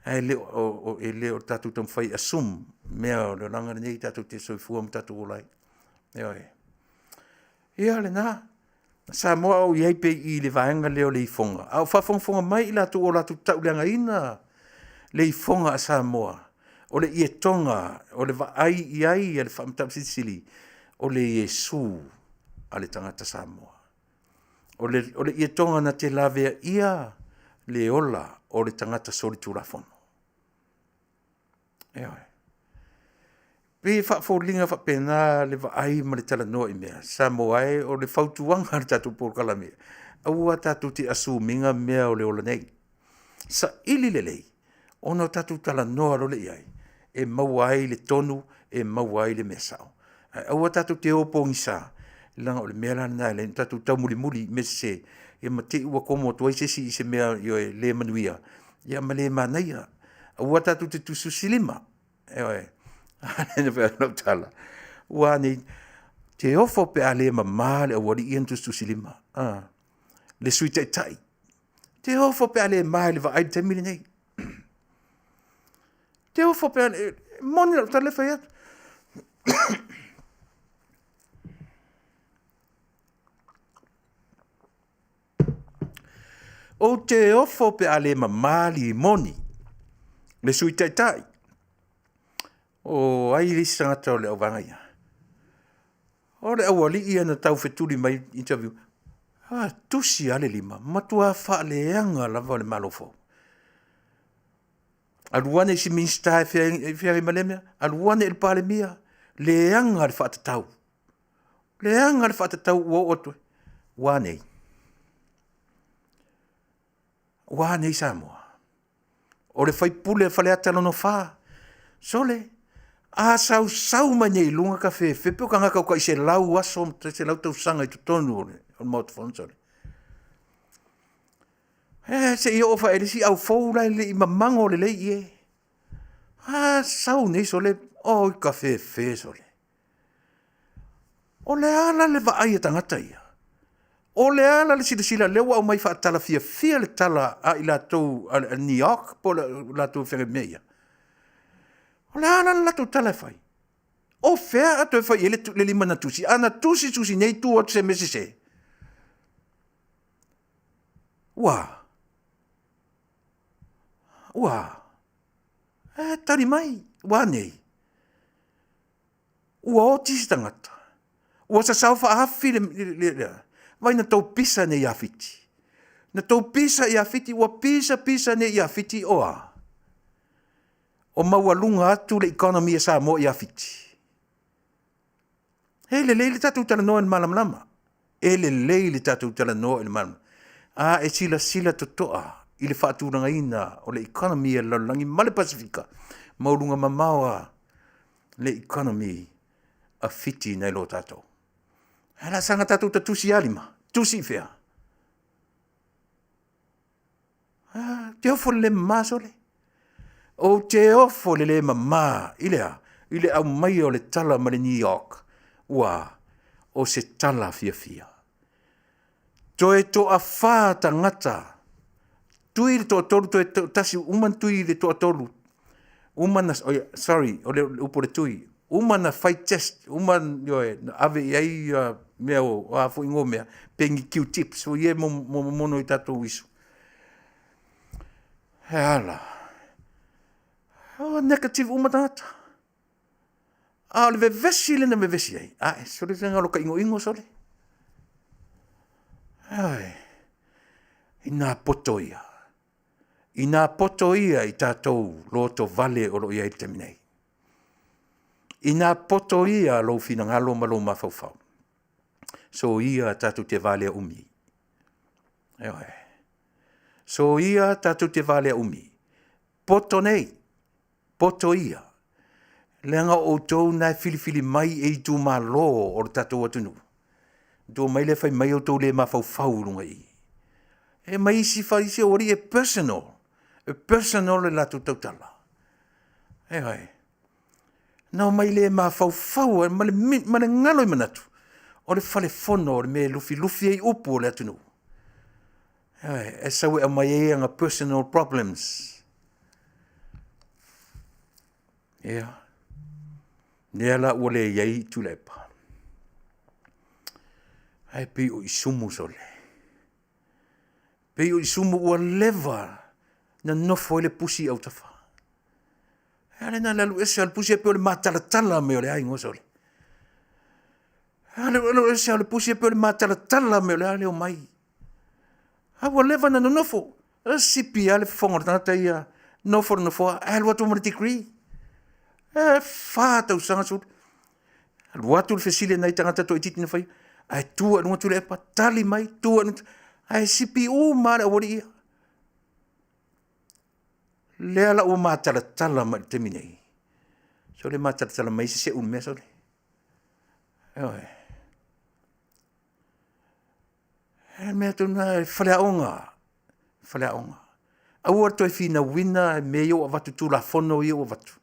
ae le o le tatou taumafai e assume mea o le olaga lenei tatou te soifua ma tatou ola ai. Ioe. Ia o lena. Samoa a o ou i ai pea i i le vaega lea o le ifoga, a o faafogafoga mai i latou ua latou tauleagaina le ifoga a Samoa, o le ietoga, o le vaai i ai a le Faamasino Silisili, o le Iesu a le tagata Samoa. O le ietoga na te laveaia le ola o o le tagata solitulafono. Ioe. Pei e faafoliga faapena le vaai ma le talanoa i mea Samoa e, o le fautuaga a le tatou polokalame, aua tatou te assume ina mea o le ola nei. Saili lelei ona o tatou talanoa loa lea i ai, e maua ai le tonu, e maua ai le mea sao. Ae aua tatou te o pogisa, leaga o le mea la lena e ala ai ona tatou taumulimuli i mea sese, ia ma te i ua tomo atu ai se isi i se mea ioe le manuia, ia ma le manaia. Aua tatou te tusitusilima, ioe. A lea na fai atu lau tala, ua a nei? Ou te ofo pe a le mama le aualii ia na tusitusilima, le Sui Taitai. Ou te ofo pe a le ma i le vaai i le taimi lenei. Ou te ofo pe a… e moni lau tala lea e fai atu. Ou te ofo pe a le mama limoni le Sui Taitai, o ai le isi tagata o le auvaega ia? O le aualii ia na taufetuli mai interview, a tusi lava le lima, matua faaleaga lava le Malo fou. Alu ane i si Minisita e feagai ma lea mea, alu ane i le Palemia, leaga le faatatau, leaga le faatatau ua oo atu ai. Ua a nei? Ua a nei Samoa? O le sui usufono o Faleata 4, sole, a sausau mai nei i luga tafefe pei o tagata ua tai 100 aso ma tai 100 tausaga i totonu o le Maota Fono, sole. E, se i oo i le isi au fou la e le i mamago lelei i e. A sau nei sole, oi tafefe sole. O le a la le vaai a tagata ia? O le a la le silasila lea ua aumai faatala fiafia le tala a i latou a le NEOC po o latou e feagai ma mea ia? O le a la le latou tala e fai? O fea a toe fai i ai le lima na tusi? A na tusi tusi nei tuu atu i se mea sese? Ua a? Ua a? E tali mai, ua a nei? Ua oti se tagata? Ua sasao faaafi le a? Vaai na outou pisa nei ia Fiti. Na outou pisa ia Fiti, ua pisa pisa nei ia Fiti o a? O maualuga atu le economy a Samoa ia Fiti? E lelei le tatou talanoa i le malamalama. E lelei le tatou talanoa i le malamalama. A e silasila totoa i le faatulagaina o le economy a le lalolagi ma le Pasefika, maualuga mamao lava le economy a Fiti nai lo tatou. Ae o le a saga tatou tatusi lava lima? Tusi i fea? Ou te ofo i le le mama sole. Ou te ofo i le le mama i le a? I le aumaia o le tala mai le NEOC, ua a? O se tala fiafia. Toe toafa tagata, tui le toatolu toe toatasi, uma ona tui le toatolu, uma ona, sorry o le upu o le tui, uma ona fai test, uma ona ave i ai mea o a foi mea, pe ni q-tips foi ia e momono i tatou uisu. Ae a la? Ua negative uma tagata. A o le vevesi lea na vevesi ai, ae sole se galo inoino sole. Ioe. Inā poto ia, inā poto ia i tatou lotovale o lo o i ai i le taimi nei. Inā poto ia lou finagalo ma lou mafaufau, soia tatou te valea umi. Ioe. Soia tatou te valea umi. Poto nei, poto ia, leaga o outou na e filifili mai e itumalo o le tatou atunuu. Outou omai lea fai mai outou le mafaufau i luga i i. E mai isi fai isi aualii e personal, e personal le latou tautala. Ioe. Na omai le mafaufau lava ma le galo i manatu, o le fale fono o le mea e lufilufi ai upu o le atunuu. Ioe. E sau e aumai ai ana personal problems. Ia, lea la ua leai Tuilaepa, ae pei o isumu sole, pei o isumu ua leva na nofo ai le pusi i autafa. A lea na o le alu ese lava o le pusi ae pei o le matalatala mai o le a igoa sole? Alu ese lava o le pusi ae pei o le matalatala mai o le a le omai. A ua leva ona nonofo. E sipi lava le fofoga o le tagata ia, nofo i le nofoa ae alu atu ma le degree. E 4 tausaga alu atu le fesili a nai tagata toaitiiti na faia, ae tu lava i luga Tuilaepa, tali mai, tu lava i luga, ae sipi uma lava le aualii ia. Lea la ua matalatala mai i le taimi nei, sole matalatala mai ai se seu i le mea sole. Ioe. O le mea tonu lava e faleaoga, faleaoga. Aua le toe finauina mea ia ua avatu Tulafono ia ua avatu,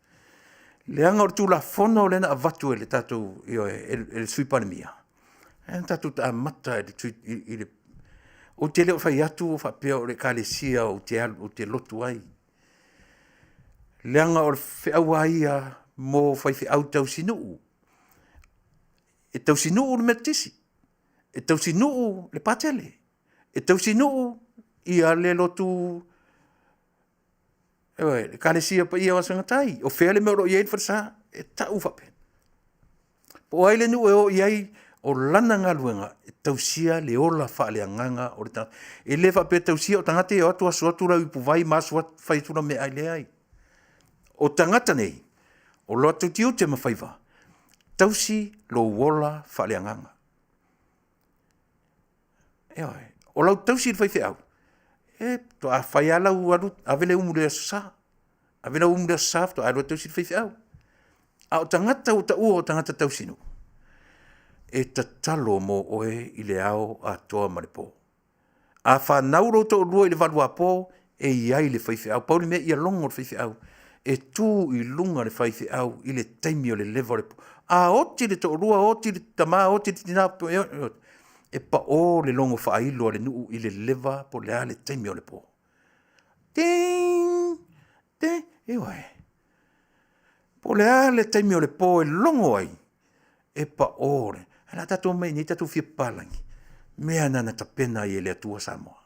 leaga o le Tulafono lea na avatu e le tatou, ioe, e le Sui Palemia, lea na tatou amata i le… Ou te le o fai atu o faapea o le Ekalesia ou te lotu ai, leaga o le feau lava ia mo faifeau tausinuu. E tausinuu le Metotisi, e tausinuu le Patele, e tausinuu le lotu Ekalesia Paia o Aso e Gata ai, o fea le mea o lo o i ai le falesa, e tau faapea. Po o ai le nuu e o i ai, o lana galuega e tausia le ola faaleagaga o le tagata. E le faapea e tausia o tagata ia e o atu asu atu lau ipuvai ma asu atu fai atu lau meaai, leai. O tagata nei, o latou tiute ma faiva, tausi lou ola faaleagaga. Ioe. O lau tausi i le faifeau, e faatoa fai lava lau alu ave le umu i le aso Sa, ave lau umu i le aso Sa faatoa e alu e tausi le faifeau. A o tagata ua taua o tagata tausinuu, e tatalo mo oe i le ao atoa ma le po. A fanau lou toalua i le valuapo, e i ai le faifeau. Pau le mea ia logo le faifeau e tu i luga le faifeau i le taimi o le leva o le po. A oti le toalua, oti le tama oti le tina, e pao le logo faailo a le nuu i le leva po o le a le taimi o le po. Ding ding, ioe. Po o le a le taimi o le po e logo ai, e pao. Ae o le a tatou omai i inei tatou fia papalagi? Mea na na tapena ai e le Atua Samoa.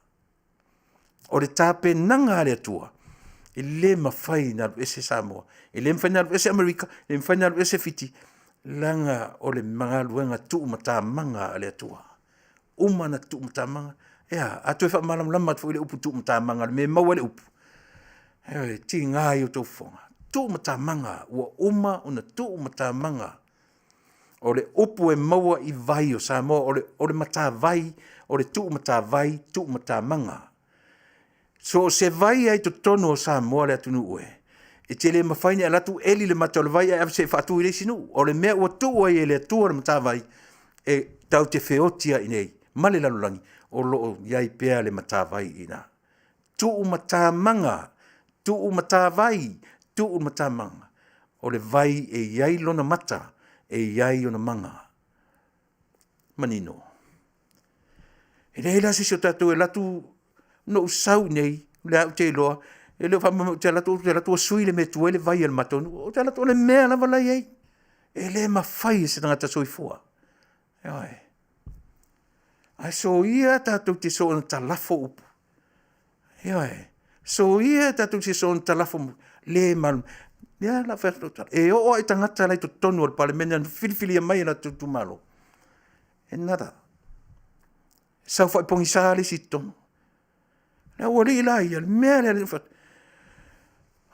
O le tapenaga a le Atua, e le mafai ona alu ese Samoa, e le mafai ona alu ese Amerika, e le mafai ona alu ese Fiti, leaga o le galuega tuumatamaga a le Atua. Uma ona tuumatamaga, e a? A toe faamalamalama atu foi le upu tuumatamaga i le mea e maua ai le upu? Ioe, e tiga i outou fofoga, tuumatamaga, ua uma ona tuumatamaga. O le upu e maua i vai o Samoa, o le matavai, o le tuumatavai, tuumatamaga. So o se vai lava i totonu o Samoa le atunuu e, e te le mafai ona e alu atu eli le mata o le vai ae ave se i faatu i le isi nuu. O le mea ua tuu ai e le Atua le matavai, e tatou te feoti ai i inei ma le lalolagi, o lo o i ai pea le matavai i ina. Tuumatamaga, tuumatavai, tuumatamaga. O le vai e i ai lona mata, e i ai ona maga. Manino. E leai la se isi o tatou e alu atu, na ou sau i inei, o lea lava ou te iloa, e le o faapea mai ou te alu atu ua sui le mea e tu ai le vai a le matou nuu. Ou te alu atu o le mea lava la e i ai. E le mafai e se tagata soifua, ioe. Ae soia tatou te soona talafo upu, ioe, soia tatou te soona talafo le malamalama. Lea la a fai atu lau tala, e oo lava i tagata la e i totonu o le Palemene na filifilia mai e latou itumalo, e nada. E saofai pogisa le isi i totonu. Le aualii la ia, le mea lea na fai atu,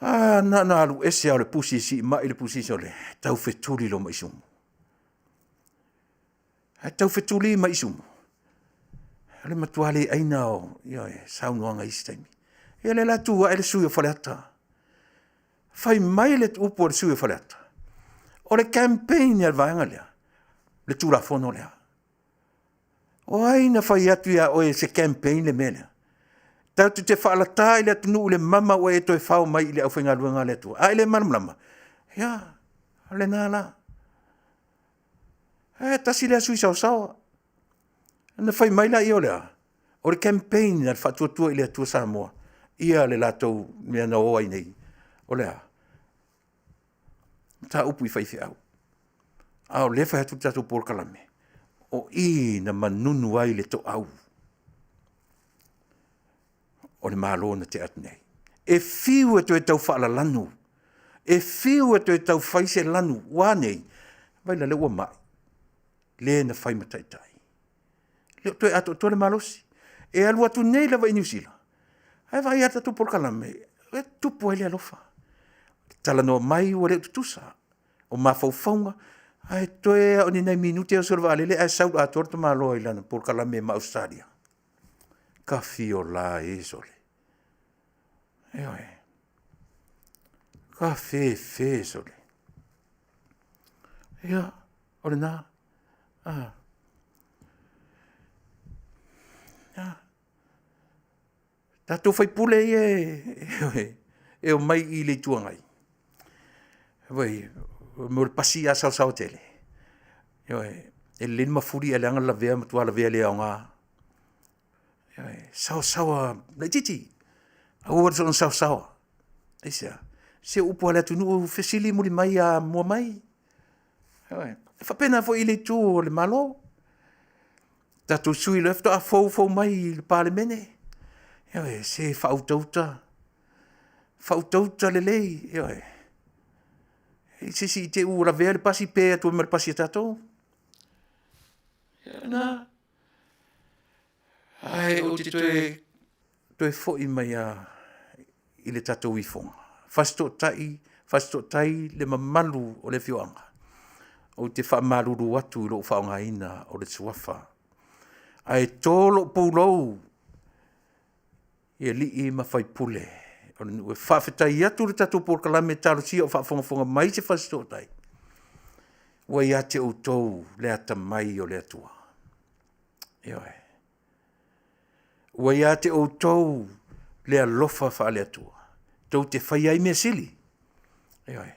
a na ona alu ese lava o le pusi e siimai le pusi, sole, e taufetuli loa ma isumu. Ae taufetuli ma isumu, o le matua le aina lava o saunoaga i isi taimi. Ia lea la e tu ae le sui usufono o Faleata, fai mai le upu a le sui usufono o Faleata, o le campaign a le Vaega lea, le Tulafono lea. O ai na fai atu ia oe o se campaign le mea lea? Tatou te faalata i le atunuu i le mama ua e toe fao mai i le aufaigaluega a le Atua, a e le malamalama, ia, o lena la. Ae tasi lea sui usufono saosaoa, ona fai mai lea o le a? O le campaign a le Faatuatua i le Atua Samoa ia le latou mea na o ai nei. O le a? Mataupu i faifeau. A o lea e fai atu le tatou polokalame, o i na manunu ai le toau o le Malo na tea atu nei. E fiu e toe tau faalalanu, e fiu e toe tau fai se lanu, ua a nei? Vaai la o lea ua mai le na fai ma taitai, e le o toe atoatoa le malosi. E alu atu nei lava i Niu Sila, Ae vaai lava i le tatou polokalame, e tupu ai le alofa. Talanoa mai ua le o tutusa o mafaufauga, ae toe lava o ni nai minute oso i le vaalele ae sau i le atoa le tamaloa i lana polokalame ma Ausetalia. Tafiola e sole, ioe, tafefe sole. Ia, o lena. Tatou sui usufono ia e omai i le Itu Agai, mo le pasi a saosaoa tele, ioe, e lelei le mafuli ae leaga le lavea matua lavea le aoga. Ioe, saosaoa laitiiti, aua le soona saosaoa. Aisea? Se o upu a le atunuu e fesili mulimai a mua mai. Ioe. E faapena foi i le itu o le Malo, tatou sui usufono o lea faatoa foufou mai i le Palemene, ioe, se faautauta, faautauta lelei, ioe. I te i ua lavea le pasi pe atu ai ma le pasi a tatou. Ia o lena. Ae ou te toe foi mai lava i le tatou ifoga, Fasitootai, Fasitootai le mamalu o le afioaga, ou te faamalulu atu i lou faaaogaina o le Suafa, ae to lou pulou i alii ma faipule o le nuu. E faafetai atu i le tatou polokalame, talosia o faafogafoga mai se Fasitootai, ua ia te outou le atamai o le Atua, ioe. Ua ia te outou le alofa faale-Atua tou te faia ai mea sili, ioe.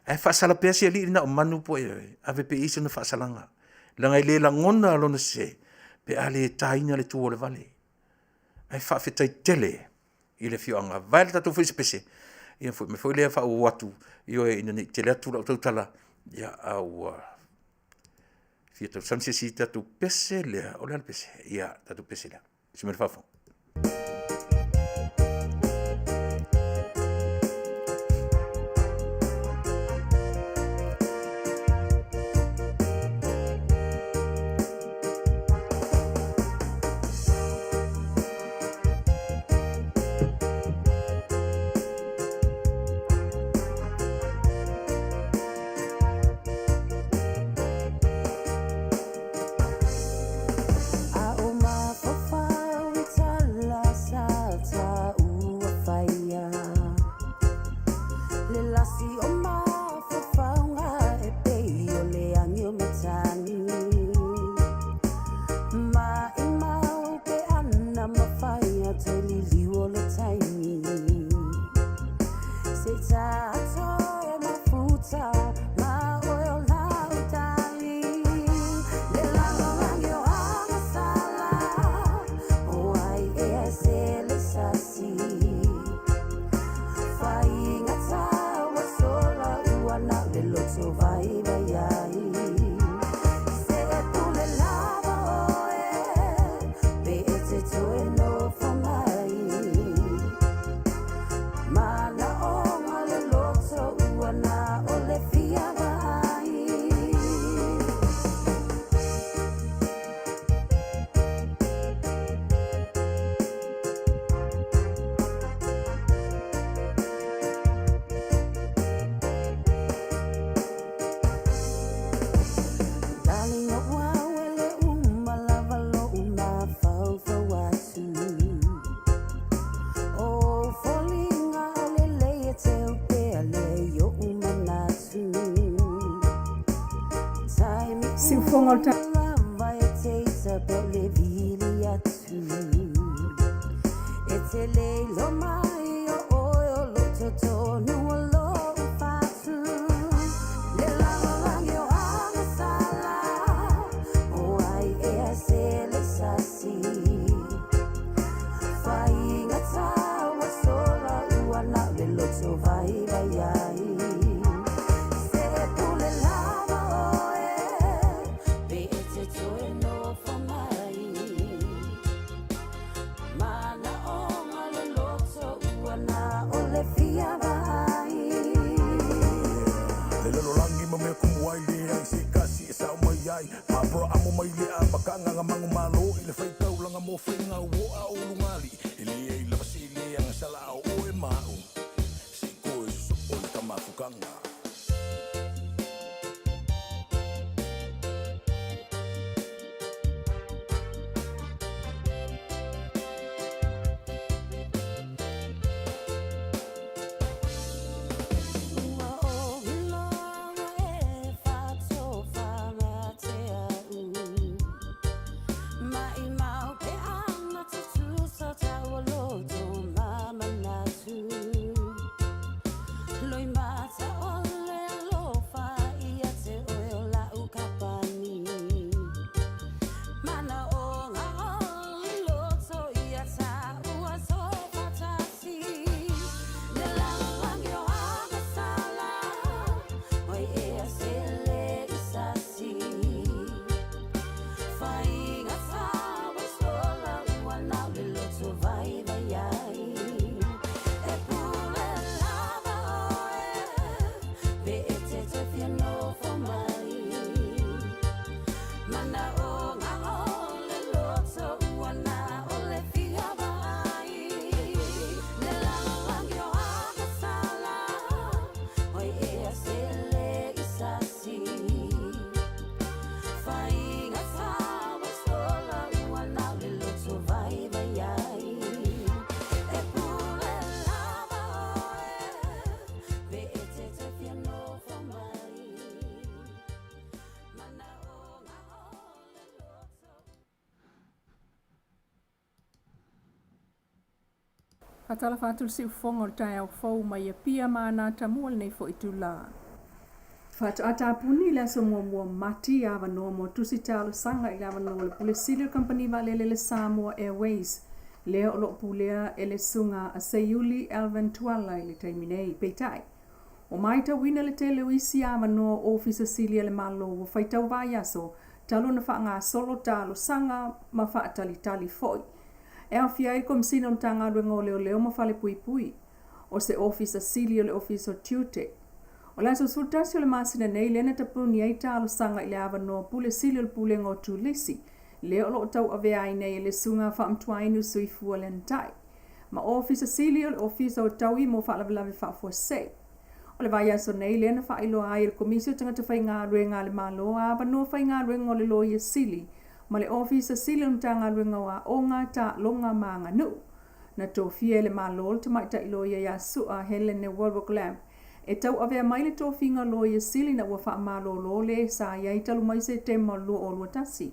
Ae faasala pea si alii lena o Manu po o ai, ave pea i ai sana faasalaga, leaga e le lagona lona sese pe a le taina le tu o le vale. Ae faafetai tele i le afioaga vae le tatou fesepese, ia ona fai foi lea faaauau atu, ioe, ina ne i tele atu lau tautala, a ua fia tausami se isi i le tatou pese lea. O le a le pese? Ia, le tatou pese lea. Tusi mai le Faafofoga. A ou mafaufau i tala sa taua faia, le lasi o mafaufauga e pei o le agi o matagi, maimau pe ana mafai a toe liliu o le taimi, se i ta toe mafuta ma oe o lau tali, le lalolagi o agasala, o ai ea e sele i sasi, faigata ua sola ua na o le loto vaivai ai, se pule lava oe pe e te toe nofo mai, manaoga o le loto ua na o le fia vaai. Darling, o au e le uma lava lou mafaufau atu, o ou foliga o lelei e teu pea lea i o'u manatu, taimi Siufoga o le uma lava e te ita pe o le vili atu, e te le iloa mai o oe o lou totonu o lou fatu, le lalolagi o agasala, o ai ea e sele i sasi, faigata ua sola ua na o le loto vaivai ai, se pule lava oe pe e te toe nofo mai, manaoga o le loto ua na o le fia vaai. Le lalolagi ma mea tumu ai, leai se tasi e sao mai ai. Papra amo mai le amataga na manumalo i le faitaulaga mo faiga uo a o lugalii. E leai lava se le agasala a o oe ma a'u, se i koe sosoo le ka mafukaga. Faatalofa atu le siufofoga o le taeao fou mai Apia ma Anata mua lenei foi itula. Faatoa tapuni i le aso muamua o Mati avanoa mo tusi talosaga i le avanoa o le Pule Sili o le Kamupani Vaalele le Samoa Airways lea o lo o pulea e le Susuga a Seiuli Alvin Tuala i le taimi nei. Peitai, ua matauina le tele o isi avanoa o Ofisa Sili a le Malo ua faitau vaiaso talu ona faagasolo talosaga ma faatalitali foi. E aofia ai le Komesina o Matagaluega o Leoleo ma Falepuipui, o se Ofisa Sili o le Ofisa o Tiute. O le aso 11 o le masina nei lea na tapuni ai talosaga i le avanoa Pule Sili o le Pulega o Turisi, lea o lo o tauavea ai nei e le Susuga Faamatuainu Soifua Lenatai, ma Ofisa Sili o le Ofisa o Taui mo Faalavelave Faafuasei. O le vaiaso nei lea na faailoa ai e le Komisi o Tagata Faigaluega a le Malo avanoa faigaluega o le Loia Sili ma le Ofisa Sili o le Matagaluega o Aoga, Taaloga ma Aganuu. Na tofia e le Malo le tamaitai loia ia Su'a Helene Warwick Lamb e tauavea mai le tofiga Loia Sili ina ua faamalolo le sa i ai talu mai Setema o le 2021.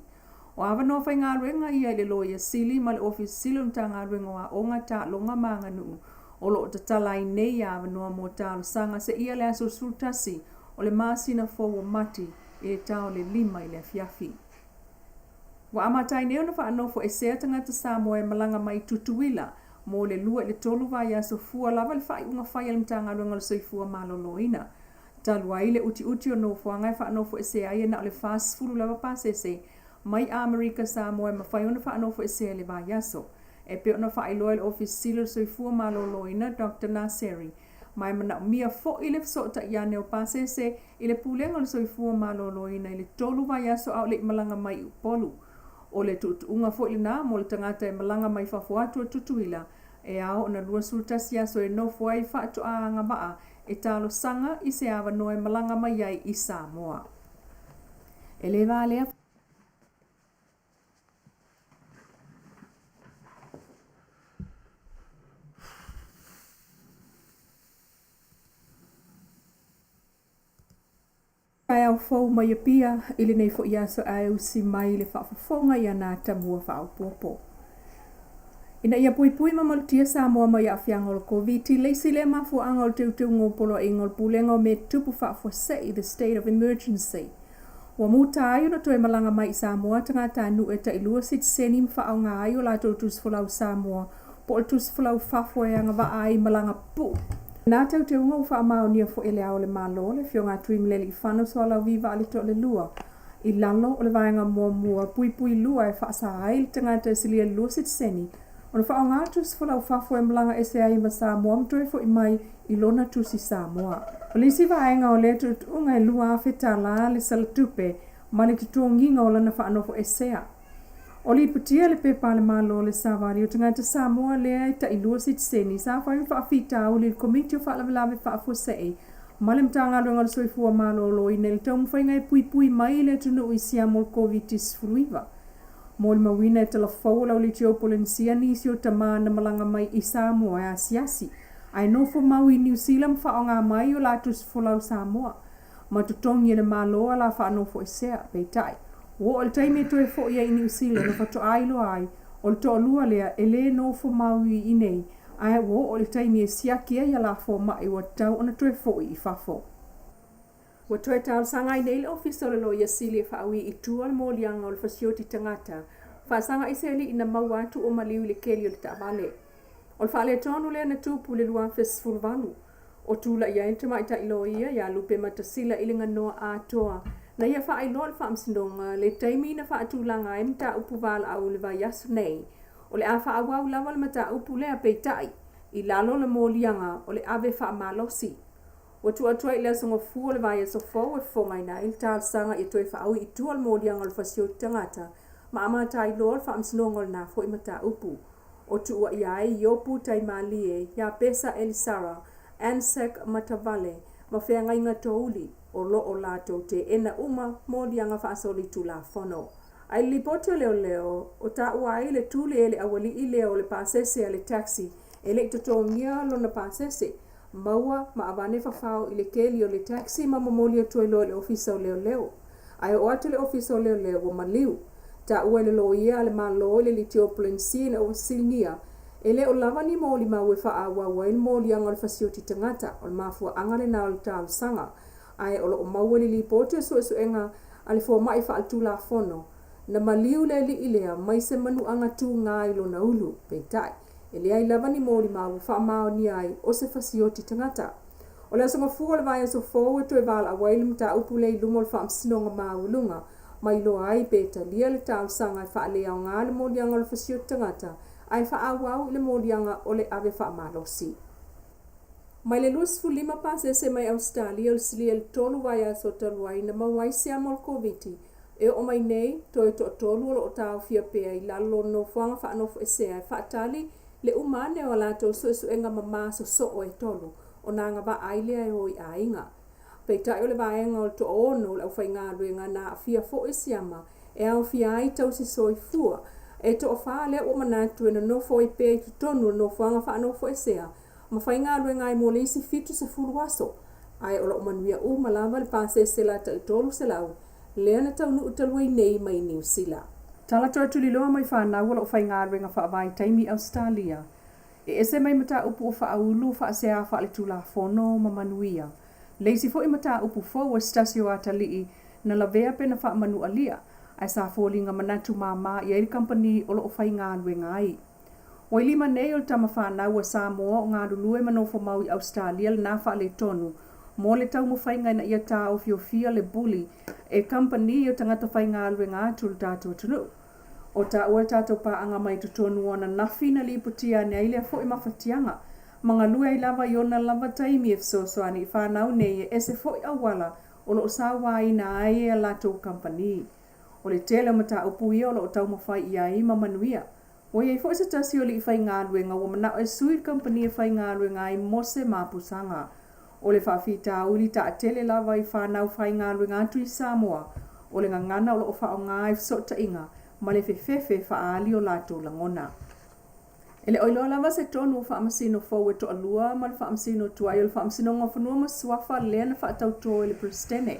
O avanoa faigaluega ia i le Loia Sili ma le Ofisa Sili o le Matagaluega o Aoga, Taaloga ma Aganuu o lo o tatala ai nei avanoa mo talosaga seia le aso 11 o le masina fou o Mati i le ta o le 5 i le afiafi. Ua amata ai nei ona faanofoesea tagata Samoa e malaga mai i Tutuila mo le lua i le tolu vaiaso fua lava le faaiuga fai a le Matagaluega o le Soifua Maloloina. Talu ai le utiuti o nofoaga e faanofoesea ai e na o le 40 lava pasese mai Amerika Samoa e mafai ona faanofoesea i le vaiaso. E pei ona faailoa e le Ofisa Sili o le Soifua Maloloina Doctor Naseri ma e manaomia foi le fesootai ane o pasese i le Pulega o le Soifua Maloloina i le tolu vaiaso a o le i malaga mai i Upolu. O le tuutuuga foi lena mo le tagata e malaga mai fafo atu o Tutuila, e ao ona 21 aso e nofo ai faatoa agavaa e talosaga i se avanoa e malaga mai ai i Samoa. E le valea. Taeao fou mai Apia i lenei foi aso ae usi mai le faafofoga i ana atamua faaopoopo. Ina ia puipui ma malutia Samoa mai aafiaga o le Koviti, le isi lea mafuaaga o le teuteuga o poloaiga o le Pulega o Mea Tutupu Faafuasei, the State of Emergency. Ua muta ai ona toe malaga mai i Samoa tagatanuu e tailua sitiseni ma faaaoga ai o latou tusifolau Samoa po o le tusifolau fafo e agavaa ai malaga pupuu. Na teuteuga ua faamaonia foi e Le Ao o le Malo, le Afioga a Tuimalealiifano Sualauvi Vaaletoalelua, i lalo o le vaega muamua puipui lua e faasa ai le tagata e silia i le lua sitiseni ona faaaoga le tusifolau fafo e malaga ese ai ma Samoa ma toe foi mai i lona tusi Samoa. O le isi vaega o lea tuutuuga e $2,000 le salatupe ma le totogiga o lana faanofoesea. O lipotia le Pepa a le Malo o le Savali o Tagata Samoa lea e tailua sitiseni sa fai ma faafitauli i le Komiti o Faalavelave Faafuasei ma le Matagaluega o le Soifua Maloloina i le taumafaiga e puipui mai le atunuu i siama o le Koviti-19. Molimauina e talafou o le Aulitio Polenisia nisi o tama na malaga mai i Samoa e asiasi ae nofo mau i Niu Sila ma faaaoga mai o la tusi folau Samoa ma totogi e le Malo a la faanofoesea. Peitai, ua oo i le taimi e toe fo'i ai i Niu Sila na faatoa iloa ai o le toalua lea e lē nofo mau i inei ae ua oo i le taimi e siaki ai a la foma'i ua tatau ona toe fo'i i fafo. Ua toe talosaga ai nei le Ofisa o le Loia Sili e faaui i tua le moliaga o le fasioti tagata faasaga i se alii na maua atu o maliu i le keli o le taavale. O le faaletonu lea na tupu i le 2018, o tulai ai le tamaitai loia ia Lupe Matasila i le ganoa atoa na ia faailoa i le Faamasinoga le taimi na faatulaga ai mataupu valaau i le vaiaso nei. O le a faaauau lava le mataupu lea peitai, i lalo o le moliaga o le ave faamalosi. Ua tuu atu ai i le aso Gafua o le vaiaso fou e fofogaina ai le talosaga ia toe faaui i tua le moliaga o le fasioti tagata ma amata ai loa le faamasinoga o lena foi mataupu. O tuuaia ai Iopu Taimalie, ia Pesa Elisara, Anzac Matavale ma Feagaiga Touli, o lo o latou teena uma moliaga faasolitulafono. I le lipoti a leoleo, o taua ai le tuli e le aualii lea o le pasese a le taxi e le i totogia lona pasese, maua ma avane fafao i le keli o le taxi ma momoli atu ai loa i le ofisa o leoleo. Ae oo atu i le ofisa o leoleo ua maliu. Taua e le loia a le Malo i le litio Polensia ina ua fesiligia, e le o lava ni molimau e faaauau ai le moliaga o le fasioti tagata, o le mafuaaga lena o le talosaga. Ae o lo o maua i le lipoti o suesuega a le fomai faaletulafono, na maliu le alii lea mai se manuaga tuga i lona ulu. Peitai, e leai lava ni molimau ua faamaonia ai o se fasioti tagata. O le aso Gafua o le vaiaso fou e toe valaau ai le mataupu lea i luma o le Faamasinoga Maualuga ma iloa ai pe talia le talosaga e faaleaoga le moliaga o le fasioti tagata ae faaauau i le moliaga o le ave faamalosi. Mai le 25 pasese mai Ausetalia o le silia i le tolu vaiaso talu ai na maua ai siama o le Koviti e oo mai nei, toe toatolu o lo o taofia pea i lalo o le nofoaga faanofoesea e faatali le uma ane o a latou suesuega mamā sosoo e tolu ona agavaa ai lea e o i aiga. Peitai o le vaega o le toaono o le aufaigaluega na aafia foi siama e aofia ai tausi soifua e toafa lea ua manatu e nonofo ai pea i totonu o le nofoaga faanofoesea ma faigaluega ai mo le isi 70 aso, ae o lo o manuia uma lava le pasese latai 300 lea na taunuu talu ai nei mai Niu Sila. Tala toe tuliloa mai fanau o lo o faigaluega faavaitaimi i Ausetalia. E ese mai mataupu o faaulu, faasea faaletulafono ma manuia. Le isi foi mataupu fou a se tasi o atalii na lavea pe na faamanualia, ae sa foliga manatu māmā i ai le kamupani o lo o faigaluega ai. Ua i lima nei o le tama fanau a Samoa o galulue ma nofo mau i Ausetalia lena faaletonu mo le taumafaiga ina ia taofiofia le bully e kamupani o tagata faigaluega atu o le tatou atunuu. O taua le tatou paaga mai totonu o ananafi na lipotia ane ai lea foi mafatiaga ma galue ai lava i ona lava taimi e fesoasoani i fanau nei e ese foi auala o lo o sauaina ai e a latou kamupani. O le tele o mataupu ia o lo o taumafai i ai ma manuia. Ua i ai foi se tasi o alii faigaluega ua manao e sui le kamupani e faigaluega ai mo se mapusaga. O le faafitauli taatele lava i fanau faigaluega atu i Samoa, o le gagana o lo o faaaoga i fesootaiga ma le fefefe e faaali o latou lagona. E le o iloa lava se tonu o faamasino fou e toalua ma le faamasino tuai o le Faamasinoga o Fanua ma Suafa lea na faatautō e le Peresetene.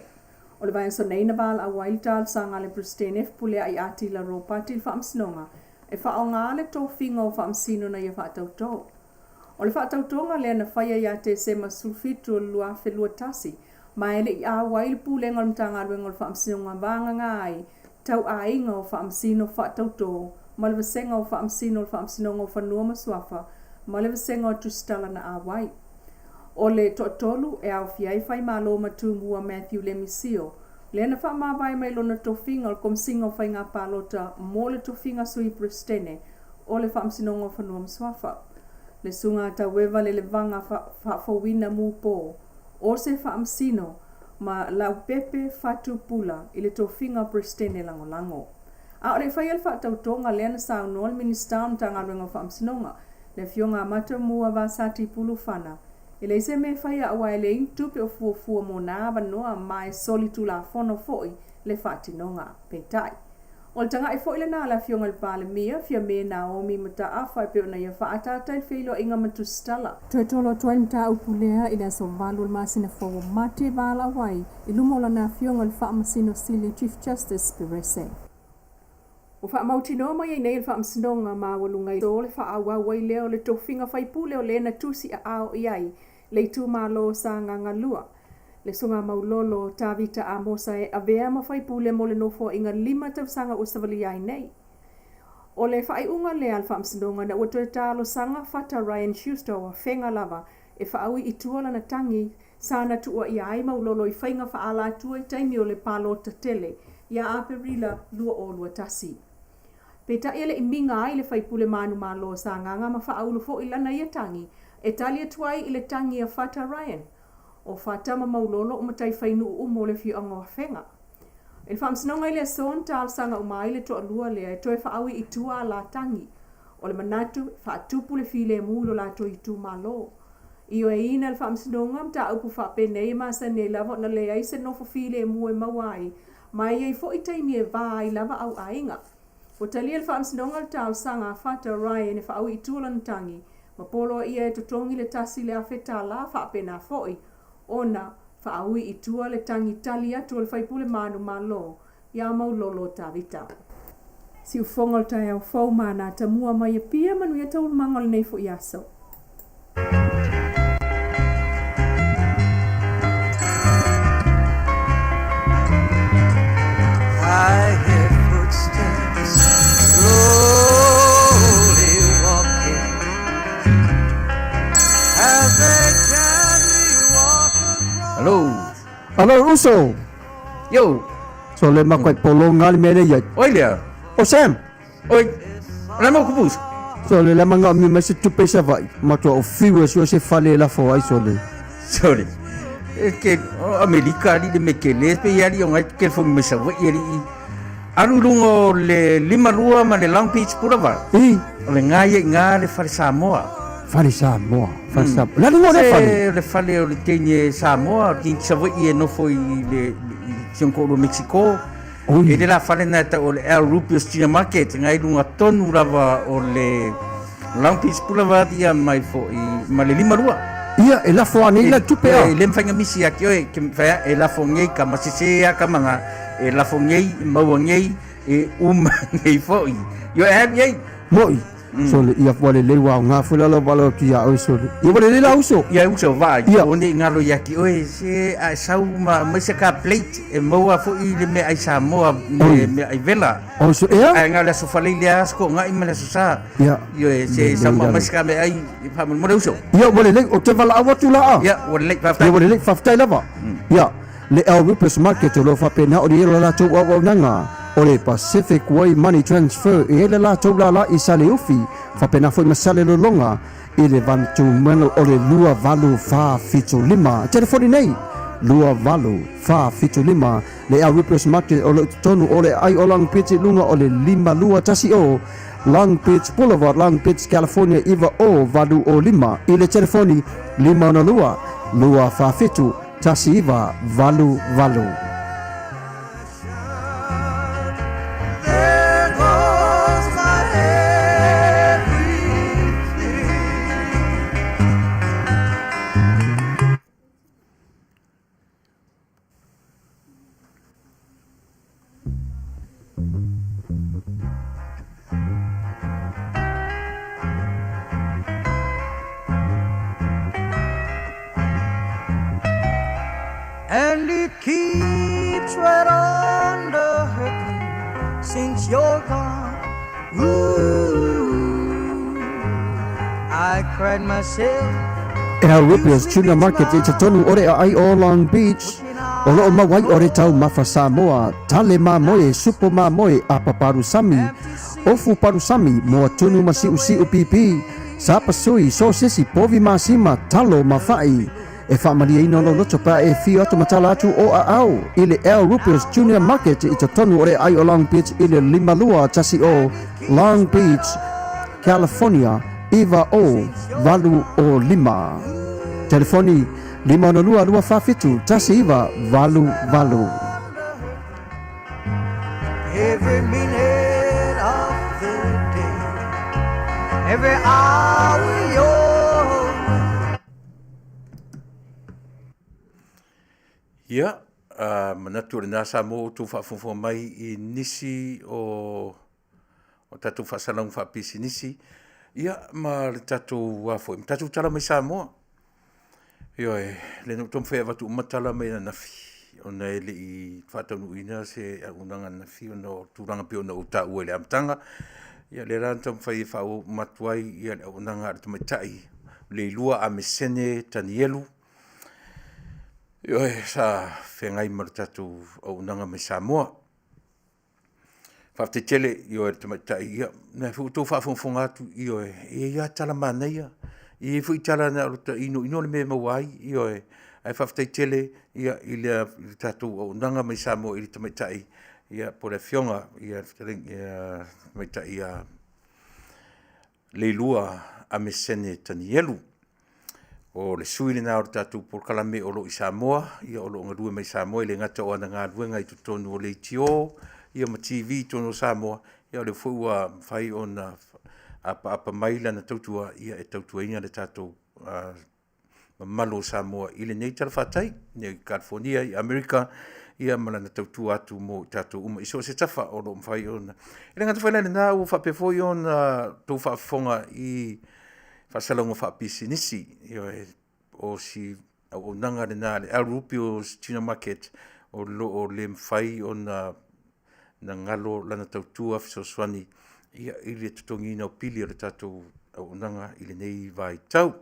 O le vaiaso nei na valaau ai le talosaga a le Peresetene Fepuleai Atila Ropati i le Faamasinoga e faaaoga le tofiga o faamasino na ia faatautō. O le faatautoga lea na faia ia Tesema 17 o le 2021, ma e le i auai le Pulega o le Matagaluega o le Faamasinoga vagana ai tau aiga o Faamasino Faatautō ma le Vasega o Faamasino o le Faamasinoga o Fanua ma Suafa ma le Vasega o Tusitala na auai. O le toatolu e aofia ai Faimalo ma Tumua Matthew Lemi Sio, lea na faamavae mai lona tofiga o le Komesiga o Faiga Palota mo le tofiga Sui Peresetene o le Faamasinoga o Fanua ma Suafa. Le Susuga Taueva Lelevaga Faafouina Mupo o se Faamasino ma Laupepe Fatu Pula i le tofiga Peresetene Lagolago. A o le i faia le faatautoga lea na saunoa le Minisita o le Matagaluega o Faamasinoga, le Afioga a Matamua Vasati Pulufana, e leai se mea e faia aua e leai ni tupe o fuafua mo na avanoa ma e solitulafono foi le faatinoga. Peitai, o le tagai foi lena a le Afioga i le Palemia, Fiame Naomi Mataafa e pei ona ia faaataata i le feiloaiga ma Tusitala. Toe tolo atu ai le mataupu lea i le aso 8 o le masina fou o Mati e valaau ai i luma o lana Afioga i le Faamasino Sili Chief Justice Perese. Ua faamautinoa mai ai nei e le Faamasinoga Maualuga i le faaauau ai lea o le tofiga faipule o le na tusi aao i ai le itumalo o Sagaga 2, le Susuga Maulolo Tavita Amosa e avea ma faipule mo le nofoaiga 5 tausaga ua savalia ai nei. O le faaiuga lea a le Faamasinoga ina ua toe talosaga Fata Ryan Schuster o Afega lava e faaui i tua lana tagi sa na tuuaia ai Maulolo i faiga faaalatua i taimi o le palota tele ia Aperila 2021. Peitai e le i miga ai le faipule manumalo o Sagaga ma faaulu foi lana ia tagi e tali atu ai i le tagi a Fata Ryan. O Fata ma Maulolo o matai fainuu uma o le afioaga o Afega. I le faamasinoga i le aso na talosaga uma ai le toalua lea e toe faaui i tua a la tagi. O le manatu e faatupu le filemu i lo latou itumalo. Ioeina e le Faamasinoga mataupu faapenei e masani ai lava ona leai se nofo filemu e maua ai, ma e i ai foi taimi e va ai lava au aiga. Ua talia e le Faamasinoga le talosaga a Fata Ryan e faaui i tua lana tagi, ma poloa ia e totogi le $1,000 faapena foi ona faaui i tua le tagi tali atu a le faipule manumalo iā Maulolo Tavita. Siufofoga o le taeao fou ma Anatamua mai Apia manuia taualumaga o lenei foi aso. I hear footsteps slowly walking as they gently walk across. Hello. Hello uso. Yo. So le makoe polo ngali mele ia. Oi lea. O Sam. Oi. La mo kupus. So le la manga mi mai se tupe sa vai. Matua o fiu e sua se fale la fo ai so le. Sorry. E ke o Amerika ali le me ke le pe ali o ngai ke fo me sa vai ali. Alu lunga o le 52 ma le Long Beach Boulevard. I. O le ngai e ngā le fale Samoa. Fale Samoa. Fale Samoa. La lunga o le fale. Se le fale o le teine Samoa, o te Savaii e nofo i le i si ona toalua Mexico. Oi. E le la fale na e tau o le El Rubios Junior Market, ngai lunga tonu lava o le Long Beach Boulevard ia mai foi ma le 52. Ia, e lafo anei la tupe a. E le mafai na misi ia ki oe, ke mafai a e lafo nei ka masese a ka manga, e lafo nei, e maua nei, e uma nei foi. Ioe e alu i ai. Moi. Sole, ia ua lelei ua aoga foi la lau vala atu ia oe sole. Ia ua lelei la uso. Ia uso vaai, Ia. o nei ngalo ia ki oe, se a e sau ma aumai se ka plate e maua foi le meaai Samoa me Oi. meaai vela. O so ea? Ae na o le aso Faleile a aso Toonai ma le aso Sa. Ia. Ioe, se Lelei sau ma lalo. aumai se ka meaai faamolemole uso. Ia ua lelei, ou te valaau atu la a. Ia, ua lelei, faafetai. Ia ua lelei, faafetai lava. Ia, le El Rupes Market o lo o faapena ona i ai lo latou auaunaga o le Pacific Way Money Transfer e i ai le latou lala i Saleufi, faapena foi ma Salelologa i le vanutumanu o le 2845. Telefoni nei, 2845. Le El Rupes Market o lo o i totonu o le aai o Long Beach i luga o le 5210 Long Beach Boulevard, Long Beach, California 90805 i le telefoni 562 247 1988. There goes my everything. And it keeps right on the hurting since you're gone. Ooh, I cried myself. El Rupias Tuna Market i totonu o le aai o Long Beach, o lo o mau ai o le taumafa Samoa, tale mamoe, supo mamoe, apa palusami, ofu palusami, moa tunu ma siusiu pipi, sapasui, sosesi, povi masima, talo ma fa'i. E faamalieina lou loto pe a e afio atu ma tala atu o aao i le Al Rupers Junior Market i totonu o le aai o Long Beach i le 5210 Long Beach, California 90805. Telefoni 562 247 1988. Every minute of the day, every hour you're Ia, uh, manatu o lena sa mo outou faafofoga mai i nisi o o tatou faasalauga faapisinisi, ia ma le tatou a foi, ma tatou tala mai Samoa. Ioe, lea na ou taumafai e avatu uma tala mai ananafi, ona e le i faataunuuina se auaunaga ananafi ona o tulaga pei ona ou taua i le amataga. Ia lea la na taumafai e faaauau uma atu ai ia le auaunaga a le tamaitai Leilua Amesene Tanielu. Ioe, sa feagai ma le tatou auaunaga mai Samoa. Faafetai tele i oe le tamaitai, ia o lena foi ua outou faafogafoga atu, ioe, e i ai lava tala manaia, e i ai foi tala na o le inoino le mea e maua ai, ioe. Ae faafetai tele i le tatou auaunaga mai Samoa i le tamaitai po o le Afioga i le Tamaitai ia Leilua Amesene Tanielu. O le sui lena o le tatou polokalame o lo o i Samoa, ia o lo o galue mai Samoa, e le gata o ana galuega i totonu o leitio ia ma TV i totonu o Samoa, ia o lea foi ua mafai ona apaapa mai lana tautua ia e tautuaina le tatou mamalu o Samoa i lenei talafatai i Kalifonia i Amerika ia ma lana tautua atu mo i tatou uma i so o se tafa o lo o mafai ona. E le gata foi la i lena ua faapea foi ona outou faafofoga i faasalauga faapisinisi, ioe, o si auaunaga lena a le Al Rubio's Junior Market o lo o le mafai ona na galo lana tautua fesoasoani ia i le totogiina o pili o le tatou auaunaga i lenei vaitau.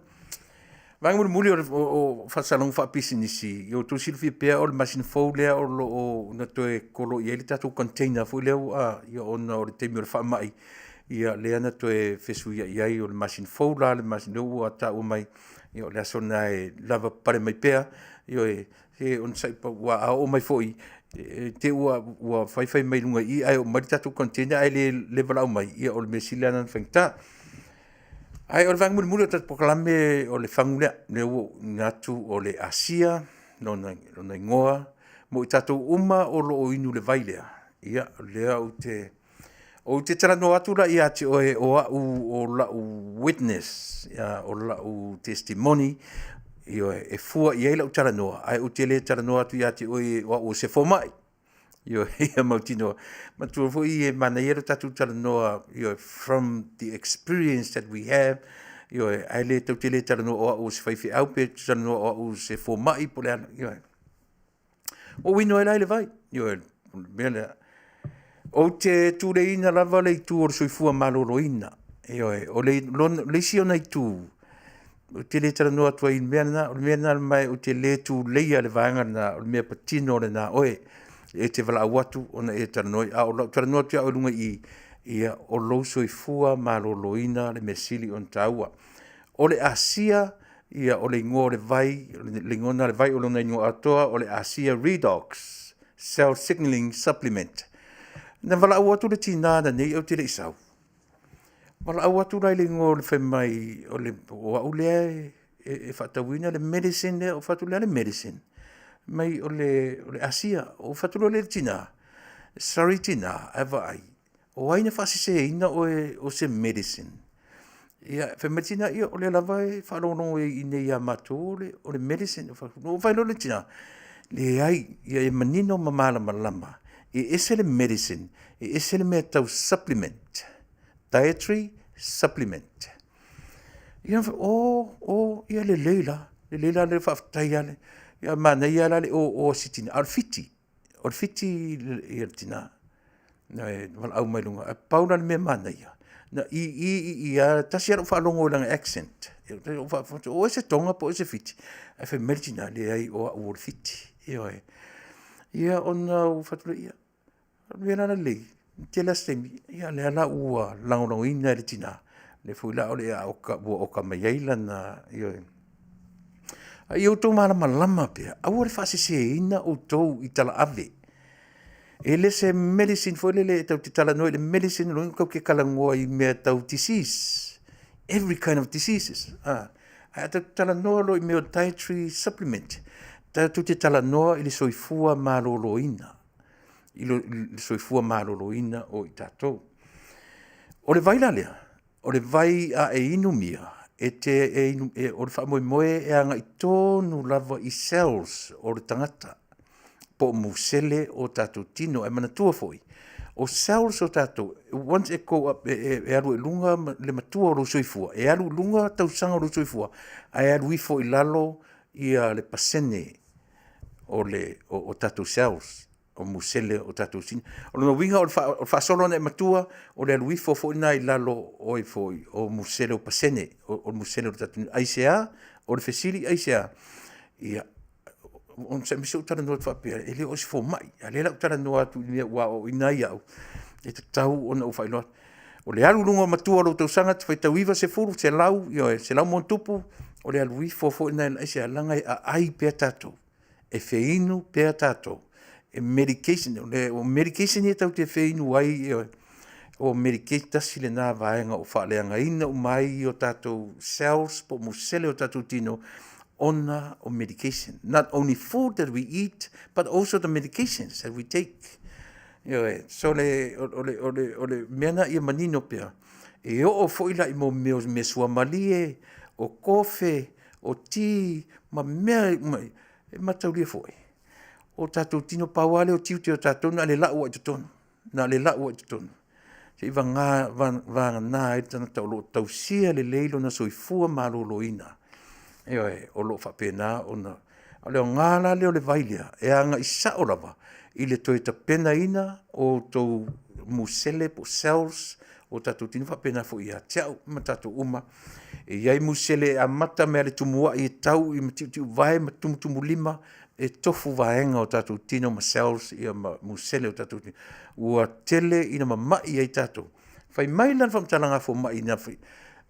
Vaega mulimuli o faasalalauga faapisinisi, ia outou silafia pea o le masina fou lea o lo o na toe kolo i ai le tatou container foi lea ua, ia ona o le taimi o le faamai, ia lea na toe fesuiai ai, o le masina fou la le masina lea ua taua mai, ia o le aso lena e lavapapale mai pea, ioe, se onosai aua a oo mai foi i te i ua fai fai mai luga i i ae oo mai le tatou container ae le valaau mai, ia o le mea sili la lena ona faigata. Ae o le vaega mulimuli o le tatou polokalame o le fagu lea, lea ua ou tuuina atu o le Asia lona igoa mo i tatou uma o lo o inu i le vai lea, ia o lea ou te Ou te talanoa atu la ia te oe o au o lau witness, o lau testimony, ioe, e fua i ai lau talanoa, ae ou te le talanoa atu ia te oe o au o se fomai. Ioe, ia mautinoa. Manatua foi e manaia lo tatou talanoa, ioe, from the experience that we have, ioe, ae le tatou te le talanoa o au o se faifeau pe talanoa o au o se fomai po o le a, ioe. Ua ou inu ai la i le vai, ioe, o le mea lea. Ou te tuleiina lava le itu o le soifua maloloina, ioe, o le, le isi ona itu, ou te le talanoa atu ai i le mea lena, o le mea lena ma ou te le tuleia le vaega lena, o le mea patino lena oe, e te valaau atu ona e talanoa ai, a o lau talanoa atu ia oe i luga i i, ia, o lou soifua maloloina le mea sili ona taua. O le asia, ia, o le igoa o le vai, o le igoa lena o le vai, o lona igoa atoa o le Asia Redox Cell Signaling Supplement. Na valaau atu le tina ananei ae ou te le i sau. Valaau atu la i le igoa o le fai mai o le o au lea e, e, e faatauina le medicine lea, ou fai atu, o le a le medicine? Mai o le, o le Asia. Ou fai atu loa lea i le tina, sorry tina, ae vaai, o ai na faaseseina oe o se medicine? Ia, fai mai le tina, ia o lea lava e faalogologo i inei ia matou o le, o le medicine. Na ou fai loa le tina, leai, ia e manino ma malamalama, e ese le medicine, e ese le mea tau supplement, dietary supplement. Ia, o, o, ia lelei la, lelei la lea faafetai lava. Ia manaia la le o o a si tina, a o le Fiti. O le Fiti ia le tina na e valaau mai luga. Ae pau la le mea manaia, na i i i i lava, tasi lava lau faalogo i lana accent. O oe se Toga po o oe se Fiti? Ae fai mai le tina, leai o au o le Fiti. Ioe. Ia ona ou fai atu lea, ia, o le mea la lelei, tele lava se taimi, ia lea la ua lagolagoina e le tina, lea foi la ua oka mai ai lana, ioe. A ia outou malamalama pea, aua le faaseseina outou i talaave. E le se medicine foi lele e tatou te talanoa i le medicine, lona uiga tatou te talanoa i mea tau disease, every kind of diseases. Ae a tatou talanoa loa i mea o dietary supplement, tatou te talanoa i le soifua maloloina, i le soifua maloloina o i tatou. O le vai la lea, o le vai a e inumia, e te, e inu, e, o le faamoemoe e agai tonu lava i cells o le tagata po o musele o tatou tino. Ae manatua foi, o cells o tatou, once e go up, e alu ai i luga le matua o lou soifua, e alu i luga tausaga o lou soifua, ae alu ifo i lalo ia le pasene o le o tatou cells, o musele o tatou tino. O lona uiga o le faasolo ona e matua, o le alu ifo foi lena i lalo o ifo o musele o pasene o musele o le tatou. Aisea? O le fesili aisea? Ia, onosai mai se i ou talanoa atu faapea, e le o se fomai, a o lea o le a ou talanoa atu i mea ua aoaoina ai au, e tatau ona ou faailoa atu. O le alu i luga matua o lou tausaga e te faitau 90, 100, ioe, 100+, o le alu ifo foi lena, aisea? Leaga e aai pea tatou, e feinu pea tatou, e medication, o medication ia tatou te feinu ai, o medication tasi lena vaega o faaleagaina uma ai o tatou cells po o musele o tatou tino ona o medication. Not only food that we eat, but also the medications that we take. Ioe, so o le mea na ia manino pea, e oo foi la i mea o mea suamalie, o kofe, o ti, ma mea uma ia, e mataulia foi, o tatou tino, pau lava lea o tiute o tatou na o le lau lava i totonu, na o le lau lava i totonu, seivagana ai le tagata o lo o tausia lelei lona soifua maloloina, ioe, o lo o faapena ona. O le aoga la lea o le vai lea, e agai sao lava i le toe tapenaina o outou musele po o cells o tatou tino faapena foi ia te au ma tatou uma. E i ai musele e amata mai lava i le tumuai e tau i matiutiuvae ma tumutumulima, e tofu vaega o tatou tino ma cells ma musele o tatou tino. Ua tele ina mamai ai tatou. Fai mai la le faamatalaga a fomai,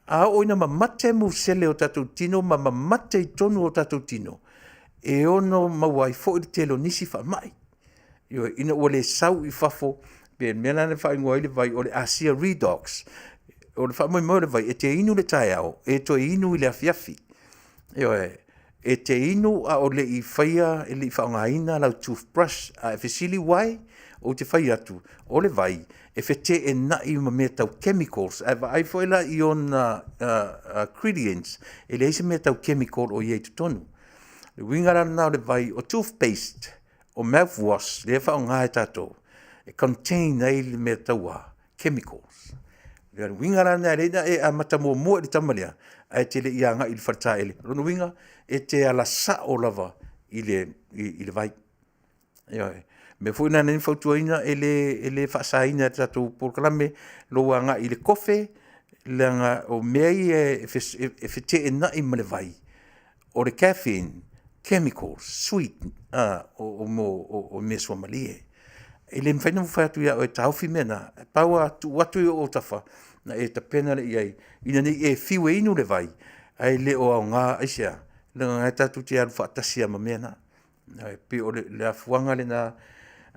a oo ina mamate musele o tatou tino ma mamate i totonu o tatou tino, e ono maua ai foi le tele o nisi faamai. Ioe, ina ua le sau i fafo, pe mea la le faaigoa ai le vai o le asia redox. O le faamoemoe o le vai, e te inu i le taeao, e toe inu i le afiafi. Ioe, e te inu a o le i faia, e le i faaaogaina lau toothbrush. A e fesili why? Ou te fai atu, o le vai, e feteenai ma mea tau chemicals. Ae vaai foi la i ona ingredients, e leai se mea tau chemical o i ai i totonu. O le uiga la lena o le vai, o toothpaste, o mouthwash lea e faaaoga e tatou, e contain ai le mea tau a chemicals. O le uiga la lena e ala ai ona e amata muamua i le tama lea, ae te le i agai i le faletaele. O lona uiga, e te ala sao lava i le vai. Ioe. O le mea foi lena na fautuaina e le faasaina e le tatou polokalame lou agai i le kofe, leaga o mea ia e feteenai ma le vai, o le caffeine, chemicals, sweet, o mea suamalie. E le mafai ona ou fai atu ia oe e taofi mea na, e pau lava tuu atu i ou autafa ona e tapena lea i ai, ina ne i e fiu e inu le vai, ae le o aoga, aisea? Leaga o lena tatou te alu faatasi lava ma mea na. E pei o le afuaga lena,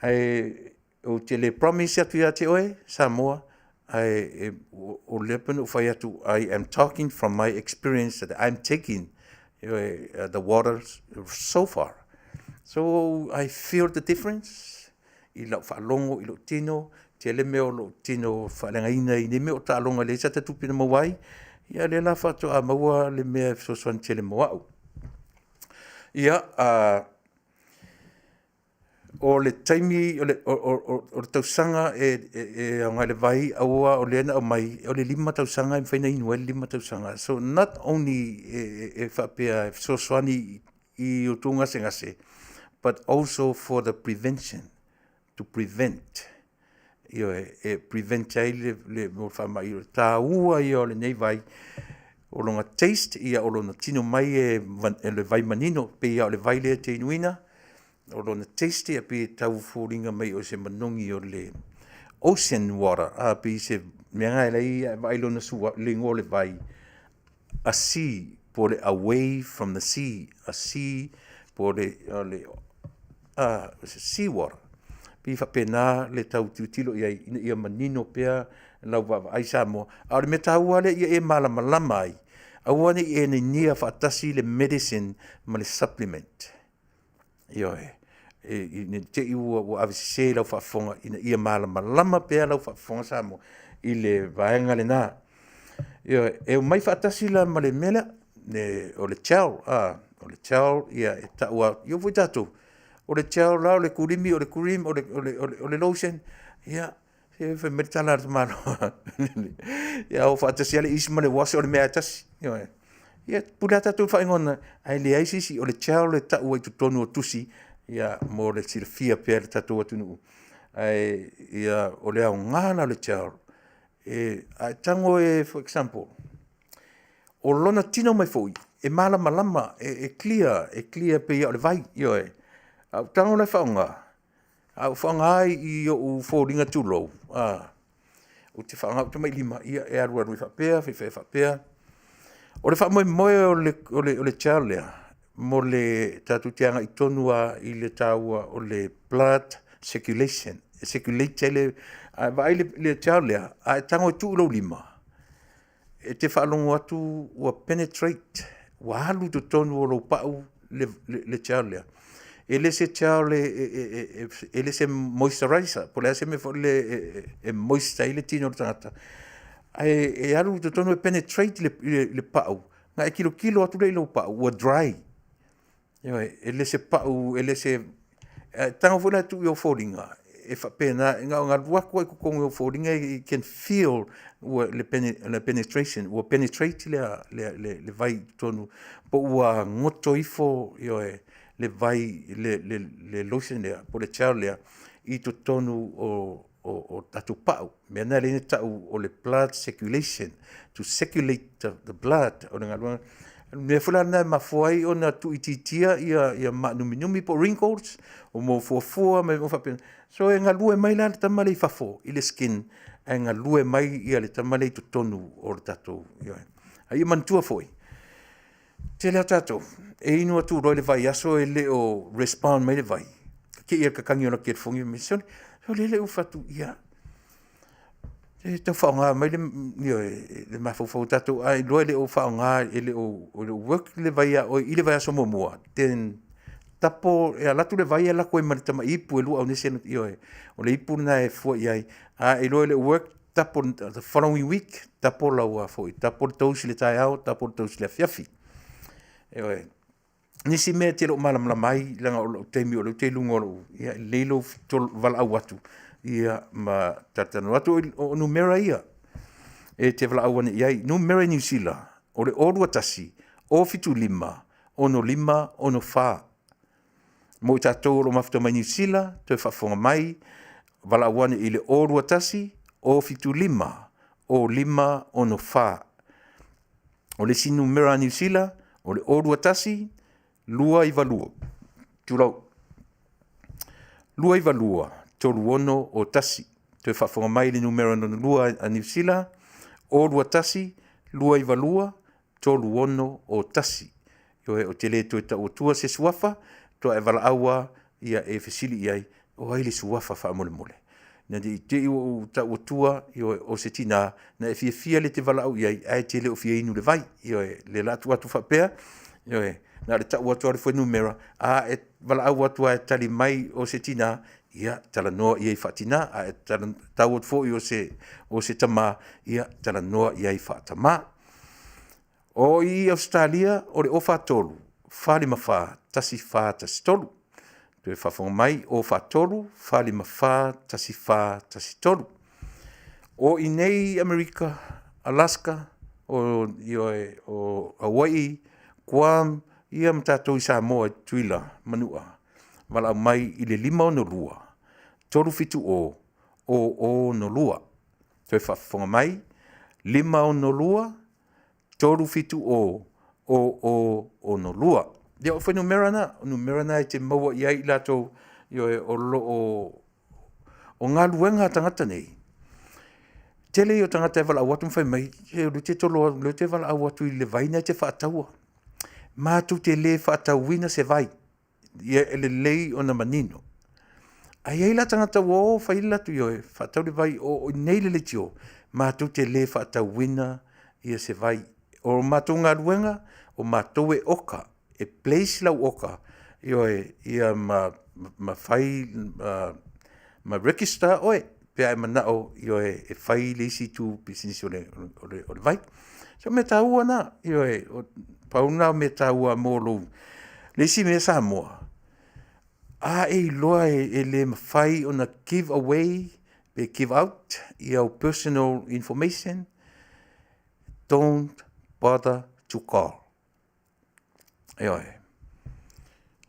ae ou te le promise atu ia te oe Samoa, ae o lea pei ona ou fai atu, I am talking from my experience that I'm taking the water so far. So I feel the difference i lau faalogo i lou tino, tele mea o lou tino faaleagaina i nei mea o taaloga e leai se ata tupe na maua ai, ia lea la faatoa maua le mea e fesoasoani tele mo au. Ia, o le taimi, o le tausaga e aoga ai le vai, aua o lea na aumai, o le 5 tausaga e mafai ona inu ai le 5 tausaga. So not only e faapea e fesoasoani i outou gasegase, but also for the prevention, to prevent. Ioe, e prevent ai le faamai. O le taua ia o lenei vai, o lona taste, ia o lona tino mai e le vai manino, pei lava o le vai lea e te inuina, o lona taste ia pei e tau foliga mai o se manogi o le ocean water, pei se mea na e leai, vaai lona sua, le igoa o le vai, a sea. po o le away from the sea, a sea po o le, o le a, sea water. Pei faapena le tau tilotilo i ai ina ia manino pea lau vaavaai Samoa. A o le mea taua lea ia e malamalama ai, aua ne i e nainia faatasi le medicine ma le supplement. Ioe, e, ne i te i ua, ua avesese i lau faafofoga ina ia malamalama pea lau faafofoga Samoa i le vaega lena. Ioe, e omai faatasi la ma le mea lea, le, o le gel, a, o le gel, ia, e tau lava, e oo foi i tatou, o le gel la, o le kulimi, o le cream, o le, o le, o le lotion, ia, se fai mai le tala a le tamaloa, ia o faatasi lava le isi ma le wash, o le mea lava e tasi. Ioe. Ia, pule lava tatou i le faaigoa ae leai se isi, o le gel e tau ai i totonu o tusi, ia, mo le silafia pea e le tatou atunuu. Ae, ia, o le aoga la o le gel, e, a e tago e, for example, o lona tino mai foi, e malamalama, e clear, e clear pei lava o le vai, ioe. A ou tago la e faaaoga, a ou faaaoga i ou foliga tulou, a, ou te faaaoga ou tamatmailima, ia e alualu ai faapea, faifai ai faapea. O le faamoemoe o le, o le, o le gel lea, mo le tatou te agai tonu lava i le taua o le blood circulation, e circulate ai le, a e vaai i le gel lea, a e tago e tuu i lou lima, e te faalogo atu ua penetrate, ua alu i totonu o lou pau le, le, le gel lea. E le se gel e, e, e, e le se moisturizer, po o le a se mea foi lele e moist ai le tino o le tagata, ae e alu i totonu e penetrate le, le, le pau, na e tilotilo atu lea i lou pau ua dry. Ioe, e le se pau, e le se e tago foi la e tuu i ou foliga, e faapena, na ona alu atu lava i totonu o ou foliga you can feel ua le, le penetration, ua penetrate le, le, le, le vai i totonu, po ua goto ifo, ioe, le vai, le, le, le lotion lea, po o le gel lea i totonu o, o, o tatou pau. Mea na lea na tau o le blood circulation, to circulate the, the blood, o le galuega. Mea foi la lena e mafua ai ona tuuitiitia ia, ia maanuminumi po o wrinkles, o mo fuafua ma mea faapena. So e galue mai la le tama lea i fafo i le skin, ae galue mai ia le tama lea i totonu o le tatou, ioe. A ia manatua foi, tele a tatou e inu atu loa i le vaiaso e le o respond mai le vai, kekei le kakagi o lata telefoni mai, sole, sole le ou fatu, ia, e tau faaaoga mai le, ioe, le mafaufau o tatou, a iloa e le o faaaoga, e le o, e le o work le vai ia oe i le vaiaso muamua, then tapo, e alu atu le vai alu atu ai ma le tamai ipu e 2 aunese, ioe, o le ipu lena e fua i ai, a e iloa e le o work, tapo the following week, tapo lau foi, tapo le dose i le taeao, tapo le dose i le afiafi. Ioe. Nisi mea e te le o malamalama ai, leaga o lou taimi o lea ou te i luga o lou, ia, e lelei lou valaau atu, ia, ma talatalanoa atu, o numera ia e te valaau ane i ai. Numera i Niu Sila, o le 021 075 65 64. Mo i tatou o lo o mafuta mai Niu Sila, toe faafofoga mai, valaau ane i le 021 075 05 64. O le isi numera a Niu Sila, o le 021 292, tulou, 292 36 o 1. Toe faafofoga mai le numera lona lua a Niu Sila, 021 292 36 o 1. Ioe, ou te le toe tau atua se suafa, toa e valaau lava, ia e fesili i ai, o ai le suafa faamolemole? Ina ne i te i ua ou tau atua, ioe, o se tinā, na e fiafia le te valaau i ai, ae te le o fia inu i le vai. Ioe, le la atu atu faapea, ioe, na o le tau atu lava o le fuainumera, a e valaau atu lava e tali mai o se tinā, ia, talanoa i ai faatinā, a e tau atu foi o se, o se tamā, ia, talanoa i ai faatamā. O i Ausetalia, o le 043 454 1413. Toe faafofoga mai, 043 454 1413. O i nei i Amerika, Alaska, o, ioe, o Hawaii, Guam, ia ma tatou i Samoa i Tutuila, Manua, valaau mai i le 562 370 0062. Toe faafofoga mai, 562 370 0062. Ia o fuainumera na, o numera na e te maua i ai i latou, ioe, o lo o o galuega a tagata nei. Tele ia o tagata e valaau atu ma fai mai, se o lea ou te tolo, o lea ou te valaau atu i le vai lena e te faataua. Matou te le faatauina se vai, ia e lelei ona manino. Ae i ai la tagata ua o fai le latou, ioe, faatau le vai o i inei le leitio, matou te le faatauina ia se vai. O matou galuega, o matou e oka, e place lau oka, ioe, ia ma fai ma register oe pe a e manao, ioe, e fai le isi itu pisinisi o le vai. So o mea taua na, ioe, pau na o mea taua mo lou… O le isi mea Samoa, a e iloa e le mafai ona give away pe give out au personal information, don't bother to call. Ioe.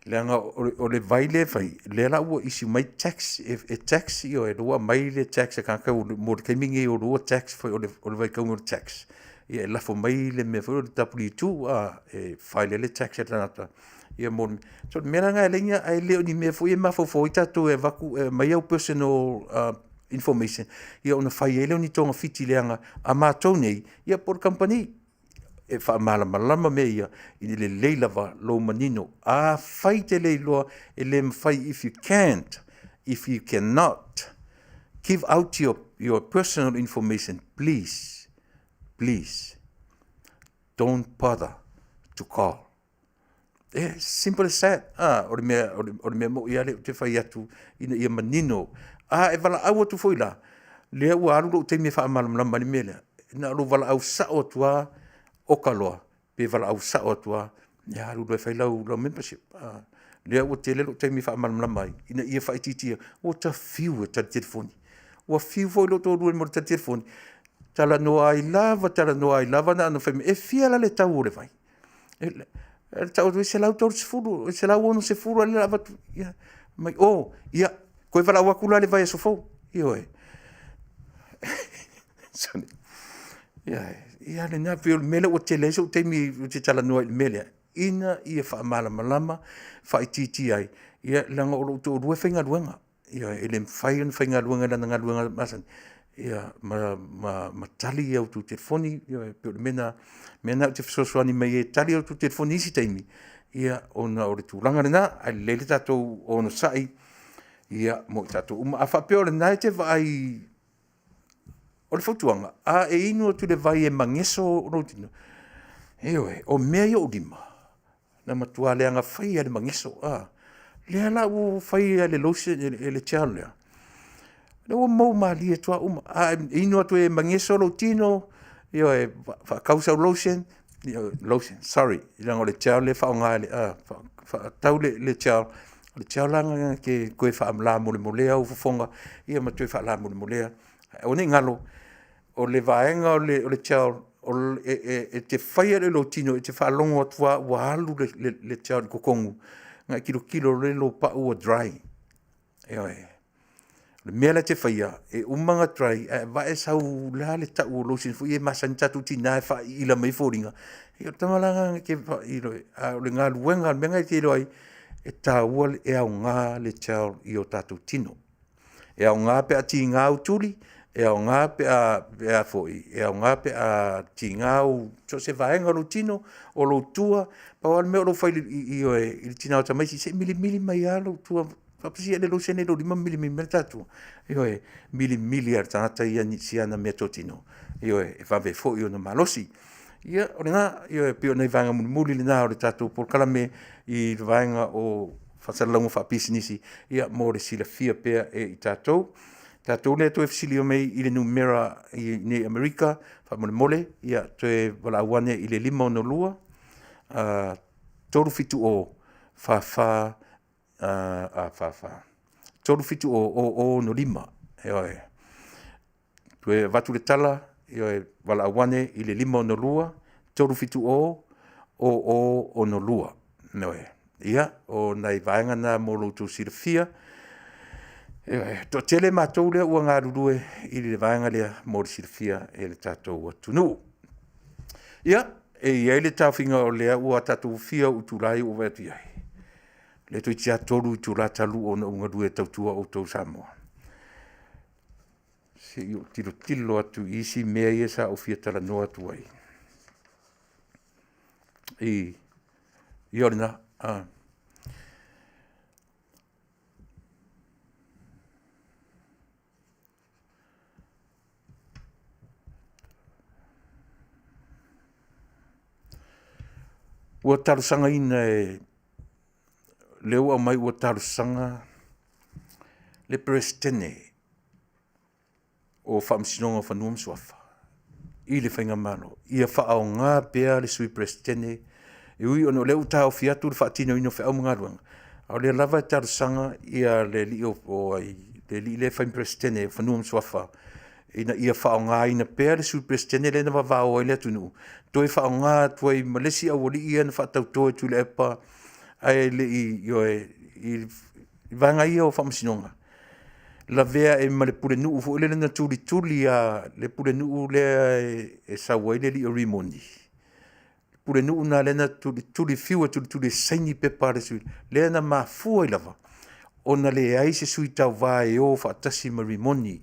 Leaga o le vai lea e fai, lea la ua issue mai tax, e tax, ioe, lea ua aumai le tax a tagata mo le taimi lenei o lea ua tax foi o le vaitaimi o le tax, ia e lafo mai le mea foi lea o le W2 a, e file ai le tax a le tagata ia mo le… So o le mea la lena e ala ai ona… ae le o ni mea foi ia e mafaufau ai tatou e avatu e aumai au personal information ia ona fai ai lea o ni togafiti leaga a matou nei ia po o le kamupani. E faamalamalama mea ia ina ia lelei lava lou manino. Afai e te le iloa e le mafai, if you can't, if you cannot give out your personal information, please, please don't bother to call. E simple as that. O le mea moni lava lea ou te fai atu ina ia manino. A e valaau atu foi la, lea ua alu lou taimi e faamalamalama ai le mea lea, na o lou valaau sao atu lava, oka loa, pe valaau sao atu lava, ia alu loa e fai lau membership. Lea ua tele lou taimi e faamalamalama ai ina ia faaitiitia, ua ta fiu e tali telefoni. Ua fiu foi lou toalua i le mea o le tali telefoni, talanoa ai lava, talanoa ai lava, na ona fai mai, e fia la le tau o le vai? E tau atu e $130, $160 a o lea o le a avatu. Fai mai, o, ia, toe valaau atu la i le vaiaso fou. Ioe. Ia lena, pei o le mea lea ua tele ai sou taimi ou te talanoa ai i le mea lea, ina ia faamalamalama, faaitiitia ai, leaga o lou toalua e faigaluega. Ioe. E le mafai ona faigaluega i lana galuega masani ma tali a outou telefoni. Ioe. E pei o le mea lena ou te fesoasoani mai ai e tali a outou telefoni i isi taimi, ona o le tulaga lena. Ae lelei le tatou onosai mo i tatou uma. A faapea o lena e te vaai… O le fautuaga, a e inu atu i le vai e mageso lou tino, ioe, o mea i ou lima, na matua leaga faia e le mageso, lea la ua ou fai ai lava i le lotion, le gel lea, lea ua mou malie atu lava uma. A e inu atu e mageso lou tino, ioe, faatau sau lotion, sorry leaga o le gel lea e faaaoga, faatau le gel, o le gel la lena e te toe faalamolemolea ou fofoga ma toe faalamolemolea. Ae aua ne i galo, o le vaega o le gel e te faia i lou tino e te faalogo atu lava ua alu le gel i totonu, ona e tilotilo loa lea i lou pau ua dry. Ioe. O le mea la e te faia, e uma ona dry ae vavae sau, o le a le tau o lotion foi ia e masani tatou tina e faailaila mai ai foliga. Ia o le tama la lena e te vaai, a o le galuega a le mea lena e te iloa ai, e taua, e aoga le gel i o tatou tino. E aoga pe a tiga ou tuli, e aoga pe a tiga so o se vaega o lou tino, o lou tua. Pau lava le mea o lou fai i le tina o tamaiti, se i milimili mai lava lou tua, faapea se i e le lotion lea i lou lima ma milimili mai le ta tua. Ioe, e milimili lava e le tagata ia si ana meatotino, ioe, e vave foi ona malosi. Ia, o lena. Ioe, pei o nai vaega mulimuli na o le tatou polokalame i le vaega o faasalalauga faapisinisi mo le silafia pea e i tatou. O tatou lea e toe fesiligia mai i le numera i inei i Amerika, faamolemole toe valaau ane i le 562 370 44 370 0065. Ioe. Toe avatu le tala, ioe, valaau ane i le 562 370 0062. Ioe. Ia, o nai vaega na mo lo outou silafia. Ioe. E toatele matou lea ua galulue i le vaega lea mo le silafia e le tatou atunuu. Ia, e i ai le taofiga o lea ua tatou fia ou itula ia ua ou vaai atu i ai, o lea toeitiiti lava 3 itula talu ona ou galue e tautua outou Samoa. Se i ou tilotilo atu i isi mea ia sa ou fia talanoa atu ai. Ia o lena. Ah. Ua talosagaina e lea ua aumai ua talosaga le Peresetene o Faamasinoga o Fanua ma Suafa i le Faigamalo ia faaaoga pea le Sui Peresetene e ui ona o lea ua taofi atu le faatinoina o feau ma galuega, a o lea lava e talosaga ia le alii o ai le alii lea e fai ma Peresetene o Fanua ma Suafa ina ia faaaogaina pea le Sui Peresetene lea na vavao ai le atunuu, toe faaaoga atu ai ma le isi aualii ia na faatauto e Tuilaepa ae le i, ioe, i vaega ia o Faamasinoga, lavea ai ma le pulenuu foi lele na tulituli lava, le pulenuu lea e sau ai le alii o Rimoni, le pulenuu lena lea na tulituli, fiu e tulituli e saini pepa a le sui, lea na mafua ai lava ona leai se sui tauva e o faatasi ma Rimoni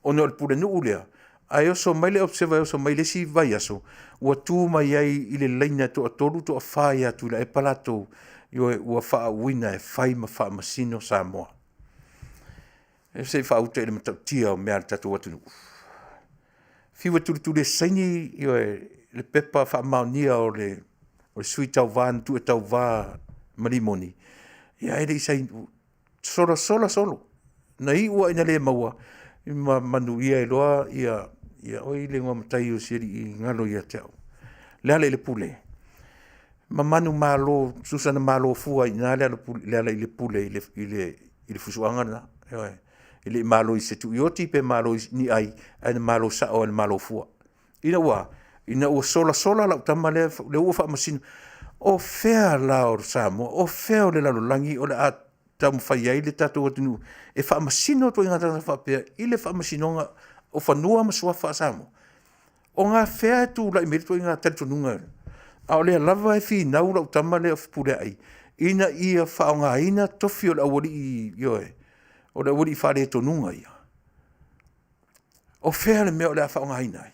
ona o le pulenuu lea, ae oso mai le observer e oso mai i le isi vaiaso, ua tu mai ai i le laina e toatolu toafa ia Tuilaepa latou, ioe, ua faauuina e fai ma faamasino Samoa. Se i faauta i le matautia o mea a le tatou atunuu. Fiu e tulituli e saini, ioe, le pepa faamaonia o le sui tauva na tuu e tauva ma Rimoni, ia ae le i saini, sola solo. Na iu lava ina le maua ma manuia ai loa o ai le igoa matai o si alii e galo ia te au, Lealailepule ma manumalo, tusa na malo fua ai i ina Lealailepule i le fusuaga lena, ioe. E le i malo i se tuioti pe malo i ni ai, ae na malo sao lava i le malo fua. Ina ua a? Ina ua solasola lau tama lea ua faamasino. O fea la o Samoa, o fea o le lalolagi o le a taumafai ai le tatou atunuu e faamasino ituaiga tagata faapea i le Faamasinoga o Fanua ma Suafa o Samoa? O gafea e tulai mai ai le ituaiga talitonuga? A o lea lava e finau lau tama lea o Fepuleai ina ia faaaogaina tofi o le aualii, ioe, o le aualii faaletonuga ia. O fea le mea o le a faaaogaina ai?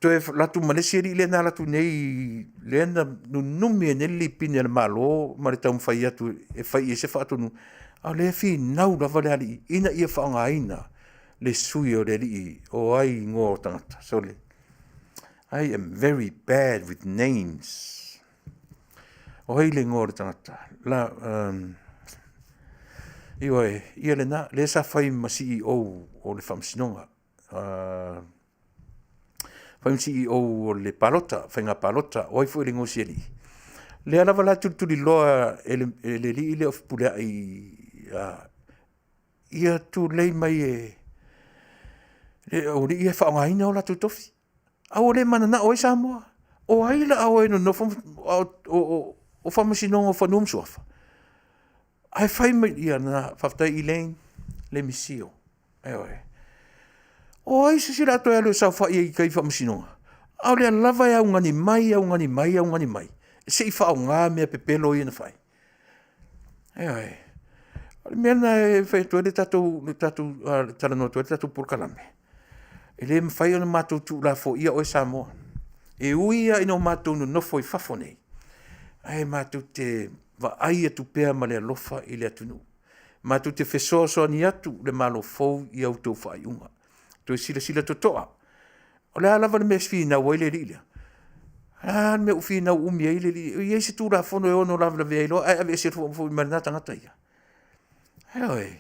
Toe alu atu ma le isi alii lea na alu atu nei lea na nunumi ai nei le lipini a le Malo ma le taumafai atu e fai i ai se faatonuga, a o lea e finau lava le alii ina ia faaaogaina le sui o le alii, o ai igoa o tagata? Sole, I am very bad with names. O ai le igoa o le tagata? La, ioe, ia lena, lea sa fai ma CEO o le Faamasinoga. Fai ma CEO o le palota, faiga palota. O ai foi le igoa o si alii? Lea lava la e tulituliloa e le alii lea o Fepuleai ia tulei mai e aualii ia e faaaogaina o latou tofi. A ua le mananao ai Samoa. O ai la a o e nonofo o Faamasinoga o Fanua ma Suafa? Ae fai mai, ia na, faafetai Elaine Lemisio. Ioe. O ai se isi o le a toe alu e saofai ai i tai i faamasinoga? A o lea lava e augani mai, augani mai, augani mai, se i faaaoga mea pepelo ia na fai. Ioe. O le mea lena e fai atu ai le tatou talanoa atu ai le tatou polokalame, e le mafai ona matou tuulafoaia oe Samoa. E ui lava ina matou nonofo i fafo nei, ae matou te vaai atu pea ma le alofa i le atunuu. Matou te fesoasoani atu le Malo fou i a outou faaiuga. Toe silasila totoa. O le a lava le mea e finau ai le alii lea? O le a le mea ua finau umi ai le alii lea? E i ai se Tulafono e ono lavelavea ai loa ae aveese foi ma lena tagata ia? Ioe.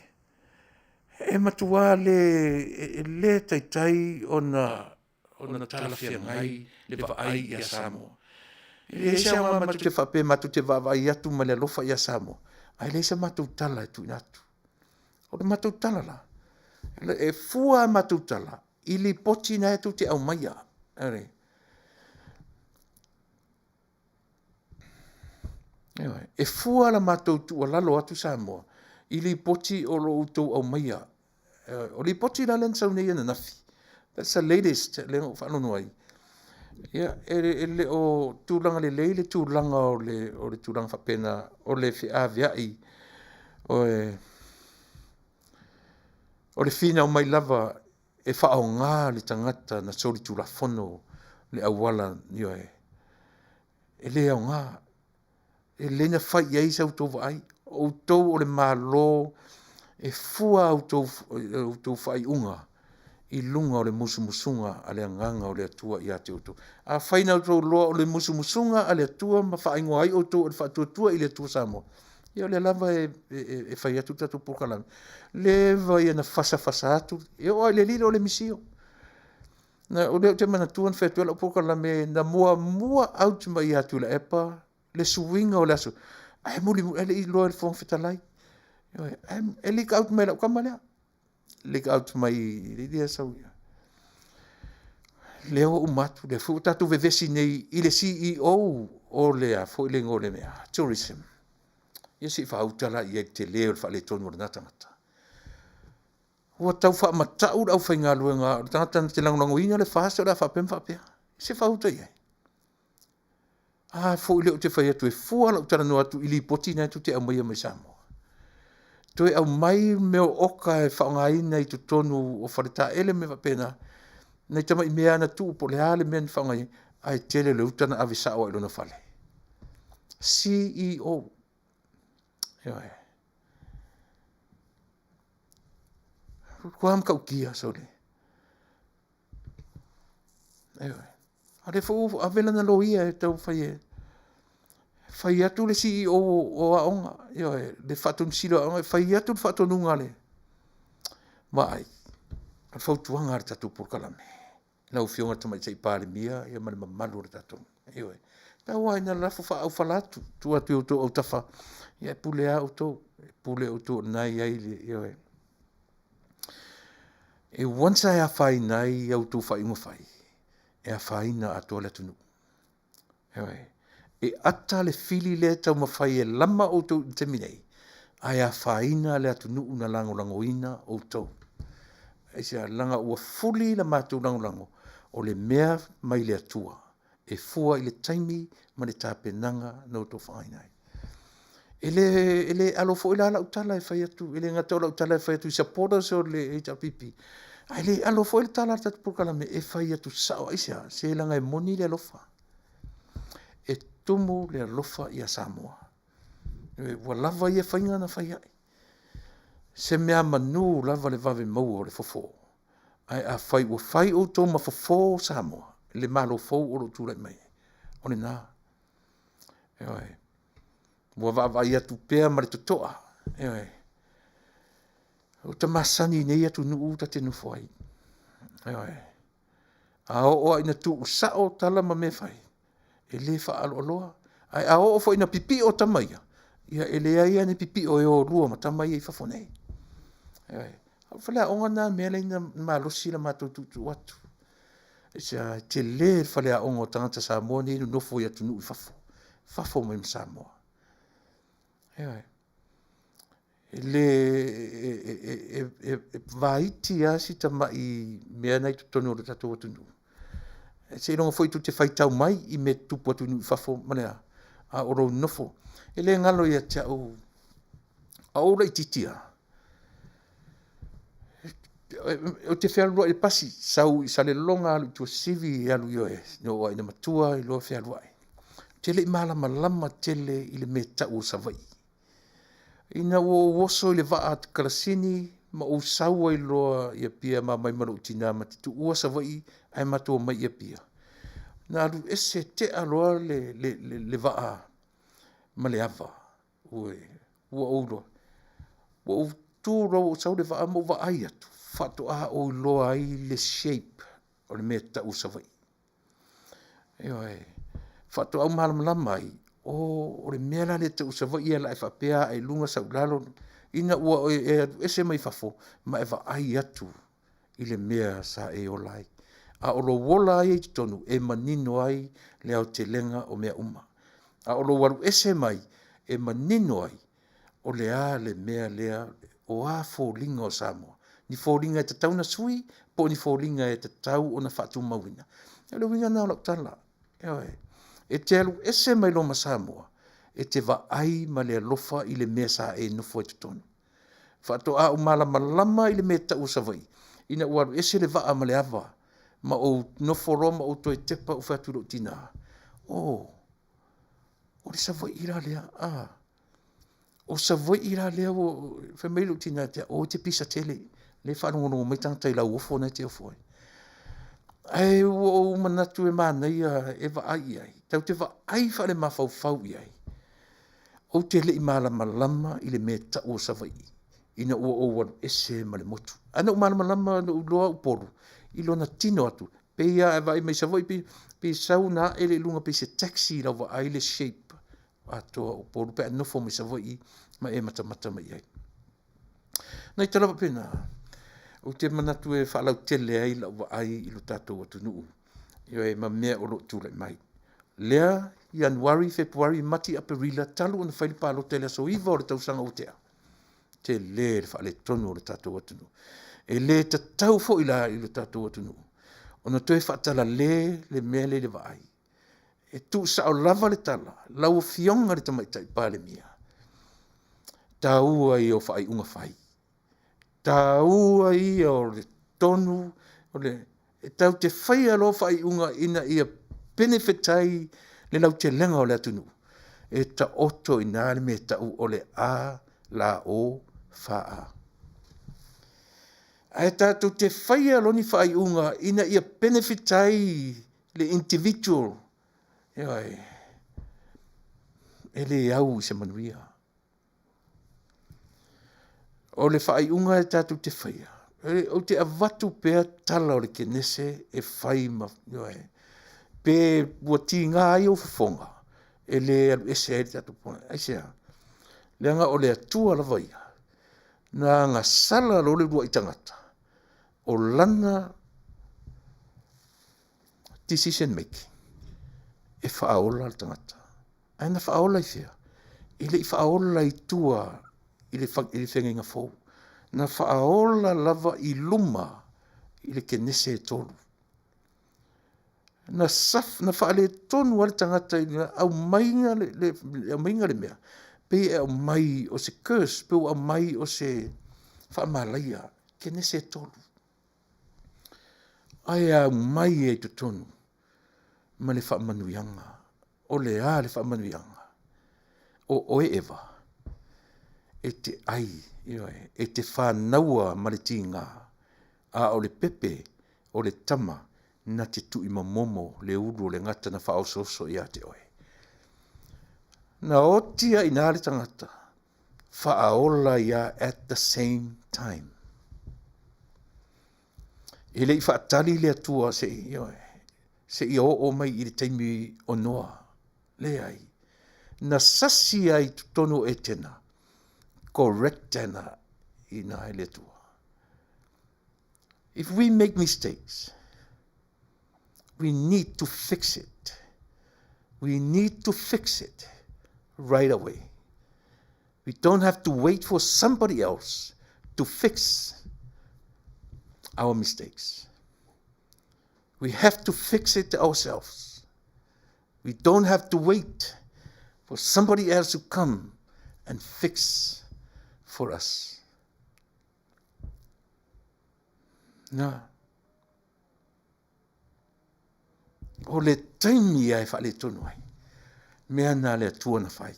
E matua le, e le taitai ona talafeagai le vaai ia Samoa. E leai se aoga matou te faapea matou te vaavaai atu ma le alofa ia Samoa, ae leai se matou tala e tuuina atu. O le matou tala la, e fua a matou tala i lipoti na e tou te aumaia. E fua la matou tuualalo atu Samoa i lipoti o lo o outou aumaia. O lipoti la lea na sau nei ananafi, that's the latest lea na ou faalogo ai, ia e le o tulaga lelei le tulaga o le tulaga faapena o le feaveai o le finau mai lava e faaaoga le tagata na solitulafono le auala, ioe. E le aoga. E lelei na fai i ai sa outou vaai. O outou o le Malo e fua a outou faaiuga i luga o le musumusuga a le Agaga o le Atua ia te outou. Afai na outou iloa o le musumusuga a le Atua ma faaigoa ai outou o le Faatuatua i le Atua Samoa, ia o lea lava e fai atu le tatou polokalame, leva ia ona fasafasa atu, e oo lava i le alii lea o le misio. O lea ou te manatua na fai atu ai lau polokalame na muamua out mai ia Tuilaepa le suiga o le aso, ae mulimuli ae le i iloa e le Fofoga Fetalai. Ioe, ae leak out mai e lau tama lea, leak out mai i lea sau lea ua uma atu, lea foi ua tatou vevesi nei i le CEO o le a foi le igoa o le mea, Tourism. Ia se i faauta la i ai i le tele o le faaletonu o lena tagata. Ua tau faamatau le aufaigaluega, o le tagata na te lagolagoina le FAST o le a faapea ma faapea. Se i faauta i ai. A foi lea ou te fai atu e fua lau talanoa atu i lipoti na tou te aumaia mai Samoa. Toe aumai mea o oka e faaaogaina i totonu o faletaele ma mea faapena, nai tamai mea lava na tuu po o le a le mea na faaaoga i ai, ae tele le uta na ave sao lava i lona fale. CEO. Ioe. Matua matautia, sole. Ioe. A o lea foi ua ave lana loia e taumafai e fai atu le CEO o aoga, ioe, le Faatonu Sili o Aoga e fai atu le faatonuga a le vaai, o le fautuaga a le tatou polokalame lau Afioga i le Tamaitai Palemia ma le mamalu o le tatou, ioe, tau lava ina lafo faaaufala atu, tuu atu i outou autafa, ia e pule lava outou, e pule outou o lena e i ai le, ioe. E once lava e afaina ai a outou faaiuga fai, e afaina atoa le atunuu. Ioe. E ata le fili lea e taumafai e lama outou i le taimi nei, ae afaina le atunuu na lagolagoina outou. Aisea? Leaga ua fuli le matou lagolago o le mea mai le Atua e fua i le taimi ma le tapenaga na outou faaaogaina ai. E le alo foi la lau tala e fai atu, e le gata o lau tala e fai atu i supporters o le HRPP, ae le alo foi le tala a le tatou polokalame e fai atu sao. Aisea? Se leaga e moni le alofa. E tumu le alofa ia Samoa. Ua lava ia faiga na fai ai. Se meamanu lava le vave maua o le fofo. Ae afai ua fai outou ma fofo o Samoa, le Malo fou o lo o tulai mai, o lena. Ioe. Ua vaavaai atu pea ma le totoa. Ioe. Ua ta masani i nei atunuu ta te nofo ai. Ioe. A oo lava ina tuusao tala ma mea fai, e le faaaloaloa. Ae a oo foi ina pipio tama ia, ia e leai lava ni pipio e o lua ma tama ia i fafo nei. Ioe. O le faleaoga lena mea lea na malosi le matou tuutuu atu. Aisea? E tele le faleaoga o tagata Samoa nei e nonofo i atunuu i fafo, fafo mai ma Samoa. Ioe. E le e vaiti lava si tamai mea na i totonu o le tatou atunuu. Seiloga foi tou te faitau mai i mea tutupu atunuu i fafo ma le a, a o lou nofo. E le galo ia te au, a o ou laitiiti lava, ou te fealualuai i le pasi, sau i Salelologa alu i Tuasivi, alu i oo lava ina matua ai loa fealuai. Ou te le i malamalama tele i le mea e tau o Savaii. Ina ua ou oso i le vaa a Kalasini ma ou sau ai loa i Apia ma omai ma lou tina ma te tuua Savaii ae matou omai i Apia, na alu ese tea loa le, le, le, le vaa ma le ava. Ua ou iloa, ua ou tu loa ua ou sau le vaa ma ou vaai atu, faatoa ou iloa ai le shape o le mea e tau o Savaii. Ioe, faatoa ou malamalama ai, o le mea la lea e tau o Savaii e ala ae faapea, ae i luga sau i lalo, ina ua e alu ese mai fafo ma e vaai atu i le mea sa e ola ai. A o lou ola lava ia i totonu e manino ai le aotelega o mea uma. A o lou alu ese mai e manino ai o le a le mea lea, o a foliga o Samoa, ni foliga e tatau ona sui po o ni foliga e tatau ona faatumauina. O le uiga lena o lau tala, ioe. E te alu ese mai loa ma Samoa, e te vaai ma le alofa i le mea sa e nofo ai totonu. Faatoa ou malamalama i le mea e tau o Savaii ina ua alu ese le vaa ma le ava ma ou nofo loa ma ou toe tepa ou fai atu i lou tina, oh. O le Savaii la lea, a. O Savaii la lea ua, fai mai lou tina ia te au, oi e te pisa tele, lea e faalogologo mai tagata i lau ofo na e te ofo ai. Ae ua ou manatu e manaia e vaai i ai, tatou te vaai faalemafaufau i ai. Ou te le i malamalama i le mea e tau o Savaii ina ua ou alu ese ma le motu. Ae na ou malamalama na ou iloa Upolu i lona tino atu, pei lava e vaai mai Savaii pei, pei sau ona ae lea i luga pei se taxi i lau vaai le shape atoa o Upolu pe a nofo mai Savaii ma e matamata mai i ai. Nai tala faapena, ou te manatu e faalautele ai lau vaai i lo tatou atunuu, ioe, ma mea o lo o tulai mai. Lea, Ianuari, Fepuari, Mati, Aperila, talu ona fai le palota i le aso 9 o le tausaga ua tea, tele le faaletonu o le tatou atunuu. E le tatau foi la i lo tatou atunuu ona toe faatalale le mea lea i le vaai. E tuusao lava le tala, lau Afioga i le Tamaitai Palemia, taua ia o faaiuga fai, taua ia o le tonu o le e tatou te faia loa faaiuga ina ia benefit ai le lautelega o le atunuu, e taoto i ina le mea e tau o le A L O F A. Ae tatou te faia loa ni faaiuga ina ia benefit ai le individual, ioe, e le au i se manuia. O le faaiuga e tatou te faia, ou te avatu pea tala o le Kenese e fai ma, ioe, pe ua tiga ai ou fofoga, e le alu ese ai le tatou popolega. Aisea? Leaga o le Atua lava ia, na agasala loa le uluai tagata, o lana decision making e faaola le tagata. Ae na faaola i fea? E le i faaola i tua i le feagaiga fou. Na faaola lava i luma i le kenese e tolu. Na, saf, na faaletonu lava le tagata i le aumaiga le, le, le aumaiga le mea, pei e aumai o se curse, pe ua aumai o se faamalaia, kenese e tolu. Ae aumai ai i totonu ma le faamanuiaga. O le a le faamanuiaga? O oe Eva, e te ai, ioe, e te fanaua ma le tiga, a o le pepe o le tama na te tuimomomo le ulu o le gata na faaosooso ia te oe. Na oti ai i ina le tagata, faaola ia at the same time. E le i faatali le Atua se i, ioe, seia oo mai i le taimi o Noa. Leai. Na sasi ai i totonu o Etena, correct ana i ina e le Atua. If we make mistakes, we need to fix it. We need to fix it right away. We don't have to wait for somebody else to fix our mistakes. We have to fix it ourselves. We don't have to wait for somebody else to come and fix for us. Na. O le taimi ia e faaletonu ai, mea na le Atua na fai.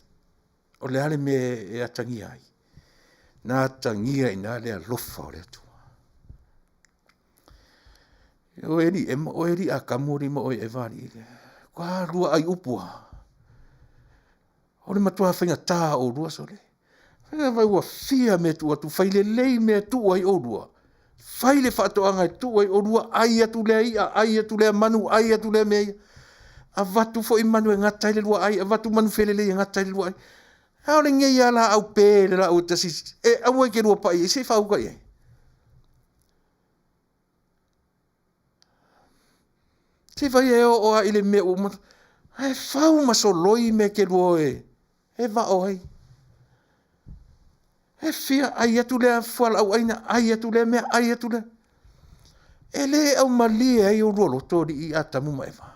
O le a le mea e atagia ai? Na atagia i ina le alofa o le Atua. O eli ema, o eli Atamu alii ma oe Eva alii. Kua lua ai upu a. O le matua faigata o oulua sole. Fai ua fia mea tuu atu, fai lelei mea tuu ai oulua. Fai le faatoaga e tuu ai oulua, ai atu lea i'a, ai atu lea manu, ai atu lea mea ia. Avatu foi manu e gata ai le lua ai, avatu manu felelei e gata ai le lua ai. A o lenei lava laau pe le laau e tasi, e aua e te lua pai ai, se i faauka i ai. Se i fai e oo lava i le mea ua uma, ae fau ma soloi mea e te lua o e, e vao ai. E fia ai atu lea fualaau aina, ai atu lea mea, ai atu lea. E le aumalie ai oulua loto alii Atamu ma Eva.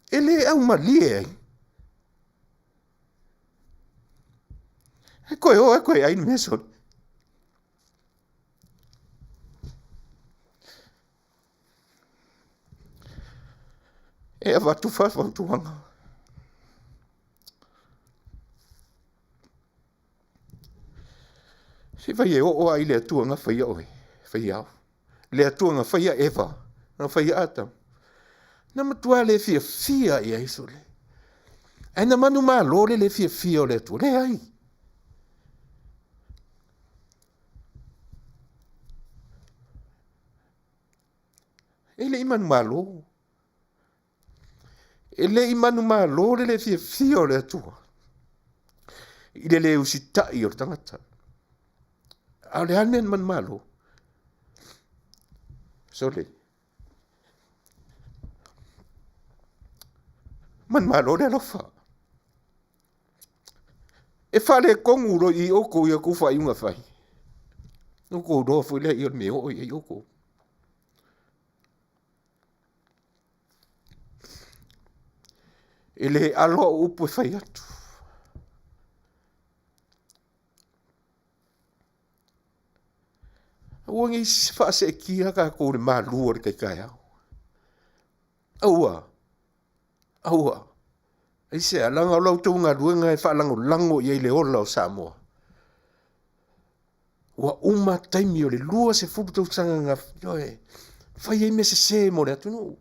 E le aumalie ai. E toe o e toe ai le mea soli. E avatu faafautuaga. Se fai e oo lava i le Atua na faia oe, faia au. Le Atua na faia Eva, na faia Atamu. Na matua le fiafia i ai sole. Ae na manumalo le le fiafia o le Atua. Leai. E le i manumalo. E le i manumalo le le fiafia o le Atua i le le usitai o le tagata. A o le a le mea na manumalo? Sole. Manumalo le alofa. E faaletonu loa i outou i a outou faaiuga fai, ona outou iloa foi lea o le mea e oo i ai outou. E le alo au upu e fai atu. Aua ne i faaseetia tatou i le malu o le tai taeao. Aua, aua. Aisea? Leaga o la outou galuega e faalagolago i ai le ola o Samoa. Ua uma taimi o le 20 tausaga na ioe, fai ai mea sese mo le atunuu.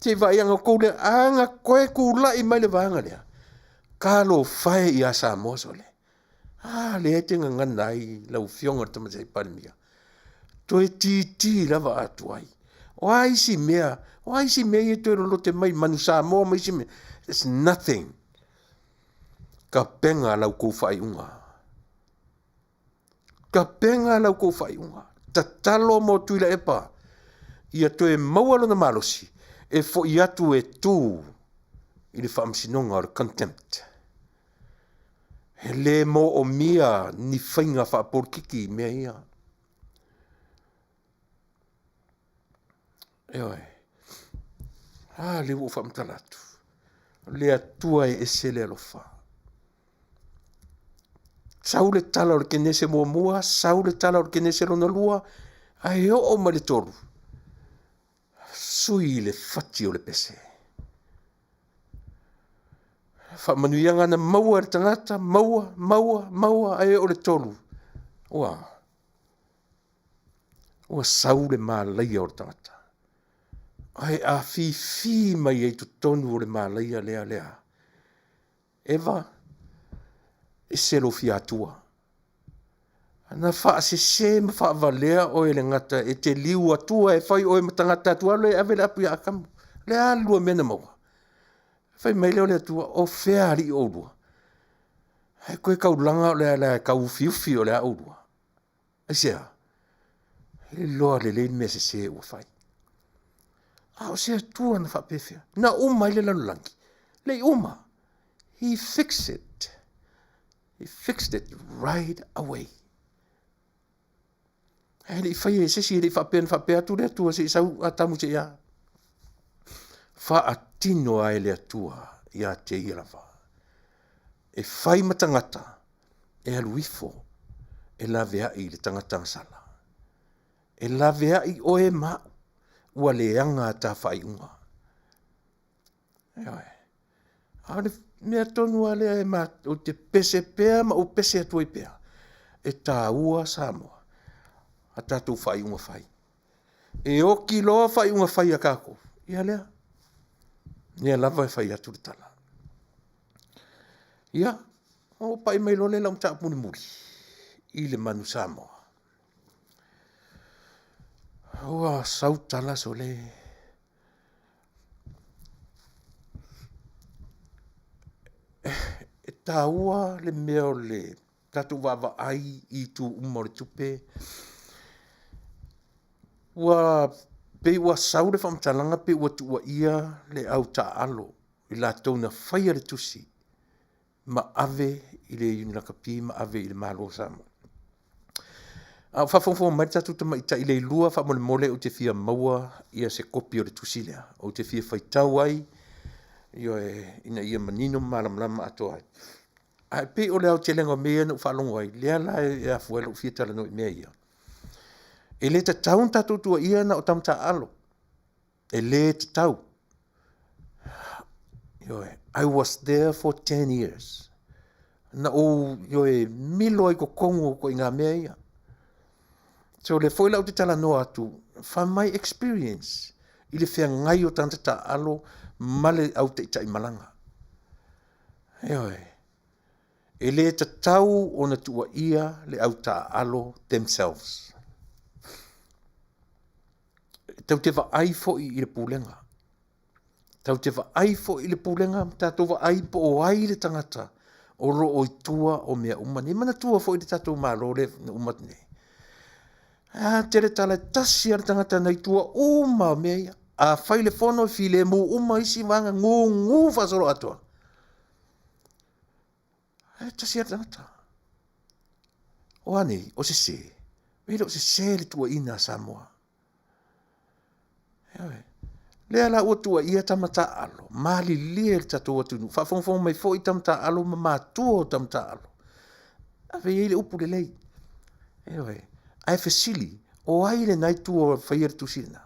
Se i vaai ana outou lea, ana toe tulai mai le vaega lea, talofa e ia Samoa sole. A lea e te gagana ai lau Afioga i le Tamaitai Palemia, toeitiiti lava a tuai. O a isi mea, o a isi mea ia e toe lolote mai Manu Samoa ma isi mea, it's nothing. Tapena la outou faaiuga. Tapena la outou faaiuga. Tatalo mo Tuilaepa ia toe maua lona malosi e foi atu e tu i le faamasinoga o le contempt. E le moomia ni faiga faapolitiki i mea ia. Ioe. A, lea ua ou faamatala atu. Le Atua e ese le alofa. Sau le tala o le Kenese muamua, sau le tala o le Kenese lona lua, ae oo mai le tolu, sui le fati o le pese. Faamanuiaga na maua e le tagata, maua, maua, maua, ae oo le tolu, ua, ua sau le malaia o le tagata. Ae afifi mai ai totonu o le malaia lea, lea. Eva, ese lou fia Atua. Na faasese ma faavalea oe e le gata e te liu atua e fai oe ma tagata atua alu e ave le apu ia Atamu. Le a le lua mea na maua? Fai mai lea o le Atua, o fea alii oulua? Ae toe taulaga o le ala e tauufiufi o le a oulua. Aisea? E iloa lelei le mea sese ua fai. A o se Atua na faapefea? Na uma ai le lalolagi? Le i uma. He fixed it. He fixed it right away. Ae le i faia e se isi, e le i faapea na faapea atu le Atua se i sau Atamu se i a. Faatino ai le Atua ia te ia lava. E fai ma tagata e alu ifo e laveai i le tagata gasala. E laveai oe ma au, ua leaga a ta faaiuga. Ioe. A o le mea tonu lava lea e ma, ou te pese pea ma ou pese atu ai pea, e taua Samoa, a tatou faaiuga fai. E oti loa faaiuga fai a tatou, ia lea, lea lava e fai atu le tala. Ia, ou pai mai loa lea i lau mataupu mulimuli i le manu Samoa. Ua sau tala sole. E taua le mea o le tatou vaavaai i itu uma o le tupe. Ua pei ua sau le faamatalaga pei ua tuuaia le au taaalo i latou na faia le tusi ma ave i le Iuni Lakapi ma ave i le Malo o Samoa. A o faafogafoga mai le tatou tamaitai Leilua, faamolemole ou te fia maua ia se kopi o le tusi lea. Ou te fia faitau ai, ioe, ina ia manino ma malamalama atoa ai. Ae pei o le aotelega o mea ia na ou faalogo ai, lea la e afua ai lou fia talanoa i mea ia. E le tatau ona tatou tuuaia na o tama taaalo. E le tatau. Ioe, I was there for 10 years. Na ou, ioe, milo ai totonu o ituaiga mea ia. So lea foi la ou te talanoa atu, from my experience, i le feagai o tagata taaalo ma le au taitai malaga. Ioe, e le tatau ona tuuaia le au taaalo themselves. E tatou te vaai foi i le pulega. Tatou te vaai foi i le pulega ma tatou vaai po o ai le tagata o lo o i tua o mea uma nei. Manatua foi le tatou Malo lea na uma atu nei. A tele tala e tasi lava le tagata na i tua uma o mea ia. A fai le fono e filemu uma isi vaega, gugu faasoloatoa. Ae tasi lava le tagata. O a nei? O sese. E le o sese le tuuaiina a Samoa. Ioe. Lea la ua tuuaia tama taaalo, malilie le tatou atunuu, faafogafoga mai foi tama taaalo ma matua o tama taaalo. Ave i ai le upu lelei. Ioe. Ae fesili, o ai lena i tua o faia le tusi lena?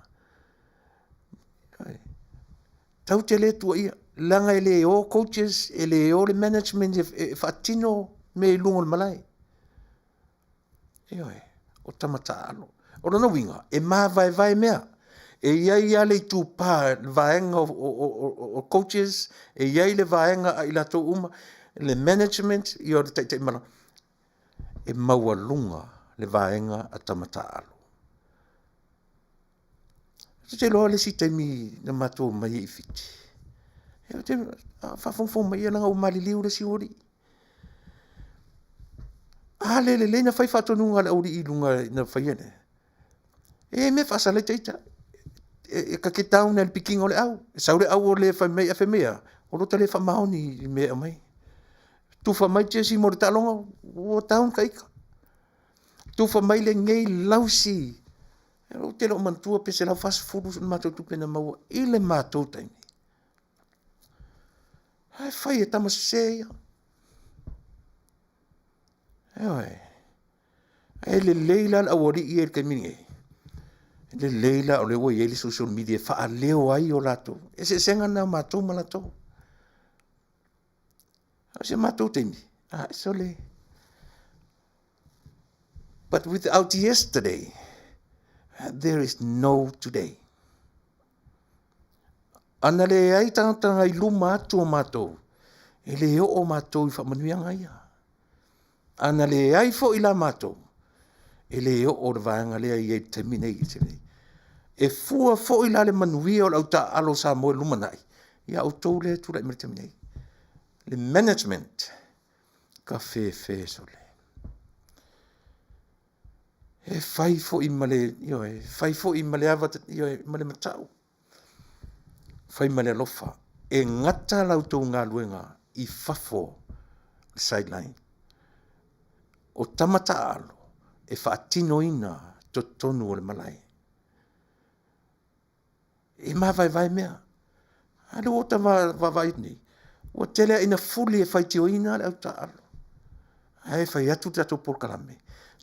Ioe. Tatou te le tuuaia, leaga e le o coaches, e le o le management e faatino mea i luga o le malae. Ioe, o tama taaalo. O lona uiga, e mavaevae mea. E i ai lava le itupa, le vaega o coaches, e i ai le vaega a i latou uma, le management, ia o le taitai malaga. E maualuga le vaega a tama taaalo. Ou te iloa le isi taimi na matou omai ai i Fiti, ou te faafogafoga mai ia leaga ua maliliu le isi alii. A lea lelei na fai faatonuga a le aualii i luga na faia lea. E i ai mea e faasala ai ta ita. E ta te down i le pikiina o le au. E sau le au o le fai mai, ae fai mai e a? O lo ta le faamaoni i mea e aumai. Tufa mai jersey mo le taaloga, ua down ta ita. Tufa mai lenei lausi. Ou te le o manatua pe 140 le matou tupe na maua i le matou taimi. Ae fai e tama sese ia. Ioe. E lelei la le aualii ia i le taimi lenei. E lelei la o lea ua i ai le social media e faaleo ai o latou eseesega na o matou ma latou. O si matou taimi, a sole. But without yesterday, there is no today. Ana leai tagata i luma atu o matou, e le oo matou i faamanuiaga ia. Ana leai foi la matou, e le oo le vaega lea i ai i le taimi nei. E fua foi la le manuia o le au taaalo o Samoa i le lumanai, ia outou lea e tulai mai i le taimi nei. Le management, ka fefe sole. E fai foi ma le, ioe, fai foi ma le ava, ioe, ma le matau. Fai ma le alofa. E gata la outou galuega i fafo le sideline. O tama taaalo e faatinoina totonu o le malae. E mavaevae mea. A lea ua ta vaavaai atu nei, ua tele lava ina fuli e faitioina le au taaalo. Ae fai atu le tatou polokalame,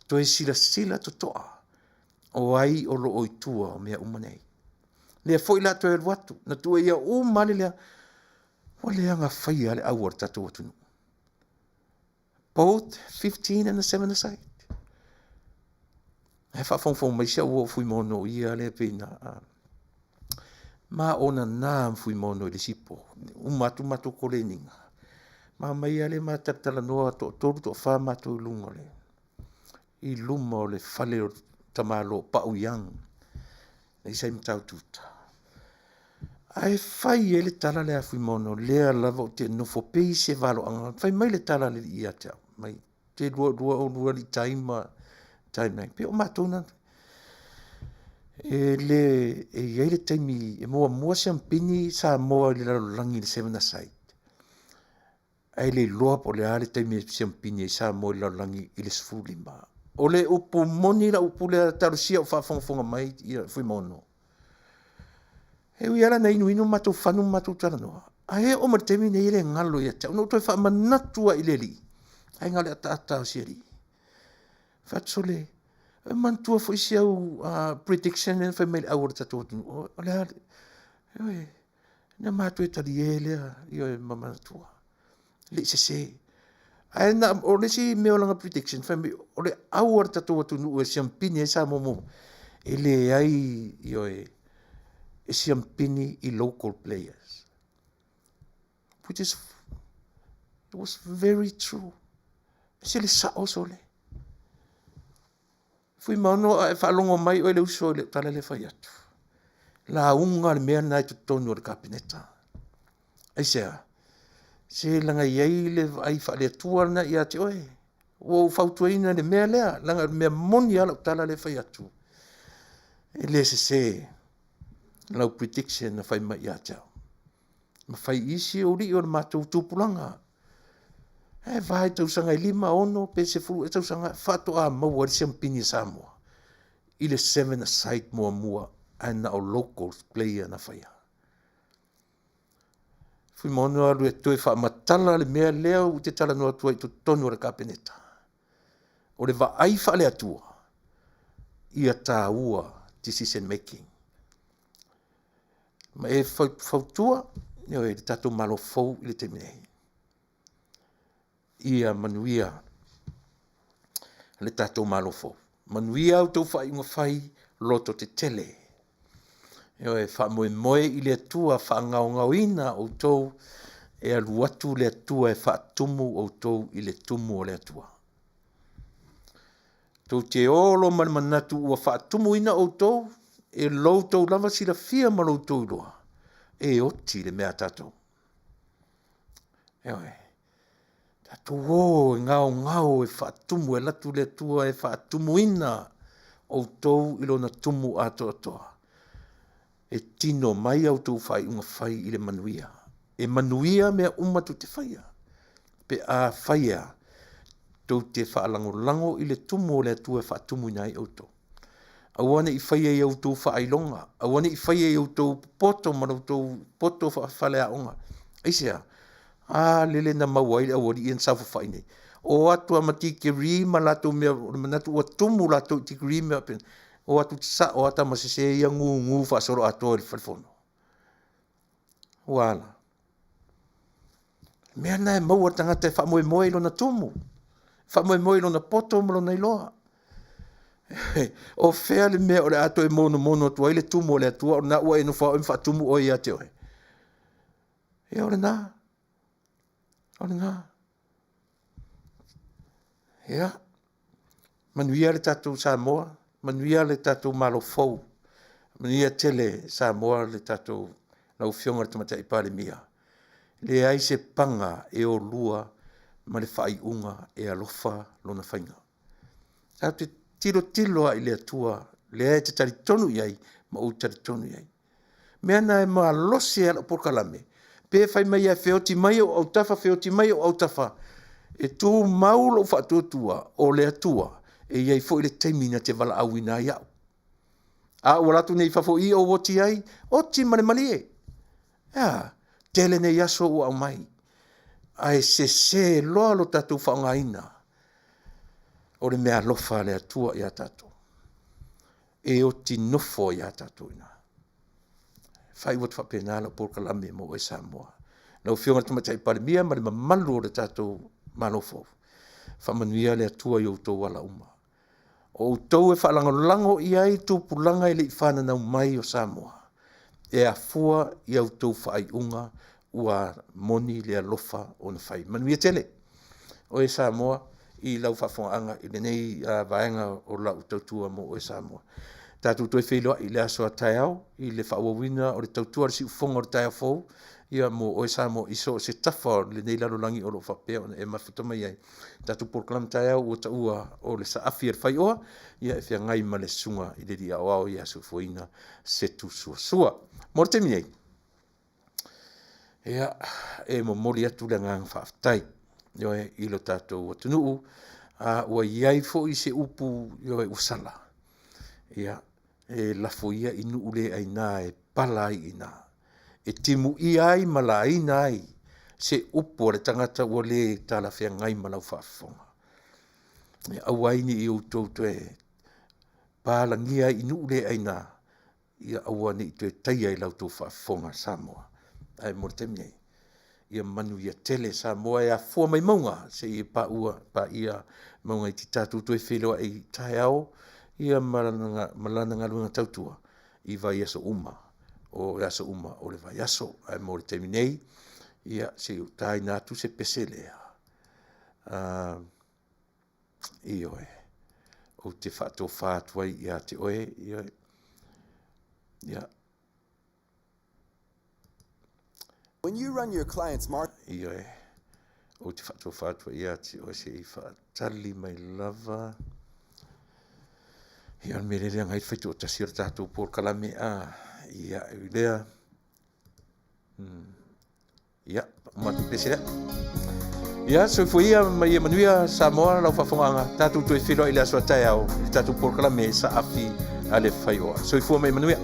toe silasila totoa o ai o lo o i tua o mea uma nei. Lea foi la toe alu atu, na tuuaia uma lava le lea, ua leaga faia le au a le tatou atunuu. Both 15 and the 7 aside. Ae faafogafoga mai si au uo Fuimaono o ia lea pei na ma ona na ma Fuimaono i le isi po. Uma atu matou koleniga. Ma mai lea ma talatalanoa toatolu toafa matou i luga o le i luma o le fale o tamalo Pau Young na isa i Mataututa. Ae fai ai le tala lea a Fuimaono, lea lava ou te nofo pei se valoaga. Fai mai le tala a le alii ia te au, mai te lua lua o lua alii tai ma tai mai. Pei o matou na, e le, e i ai le taimi e muamua siampini Samoa i le lalolagi i le seven aside. Ae le iloa po o le a le taimi e siampini ai Samoa i le lalolagi i le 15. O le upu moni lau upu lea, talosia o faafogafoga mai ia Fuimaono. E ui lava la na inuinu matou fanu ma matou talanoa, ae oo mai le taimi nei e le galo ia te au. Na ou toe faamanatu lava i le alii, ai na o le ataata o si alii. Fai atu sole, e manatua foi si au prediction lea na fai mai i le au o le tatou atunuu. O le a? Ioe. Na matou e talie lea, ioe ma manatua. Le i sese. Ae na, o le isi mea o lana prediction, fai mai, o le au a le tatou atunuu e siampini ai Samoa muamua, e leai, ioe, e siampini i local players. Which is, it was very true. E se le sao sole. Fuimaono a e faalogo mai oe le uso i le tala lea fai atu. Lauga le mea lena i totonu o le Kapeneta. Aisea? Se leaga e i ai le vaai faale-Atua lena ia te oe. Ua ou fautuaina i le mea lea, leaga o le mea moni lava lau tala lea e fai atu. E le sese lau prediction na fai mai ia te au. Ma fai i isi o alii o le matou tupulaga. E va i tausaga e 5, 6 pe 10 ea tausaga faatoa maua ai le siampini a Samoa i le seven a side muamua ae na o local player na faia. Fuimaono alu e toe faamatala le mea lea ou te talanoa atu ai i totonu o le Kapeneta. O le vaai faale-Atua ia taua decision making. Ma e fautua ioe, le tatou Malo fou i le taimi nei. Ia manuia le tatou Malo fou. Manuia a outou faaiuga fai loto tetele. Ioe, faamoemoe i le Atua, faagaogaoina outou e alu atu le Atua e faatumu outou i le tumu o le Atua. Tou te olo ma le manatu ua faatumuina outou e lo outou lava silafia ma lo outou iloa, e oti le mea a tatou. Ioe. Tatou o e gaogao e faatumu e alu atu le Atua e faatumuina outou i lona tumu atoatoa. E tino mai a outou faaiuga fai i le manuia. E manuia mea uma tou te faia pe a faia tou te faalagolago i le tumu o le Atua e faatumuina ai outou. Aua ne i faia i a outou faailoga, aua ne i faia i outou poto ma lo outou poto faafaleaoga. Aisea? A lele na maua ai le aualii ia na saofafai nei. O atu lava ma tikeri ma latou mea, o le manatu ua tumu latou i tikeri ma mea faapena. O atu sao lava tama sese ia gugu faasoloatoa i le fale fono. Ua a la? Mea na e maua le tagata e faamoemoe i lona tumu, faamoemoe i lona poto ma lona iloa. O fea le mea o le a toe monomono atu ai le tumu o le Atua o lena ua e nofo lava oe ma faatumu oe ia te oe? Ia o lena, o lena. Ia, manuia le tatou Samoa, manuia le tatou Malo fou, manuia tele Samoa le tatou lau Afioga i le Tamaitai Palemia. Leai se paga e olua ma le faaiuga e alofa lona faiga. Tatou te tilotilo lava i le Atua lea e te talitonu i ai ma ou talitonu i ai. Mea na e malosi ai lau polokalame, pe fai mai e feoti mai ou autafa, feoti mai ou autafa, e tumau lou faatuatua o le Atua e i ai foi le taimi na te valaauina ai au. A ua alu atu nei i fafo i ou oti ai, oti ma le malie. E a, tele nei aso ua aumai, ae sese loa lo tatou faaaogaina o le meaalofa a le Atua ia tatou. E oti nofo ia tatou i ina. Faaiu atu faapena lau polokalame mo oe Samoa. Lau Afioga i le Tamaitai Palemia ma le mamalu o le tatou Malo fou, faamanuia le Atua i outou ala uma. O outou e faalagolago i ai tupulaga e le i fananau mai o Samoa, e afua i a outou faaiuga ua moni le alofa ona fai. Manuia tele oe Samoa i lau faafofogaaga i lenei vaega o lau tautua mo oe Samoa. Tatou toe feiloai i le aso a taeao i le faaauauina o le tautua a le siufofoga o le taeao fou ia mo oe Samoa i so o se tafa o lenei lalolagi o lo o faapea ona e mafuta mai ai. Tatou polokalame taeao ua taua o le saafi a le faioa ia e feagai ma le susuga i le Alii Aoao ia Soifuaina Setu Suasua. Mo le taimi nei, ia, e momoli atu le agaga faafetai ioe, i lo tatou atunuu, a ua i ai foi se upu ioe, ua sala, ia, e lafo ia i nuu le aina e pala ai i ina, e timuia ai ma laina ai se upu a le tagata ua le talafeagai ma lau faafofoga. Ia aua ai ne i outou toe palagia ai i nuu le aina, ia aua ne i toe taia i la outou faafofoga Samoa. Ae mo le taimi nei, ia manuia tele Samoa e afua mai mauga seia paua paia mauga iti tatou toe feiloai i taeao ia ma lana, ma lana galuega tautua i vaiaso uma o aso uma o le vaiaso. Ae mo le taimi nei, ia se i ou taina atu se pese lea, ioe, ou te faatofa atu ai ia te oe, ioe, ia, When you run your clients' market. Ioe, ou te faatofa atu ai ia te oe se i faatali mai lava. Ia, o le mea lea leaga ai le faitoatasi o le tatou polokalame, a, ia, e ui lea, Ia, uma atu pese lea. Ia, soifua ia ma ia manuia Samoa lau faafogaaga. Tatou toe feiloai i le aso a taeao i le tatou polokalame Saafi a le Faioa. Soifua ma ia manuia.